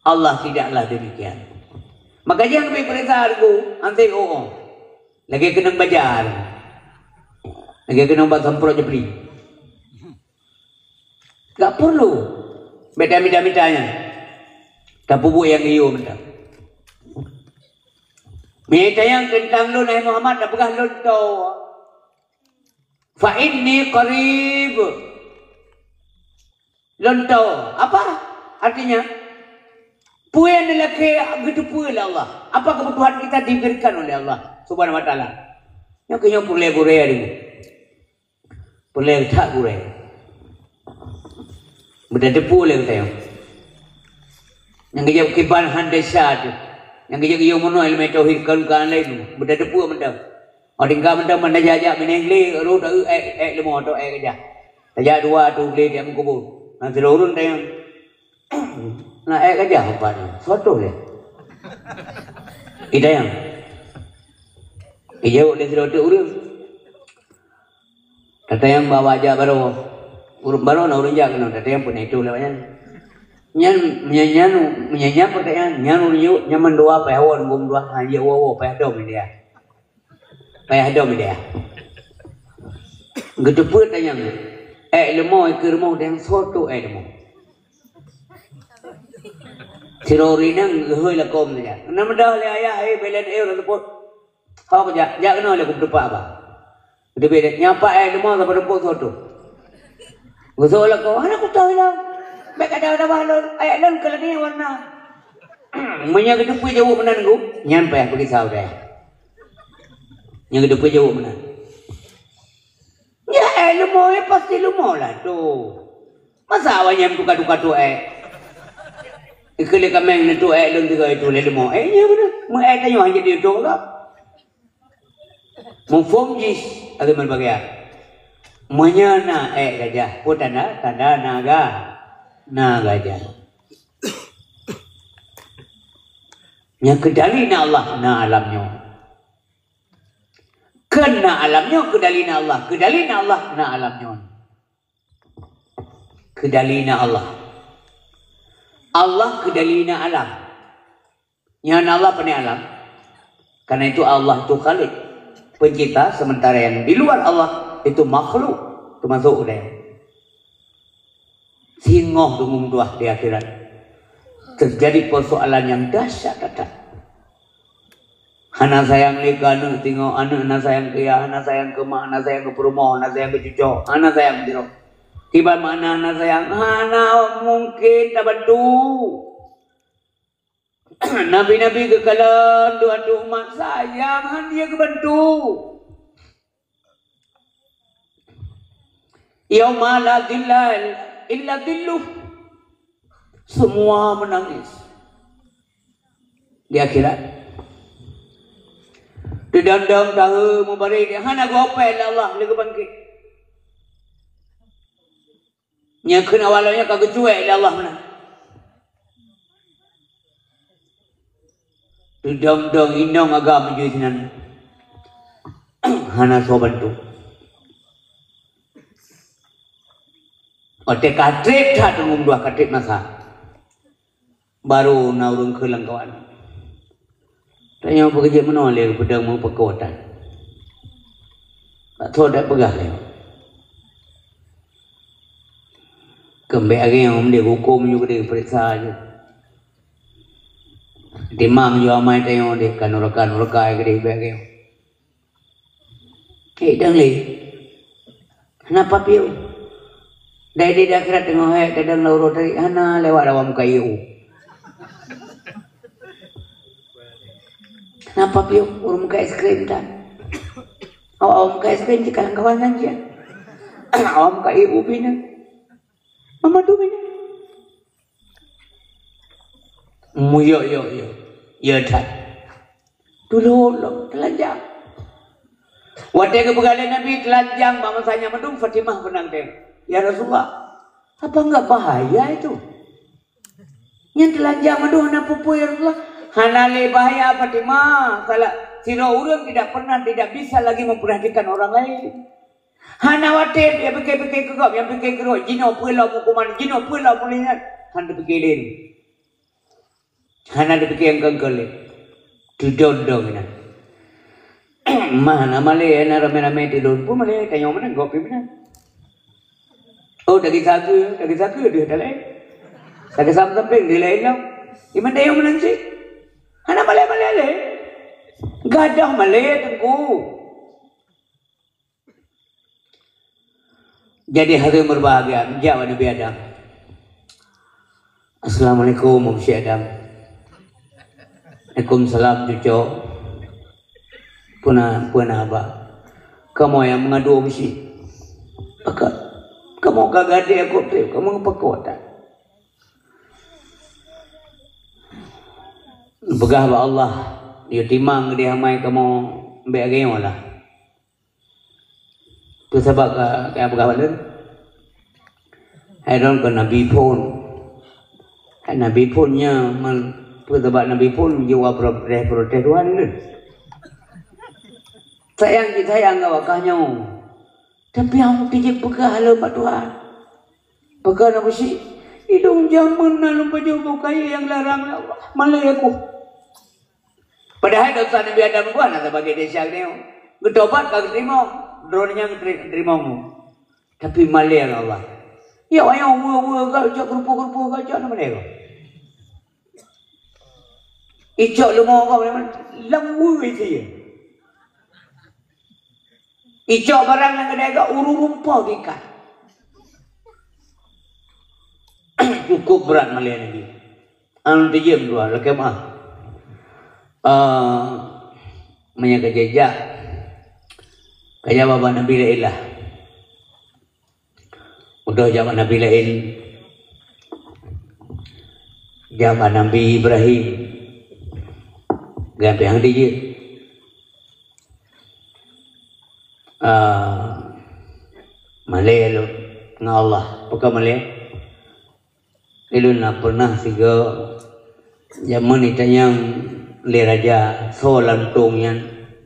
Allah tidaklah demikian. Maka nyang leubeh peuriksa lagu, anté oh, oh. Lagèe keunong baja. Lagèe keunong bak samprot jeupli. Gak peureulèe. Beda mita-mita nyan. Tapeubuet nyang geuyue mantong. Meunyoe tanyong teuntang lôn, hai Muhammad, tapeugah lôn toe. Fa inni qarib. Lôn toe. Apa artinya? Peue nyang lakèe geuteupeue lé Allah. Apa kebutuhan kita diberikan oleh Allah Subhanahu wa Taala. Nyang keu nyoe peureulèe gurèe deungoe. Peureulèe that gurèe. Beutateupeue lé geutanyoe. Nyang geujak kiban han desya teuh. Nyang geujak geuyue meunoe ileumèe tauhid kon ka laén. Beutateupeue mantong. Óh tinggai mantong ban tajak-jak binéh glé, rhot taeu èk, èk leumo atau èk gajah. Tajak dua ateueh glé tiep meukubu. Ngon sidroe ureueng tanyong, "Na èk gajah ubat nyoe? Soe toh lé?" Itanyong. Ijaweueb lé sidroe teuk ureueng. Tatanyong bak jak baroe. Ureueng baroe na ureueng jak keunoe, tatanyong peue na itôh lé awak nyan. Nyan, meunyan, nyan, meunyan, nyan peue tatanyong, nyan ureueng jaweueb, nyan mandua payah woe, mandua, ha, jeuet woe-woe, payah dom dia. Payah dom dia. Geuteupeue tanyong, èk leumo ikeue rumoh, tanyong soe toh èk leumo. Sidroe ureueng inong geuhôi lakoe meunan. Na meudah lé ayah, "Hei, bèk lôn eu lôn teupot." Hok jak, jak keunoe lé kupeuteupat bah. Geuteubiet, "Nyan pat èk leumo saboh teupot soe toh." Geusok lakoe, "Hana kutoh lom. Bèk gata tabah lôn, èk lôn keu lagèe nyan warna." Meunyoe geuteupeue jaweueb meunan, nyan payah peugisa udeb. Nyang geuteupeue jaweueb meunan. Ya, eh, leumo, eh, pasti leumo lah tu. Masa awak nyang tuka-tuka tu, eh? Ikeu lé kaméng ni tu, eh, lôn tiga itu lé leumo. Eh, nya beuna. Meu, eh, tanyoe hana jadi tu lah. Mufhum jih, ada berbagai. Meunyoe na ék gajah, peue tanda? Tanda na ga-, na gajah. Nyang keudali na Allah, na alam nyoe. Kon na alam nyoe, keudali na Allah. Keudali na Allah, na alam nyoe. Keudali na Allah. Allah keudali na alam. Nyan Allah pandai alam. Karena itu Allah itu Khalik, pencipta, sementara yang di luar Allah itu makhluk, termasuk ulée. Singoh deungon tuah di akhirat. Terjadi persoalan yang dahsyat that-that. Hana sayang lé keu aneuk, singoh aneuk hana sayang keu yah, hana sayang keu mak, hana sayang keu peurumoh, hana sayang keu cucoe, hana sayang keu sidroe. Kiban makna hana sayang, hana mungkin tabantu. Nabi-nabi geukalon dua umat sayang, hana geubantu. Yauma la dhilla illa dhilluh. Semua menangis. Di akhirat. Teudong-dong tahe mubarek, hana geuopée lé Allah, lé geubangkét. Nyang kheun awak lom nyan ka geucuek lé Allah meunan. Teudong-dong inong agam jih sinan. Hana soe bantu. Watée ka treb that, teungoh dua ka treb masa. Barô na ureuëng kheun lam kawan. Tanyoe peue jeuet meunoe lé geupeudong meupeuko tan. Tak tho dak peugah lé. Keumbek ageng mendeh huköm nyoe keudeh peuriksa jih. Timang jih amai tanyoe deh ka nuraka-nuraka keudeh bek ageng. Hei dang lé. Hana papieu. Dai di akhirat teungoh hék tadong lam uroe tadi hana lewat awak muka I U. Hana papieu ureuëng muka es krim tan. Awak, awak muka es krim di kawan-kawan kan je. Awak muka I U bina. Mama tu bina. Muyok yok yok. Ya that. Tulolong, telanjang. Watée geupeugah lé Nabi telanjang bak masa nyan mandum, Fatimah peunang teuh, "Ya Rasulullah, apa enggak bahaya itu?" Nyan telanjang mandum hana peue-peue, ya Rasulullah. Hana lé bahaya, Fatimah. Salah sidroe ureuëng tidak pernah, tidak bisa lagi memperhatikan orang lain. Hana watée, ya, pike-pike keu gob, nyang pike keu gob, jinoe peue lom huköman, jinoe peue lom puléh nyan. Hana pike lé. Hana teupike nyang keu-keu lé. Teudong-dong inan. Mah na malée na ramé-ramé teudong. Peue malée tanyoe meunan gob pih meunan. Oh, daging sakeue, daging sakeue deuh talée. Daging sam-, sampéng deuh laén lom. Iman tanyoe meunan cit. Hana malée-malée lé. Gadôh malée teungku. Jadi hareuem berbahagia, jak bak Nabi Adam. "Assalamualaikum, Abu Syekh Adam." "Waalaikumsalam, cuco." "Peue na, peue na haba?" "Kamoe nyang meungadu, Abu Syekh." "Pakon? Kamoe ka gadée, ka treb, kamoe pakon that?" "Peugah bak Allah, yue timang deh amai kamoe bek ageng lah." Peue sabab ka, ka peugah bak lôn? Hai lôn kon nabi phon. Hai nabi phon nyan, man, peue sabab nabi phon jiwoe protes-protes Tuhan lôn. Sayang cit sayang gawak ka nyoe. Tapi hana teujeuet peugah lom bak Tuhan. Pakon Abu Syekh? Ilôn jameun na lôn pajoh boh kayée nyang larang lé Allah. Malée aku. Padahai dosa Nabi Adam geuh na sabagai desya geutanyoe. Geutobat ka geuteurimong, droeneuh nyang geuteri-, teurimong. Tapi malée lé Allah. Ya, ayah, wue-wue gak, cok keurupuk-keurupuk gak, cok nama dia? Icok leumo gak, lam wue isi. Icok barang nyang keudeh gak, ureuëng rumpok ikat. Cukup berat malée Nabi. Anu teujem dua, lakée meuah. Ah, meunyoe ka jijak, ka jaweueb bak Nabi la ilah. Udah zaman Nabi laén, zaman Nabi Ibrahim, gampang dijeuet. Ah, malée lôn ngon Allah. Pakon malée? Ilôn na pernah sigoe jameun itanyong lé raja soe lantong nyan,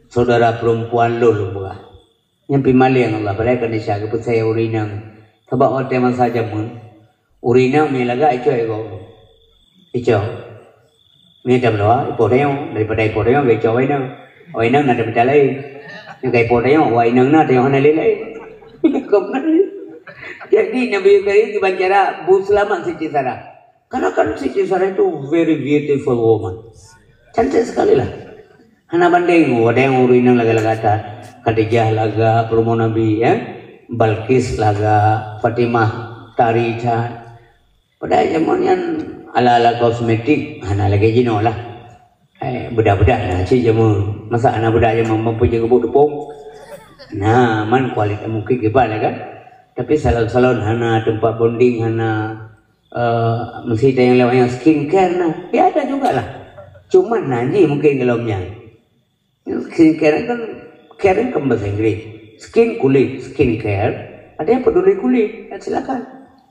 saudara perempuan lôn lôn peugah. Nyan pi malée ngon Allah, padahai ka desya geupeusayang ureueng inong. Sabab watée masa jameun, ureueng inong meulagak icok ego. Icok. Mita meudoa, ipoh tanyoe, daripada ipoh tanyoe, geucok awak inong. Awak inong na mita laén. Nyang ka ipoh tanyoe, awak inong na, tanyoe hana lé laén. Jadi Nabi Ibrahim kiban cara bu seulamat Siti Sarah. Karena kan Siti Sarah itu very beautiful woman. Cantik sekali lah. Hana banding, wadang ureueng inong lagak-lagak that. Khadijah lagak, peurumoh Nabi, ya. Balqis lagak, Fatimah tari that. Padahai jameun nyan ala-ala kosmetik hana lagée jinoe lah. Eh, beudah-beudah na cit jameun. Masa hana beudah jameun mampu jaga buk tepung? Nah, man kualitas mungkin kiban lah kan. Tapi salon-salon hana, tempat bonding hana, eh, mesti ada yang lewat yang skincare nah. Ya ada jugalah. Cuman nah, ni mungkin kalau nyan. Skincare kan, care kan bahasa Inggris. Skin kulit, skincare. Ada yang peduli kulit, ya silakan.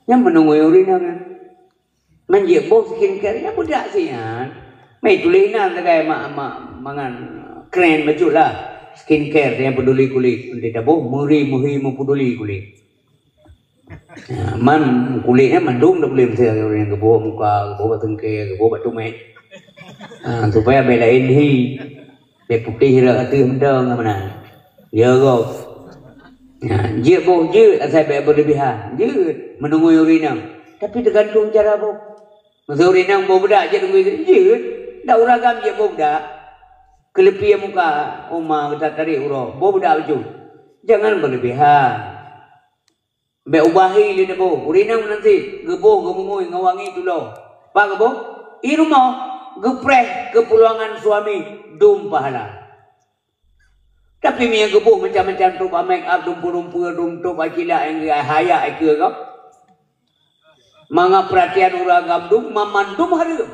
Yang menunggu urina kan. Manjek boh skincare, ya budak sih ya. Mai tulis nan sebagai mak, mak mangan keren bacut lah. Skincare yang peduli kulit. Nanti taboh meri, meri mempeduli kulit. Ya, man kulit nyan mandum dak boleh mesti ureueng geuboh muka, geuboh bak teungke, geuboh bak tumek. Ha, supaya bela lain hi. Bek putih rak ateueh meudo ngon meunan. Ya gob. Ha, jeuet boh jeuet asai bek berlebihan. Jeuet menungui ureueng inong. Tapi tergantung cara boh. Masa ureueng inong boh bedak jeuet menungui jeuet. Dak uragam jeuet boh bedak. Keleupie muka, uma geutat tarik uroe. Boh bedak bacut. Jangan berlebihan. Bek ubah hi lé neuboh, ureueng inong meunan cit, geuboh geumungui ngon wangi tulo. Pat geuboh? I rumoh, geupreh keupuluangan suami, dum pahala. Tapi meunyo geuboh macam-macam, trok bak make up, dumpeue-dumpeue, dum trok bak cilak nyang geuhayat ikeue gob. Mangat peuratian ureueng agam dum, mamandum hareuem.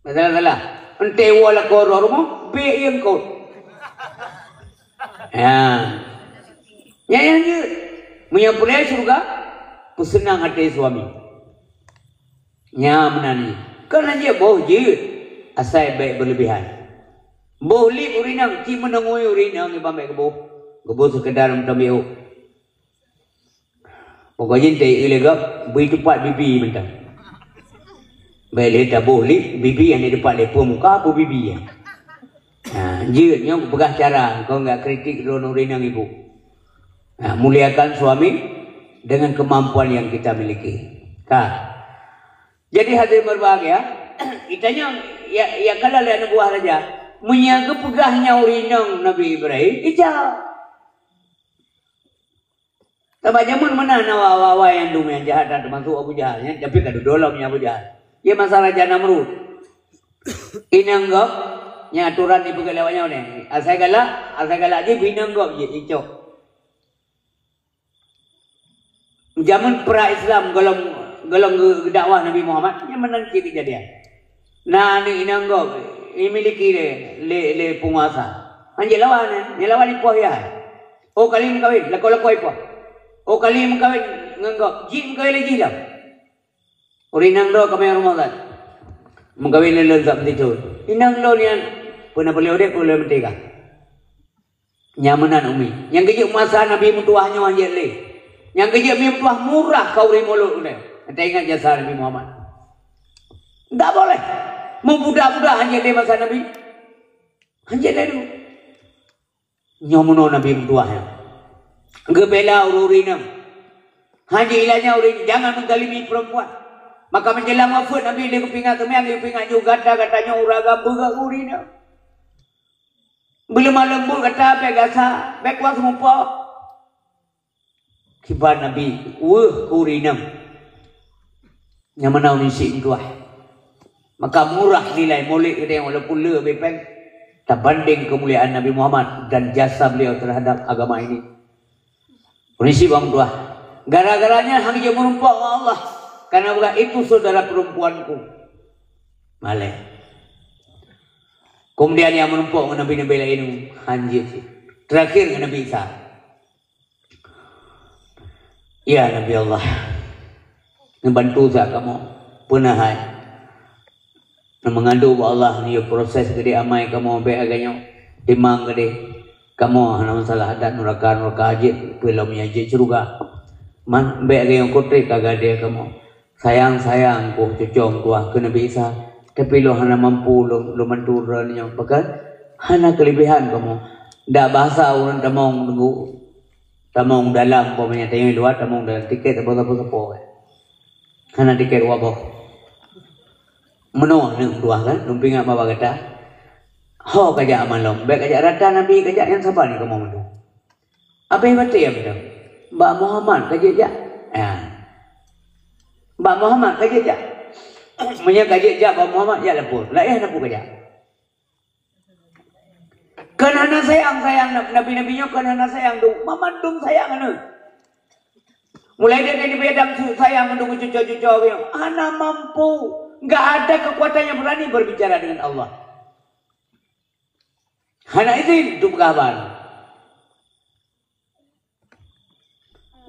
Masalah-salah. Enteh woe lakoe roh rumoh, bek ieng kot. Ya. Nyan nyang jeuet. Meunyo peureulée syeuruga, peuseunang até suami. Nyan meunan jih. Kon hana jeuet boh jeuet, asai bek berlebihan. Boh lip ureueng inong, cit meunungui ureueng inong nibak bek geuboh. Geuboh sekedar meutambiôk. Pokok jih teu lé gob bri tupat bibi mantong. Bèk lé taboh lip bibi hana tupat lé peue muka peue bibi. Ha, jeuet nyoe peugah cara, kon gak kritik droeneuh ureueng inong ibu. Ha, muliakan suami dengan kemampuan yang kita miliki. Ka. Jadi hadirin berbahagia, itanyong ya, ya kala lé aneuk buah raja, meunyo geupeugah nyan ureueng inong Nabi Ibrahim, ijak. Sabab jameun meunan na awai-awai nyang dum nyang jahat that, teumasuk Abu Jahal nyan, tapi ka dudoe lom nyan Abu Jahal. Ié masa Raja Namrud. Inong gob, nyan atoran jipeugah lé awak nyoe neh. Asai galak, asai galak jih bak inong gob jih icok. Jameun pra Islam golom, golom geu-, geudakwah Nabi Muhammad, nyan meunan cit keujadian. Na aneuk inong gob, imiliki lé, lé, lé peunguasa. Han jeuet lawan, eh, nyang lawan ipoh yah. Oh kali meukawen, lakoe-lakoe ipoh. Oh kali meukawen ngon gob, jeuet meukawen lé jih lom. Ureueng inong droe ka meurumoh that. Meukawen lé lôn that meutitôn. Inong lôn nyan, peue na peureulée udeb, peue lôn meutika. Nyan meunan umi. Nyang geujeuet masa Nabi meutuwah nyoe han jeuet lé. Nyang geujeuet mi meutuwah murah keu ureueng mulod ulée. Ata ingat jasa Nabi Muhammad. Ndak boleh. Meubudak-budak han jeuet lé masa Nabi. Han jeuet lé dulu. Nyoe meunoe Nabi meutuwah nyoe. Geubela ureueng-ureueng inong. Han jeuet ilanya ureueng, jangan menzalimi perempuan. Maka menjelang wafeuet Nabi lé geupeuingat teuma, lé geupeuingat nyoe gata-gata nyoe ureueng agam beugét ureueng inong. Beulemah leumbot gata, bèk gasa, bèk kuat seumeupo. Kiban Nabi weueh keu ureueng inong nyang meunan ureueng syiek meutuwah. Maka murah nilai mulod geutanyoe walaupun le bepeng tabandeng keumuliaan Nabi Muhammad dan jasa beliau terhadap agama ini. Ureueng syiek ban meutuwah. Gara-gara nyan han jeuet meurumpok ngon Allah, karena bukan itu saudara perempuanku. Malée. Kemudian nyang meurumpok ngon nabi-nabi laén han jeuet cit. Terakhir ngon Nabi Isa. Ya Nabi Allah, neubantu sa kamoe. Peue na hai? Neumeungadu bak Allah, neuyue proses geude amai kamoe, bék lagée nyoe. Timang geude. Kamoe hana masalah adat nuraka, nuraka jeuet, peue lom nyang jeuet syeuruga. Man, bék lagée nyoe, kotre ka gade kamoe. Sayang-sayang kuh cucong tuah keu Nabi Isa, tapi lôn hana mampu lôn, lôn bantu droeneuh nyoe. Pakon? Hana keulebihan kamoe. Dak bahasa ureuëng tamong nunggu, tamong dalam, umpamanya tanyoe luwa, tamong dalam tiket saboh-saboh. Hana tiket dua boh. Meunoe neuh tuah kan, lôn pingat bak gata. Ho kajak amalom, bék kajak rata Nabi kajak nyang saban kamoe meunoe. Abéh batée meunoe. Bak Muhammad kajak jak. Ya. Bak Muhammad kajak jak. Meunyoe kajak jak bak Muhammad, jak lapor. Laén hana peue kajak. Kon hana sayang, sayang nabi-nabi nyoe kon hana sayang dum, mamandum sayang aneuk. Mulai dari Nabi Adam su-, sayang mandum cuco-cuco nyoe, hana mampu, enggak ada kekuatan yang berani berbicara dengan Allah. Hana izin untuk peugah haba.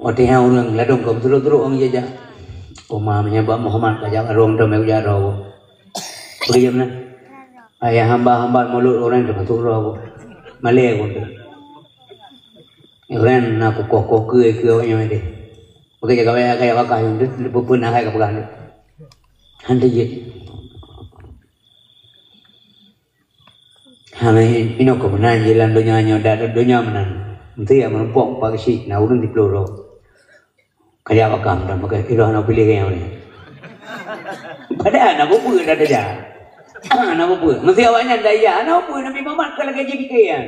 Watée nyan ureuëng ladôm ka meusurot-surot ngon jijak. Uma meunyoe bak Muhammad kajak rhong teuma ujak droe. Peue jeuem na? Ayah hamba-hamba mulod ureuëng teumasuk droe. Malée pun tu. Ureuëng na kukoh-koh keue-keue awak nyoe deh. Bagi jaga wayah kaya wakah yang tu, dia pun nak hai ka peugah tu. Han teujeuet. Hana inoe keu meunan je lam donya nyoe, dak donya meunan. Meusti ya meurumpok empat keuchik, na ureuëng dipeuloh droe. Kaya makam dan pakai kira hana pilih yang ni. Padahal hana peue dah dah. Hana peue. Meusti awak nyan dah ya, hana peue Nabi Muhammad ka lagée jipike nyan.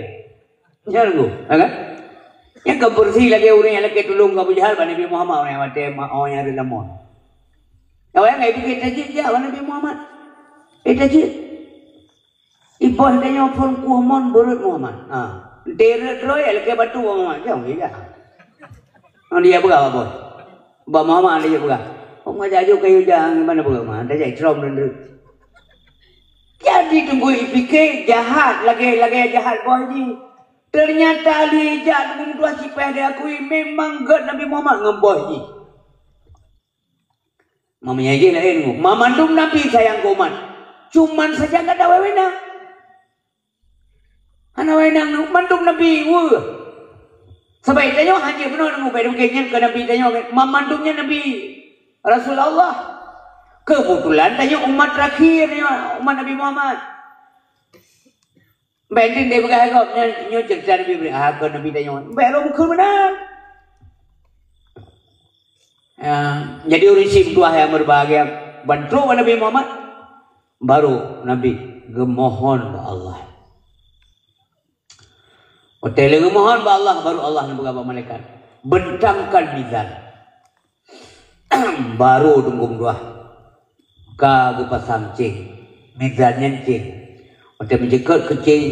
Nyan nunggu, ha kan? Nyang ka beureusi lagée ureuëng nyang lakée tulông keu Abu Jahal bak Nabi Muhammad, ureuëng nyang watée ma-, oh nyang ada lamon. Awak nyang ka jipike tajeuet jak bak Nabi Muhammad. Eh tajeuet. Iboh tanyoe phon kuh mon beureuët Muhammad. Ha. Direuet droe ya lakée batu Muhammad. Jauh je dah. Ngon dia peugah bak boh. Bak Muhammad dia peugah. Kok ngajak aju kayu jang mana peugah mah. Dah jadi trom dan deuek. Jadi teungku ipike jahat lagée-lagée jahat boh jih. Ternyata lheueh jak teungku meutuah cipeh diakui memang gét Nabi Muhammad ngon boh jih. Mamanya jih laén ngon. Mamandum nabi sayang keu umat. Cuman saja gata wawena. Hana wawena mandum nabi weueh. Sabai tanyoe hana jeuet meunoe ngon bai mungken nyan keu nabi tanyoe. Mamandum nyan nabi Rasul Allah. Keubeutulan tanyoe umat terakhir nyoe, umat Nabi Muhammad. Bék deh peugah gob nyan nyoe cerita Nabi Ibrahim, ah, kon Nabi tanyoe. Bék lom kheun meunan. Ya, jadi ureuëng syiek meutuah nyang berbahagia, ban trok bak Nabi Muhammad, baru Nabi geumohon bak Allah. Watée lheueh geumohon bak Allah, baru Allah neupeugah bak malaikat, "Bentangkan mizan." Baru teungku meutuah ka geupasang céng, mizan nyan céng. Watée meujeukot keu céng,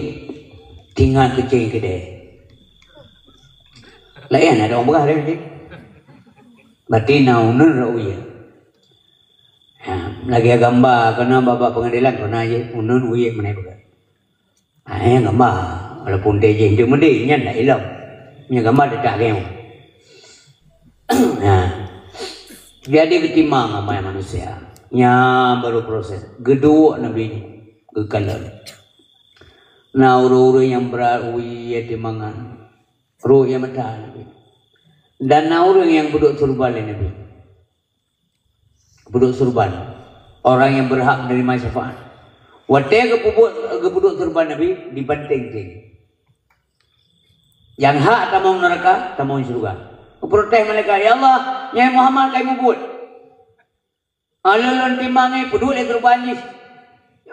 tingat keu céng keudeh. Laén ada ureuëng peugah laén céng. Berarti na uneun rot uyeue. Ha, lagée gamba keunoe bak, bak peungadelan keunoe jih uneun uyeue meunan peugah. Ha, nyang gamba, walaupun teuh jih deumeudeh nyan dak ilom. Nyang gamba teutak geuh. Ha. Jadi geutimang amai manusia. Nyan baru proses. Geuduek Nabi geukalon. Na ureuëng-ureuëng nyang brat uyeue timangan. Roh nyang meuta Nabi. Dan na ureuëng nyang peuduek surban lé Nabi. Peuduek surban. Orang yang berhak menerima syafaat. Watée geupeubuet, geupeuduek surban Nabi, dibanteng céng. Nyang hak tamong neuraka, tamong syeuruga. Geuprotes malaikat, "Ya Allah, nyan Muhammad kai mubuet. Alon lôn timang nyan peuduek lé surban jih."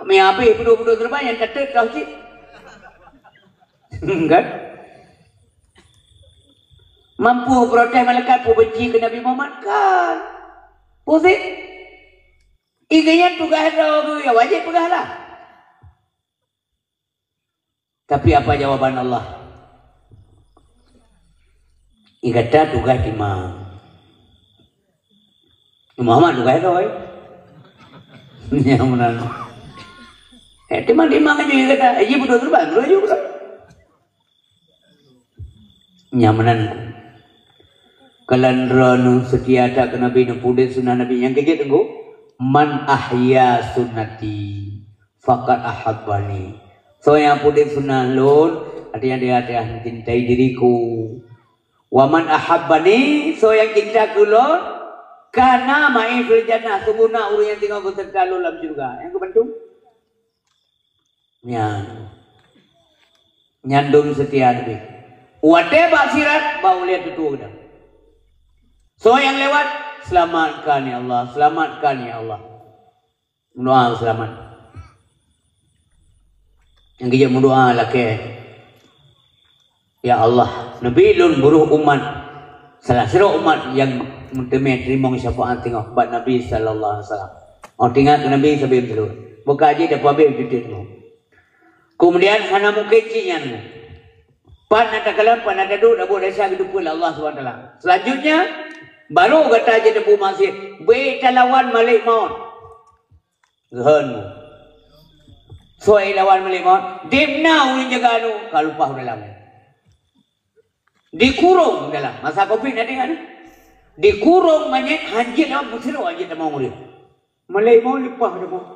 Meunyo habéh peuduek-peuduek surban, nyang ka teuk troh cit. Kan? Mampu protes malaikat peubenci keu Nabi Muhammad? Kan. Pusing. Ingat tugaih droe geuh, ya wajéb peugah lah. Tapi apa jawaban Allah? Gata tugaih timang. Muhammad bukan itu, eh. Nyang meunan. Eh, teuma di mana je kata, eh, ji beudôh teubang, beudôh ju. Nyang meunan. Kalon droeneuh seutia that keu Nabi, neupeudeh sunnah Nabi nyang keujeuet teungku. "Man ahya sunnati faqad ahabbani." Soe nyang peudeh sunnah lôn, artinya dia telah mencintai diriku. "Wa man ahabbani," soe nyang cinta keu lôn, "kana ma'i fil jannah," sungguh na ureuëng nyang singoh beuseureuta lôn lam syeuruga. Nyang keubantu? Nyan. Nyan dum seutia Nabi. Watée bak sirat, bak ulée tutoe geutanyoe. Soe nyang lewat, "Selamatkan ya Allah, selamatkan ya Allah." Meudoa seulamat. Nyang keujeuet meudoa lakée, "Ya Allah, neubi lôn beuroh umat, salah sidroe umat nyang meuteumé teurimong syafaat singoh bak Nabi sallallahu alaihi wasallam." Oh, teuingat keu Nabi sabe meuteuleu. Buka jih dapeuabéh jeuet teungoh. Keumudian hana mungken cit nyan. Pat na takalon, pat na taduek, dabuek desya geuteupeue lé Allah Subhanahu wa Taala. Selanjutnya, baru gata jeuet teupeu maksiet. Beu talawan malek maut. Geuhon. Soe lawan malek maut? Dimna ureuëng jaga anu, ka lumpah u dalam. Dikurong dalam. Masa Covid na teuingat? Dikurong manyét hanjeuet lom, meusidroe hanjeuet tamong ureuëng. Malek maut leupah tamong.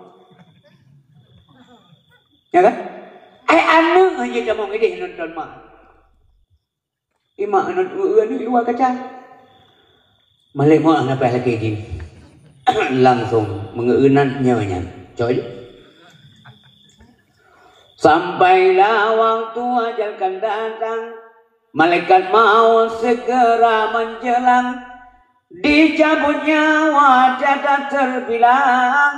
Ya kan? Ai aneuëk hanjeuet tamong idéh nonton mak. Imak ngon eu-eu aneuëk luwa kaca. Malek maut hana payah lakée jih. Langsong meungeunan nyoe nyan. Cok jih. Sampailah waktu ajal kan datang, malaikat maut segera menjelang. Dicabut nyawa tiada terbilang,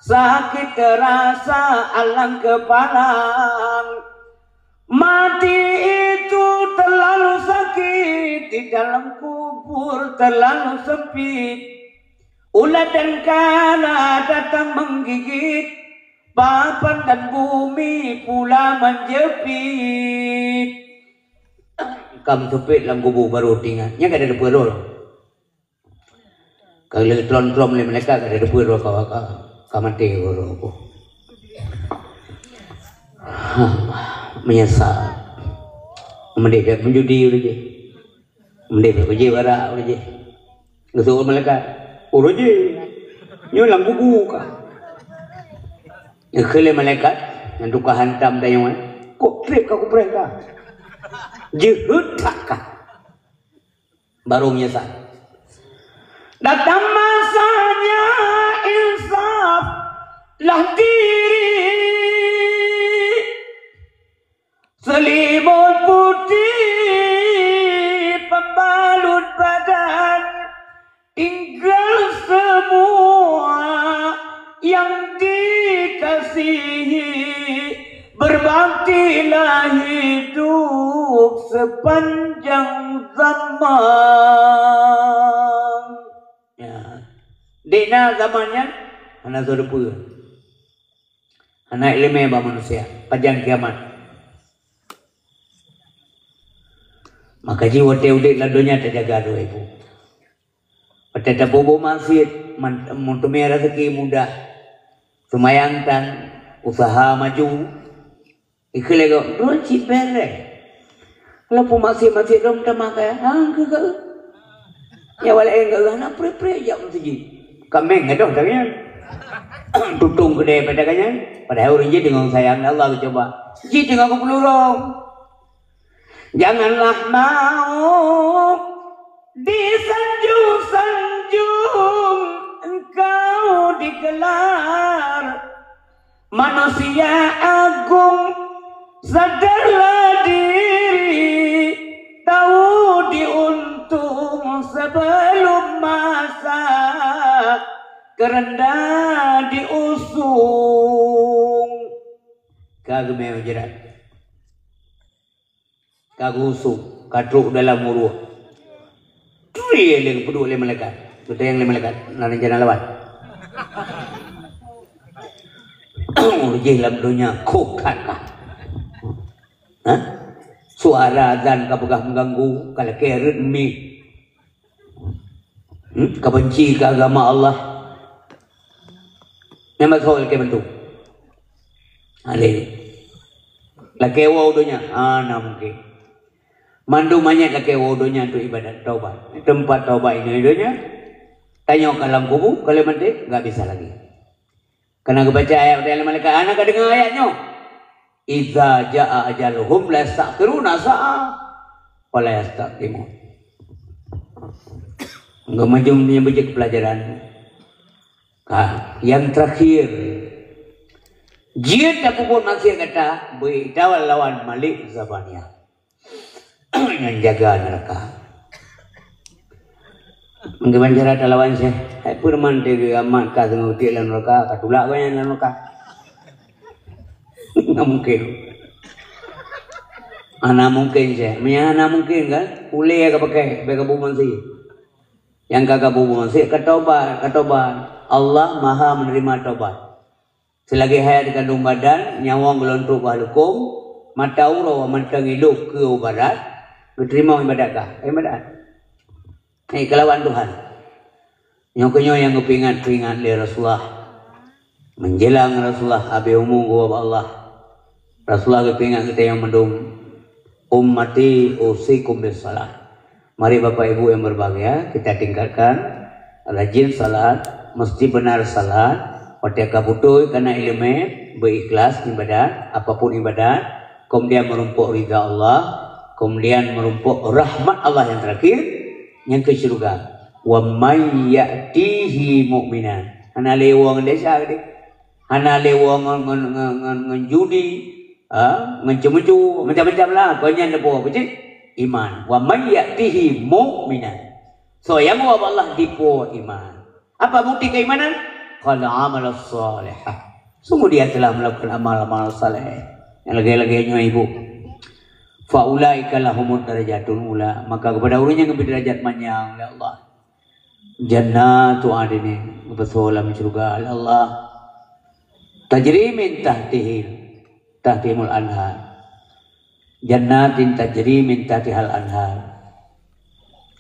sakit terasa alang kepalang. Mati itu terlalu sakit, di dalam kubur terlalu sempit. Ulat dan kala datang menggigit, papan dan bumi pula menjepit. Kam teupet lam kubu baru teuingat. Nyan ka ada depan roh. Ka lheueh tron-tron lé malaikat, ka teudeue droe ka, ka, ka maté droe. Meunyeusal. Meudeh bèk meujudi ureueng jih. Meudeh bèk beujeuet barak ureueng jih. Geuseuôt malaikat, "Ureueng jih, nyoe lam kubu ka." Geukheun lé malaikat nyang tuka hantam tanyoe, "Kok trép ka kupreh ka? Jeuhet that ka." Baru meunyeusal. Datang masanya insaflah diri. Selimut putih pembalut badan, tinggal semua yang dikasihi. Berbaktilah hidup sepanjang zaman. Ya. Di na zaman nyan hana soe teupeue. Hana iéleumé bak manusia, pajan kiamat. Maka jih watèe udép lam donya tajaga droe ibu. Watèe tapeubuet maksiet, man-, meuteumé raseuki mudah. Seumayang tan, useuha maju. Ikheun lé gob, droe cit bèrèh. Walaupun maksiet-maksiet droe meutamah kaya, hang keu geu. Nyang awak laén geu hana preh-preh jak meuseujid. Kaméng gadôh tanyoe. Tutong keudè pada tanyoe. Padahai ureueng jih deungon sayang Allah geucuba. Jih deungon geupeuleurong. Janganlah mau disanjung-sanjung engkau digelar manusia agung, sadarlah diri, tahu diuntung sebelum masa, kerendah diusung. Ka geumé ujerat. Ka geuusung, ka trok dalam uruek. Tui lé geupeuduek lé malaikat. Geutanyong lé malaikat, na rencana lawan. Ureueng jih lam donya kok that ka. Hah? Suara azan ka peugah mengganggu, ka lakèe reuet mi. Hmm? Ka benci keu agama Allah. Memang soe lakée bantu. Alé. Lakée woe donya, hana mungken. Mandum manyét lakée woe donya untuk ibadat, taubat. Teumpat taubat inoe donya. Tanyoe ka lam kubu, ka lheueh maté, enggak bisa lagi. Kana geubaca ayat dari malaikat, hana ka deungoe ayat nyoe. "Idza jaa ajaluhum la yastakhiruna sa'a wa la yastaqdimun." Enggak maju meunyoe beujeuet pelajaran. Ka, yang terakhir. Jeuet tapeubuet maksiat gata, beu tawal lawan Malik Zabaniah. Nyang jaga neraka. Meukiban cara talawan Syekh, hai peue man teuga amat ka teungoh utiek lam neraka, ka tulak gobnyan lam neraka. Hana mungken. Hana mungken, Syekh. Meunyo hana mungken kan, ulée ka pakai, bèk ka bumoe sie. Nyang ka ka bumoe sie ka tobat, ka tobat. Allah Maha menerima tobat. Seulagée hayat dikandong badan, nyawöng geulontok bak lukông, mata uroe mantong ilôp keu barat, geuteurimong ibadat kah? Ibadat. Hai, keulawan Tuhan. Nyoe keuh nyoe nyang geupeuingat-peuingat lé Rasulullah. Menjelang Rasulullah habéh umu geuwoe bak Allah, Rasulullah geupeuingat geutanyoe mandum, "Ummati usikum bis salah." Mari Bapak Ibu yang berbahagia, kita tingkatkan rajin salat, mesti benar salat, watée ka beutôi kana ileumé, beu ikhlas ibadat, apapun ibadat, kemudian meureumpok ridha Allah, kemudian meureumpok rahmat Allah yang terakhir, nyang keu syeuruga. "Wa may ya'tihi mu'minan." Hana lé woe ngon desya geude. Hana lé woe ngon, ngon, ngon, ngon, ngon judi, ha, ngon ceumeucue, macam-macam lah. Kon nyan dipuwoe, apa cit? Iman. "Wa may ya'tihi mu'minan." Soe nyang woe bak Allah dipuwoe iman. Apa bukti keimanan? "Qad amila shalihah." Sungguh dia telah melakukan amal-amal saleh. Nyang lagée-lagée nyoe ibu. "Fa ulaika lahumud darajatun ula." Maka kepada ureuëng nyang geubri derajat manyang lé Allah. "Jannatu adnin," geupeusoe lam syeuruga lé Allah. "Tajri min tahtihil, tahtihimul anhar." "Jannatin tajri min tahtihal anhar."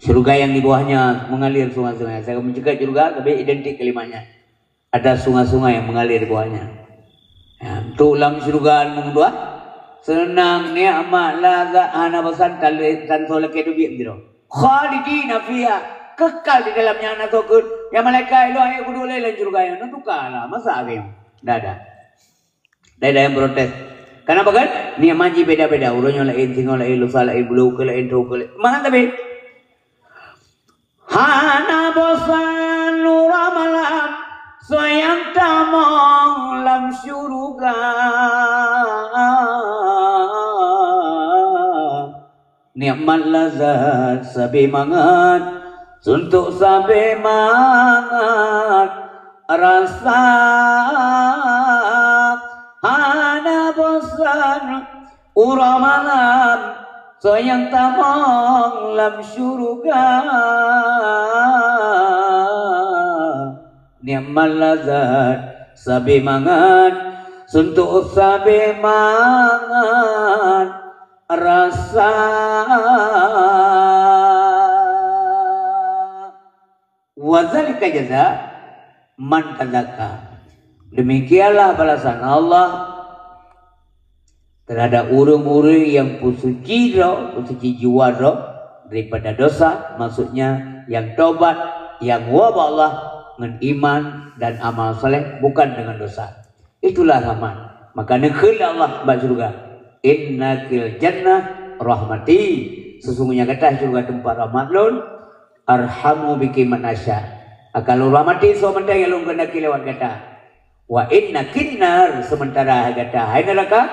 Syeuruga yang di bawahnya mengalir sungai-sungai. Saya meuceukat syeuruga, tapi identik kalimatnya. Ada sungai-sungai yang mengalir di bawahnya. Ya, untuk lam syeuruga meudoa, seunang, nikmat, lazat, hana bosan, tan lé-, tan soe lakée teubiet sidroe. Khalidina fiha, kekal di dalamnya, hana soe kheun, "Ya malaikat, ilôn ayek kuduek lé lam syeuruga nyoe." Neutuka lah, masa agam nyoe? Dah, dah. Dah, dah yang protes. Kenapa kan? Nikmat jih beda-beda. Ureuëng nyoe laén, singoh laén, lusa laén, bulu keu laén, tho keu laén. Mana tapi? Hana bosan uroe malam, soe nyang tamong lam syeuruga. Nikmat lazat sabe mangat, suntok sabe mangat rasa. Hana bosan uroe malam, soe nyang tamong lam syeuruga. Nikmat lazat sabe mangat, suntok sabe mangat rasa. "Wa dzalika jaza man tazakka." Demikianlah balasan Allah terhadap ureuëng-ureuëng nyang peusuci droe, peusuci jiwa droe daripada dosa, maksudnya nyang tobat, nyang woe bak Allah ngon iman dan amal saleh, bukan dengan dosa. Itulah rahmat. Maka neukheun lé Allah bak syeuruga, "Innakil jannah rahmati." Sesungguhnya gata syeuruga teumpat rahmat lôn, "Arhamu biki man asya." Akan lôn rahmati soe mantong nyang lôn keundaki lewat gata. "Wa innakin nar," sementara hai gata, hai neraka,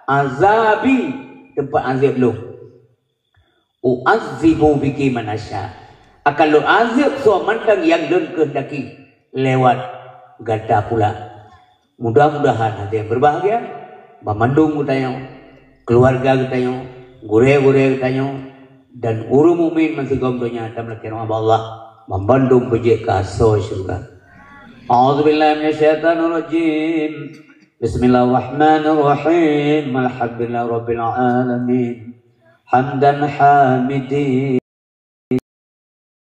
"azabi," teumpat azab lôn. "U'adzibu biki man asya." Akan lôn azab soe mantong nyang lôn keundaki lewat gata pula. Mudah-mudahan hadirin berbahagia, banmandum geutanyoe, keluarga geutanyoe, gurée-gurée geutanyoe, dan ureuëng mukmin meusigom donya tameulakée ngon Allah, banmandum beujeuet keu asoe syeuruga. A'udzubillahi minasyaitonirrajim. Bismillahirrahmanirrahim. Alhamdulillahirabbil alamin. Hamdan hamidin.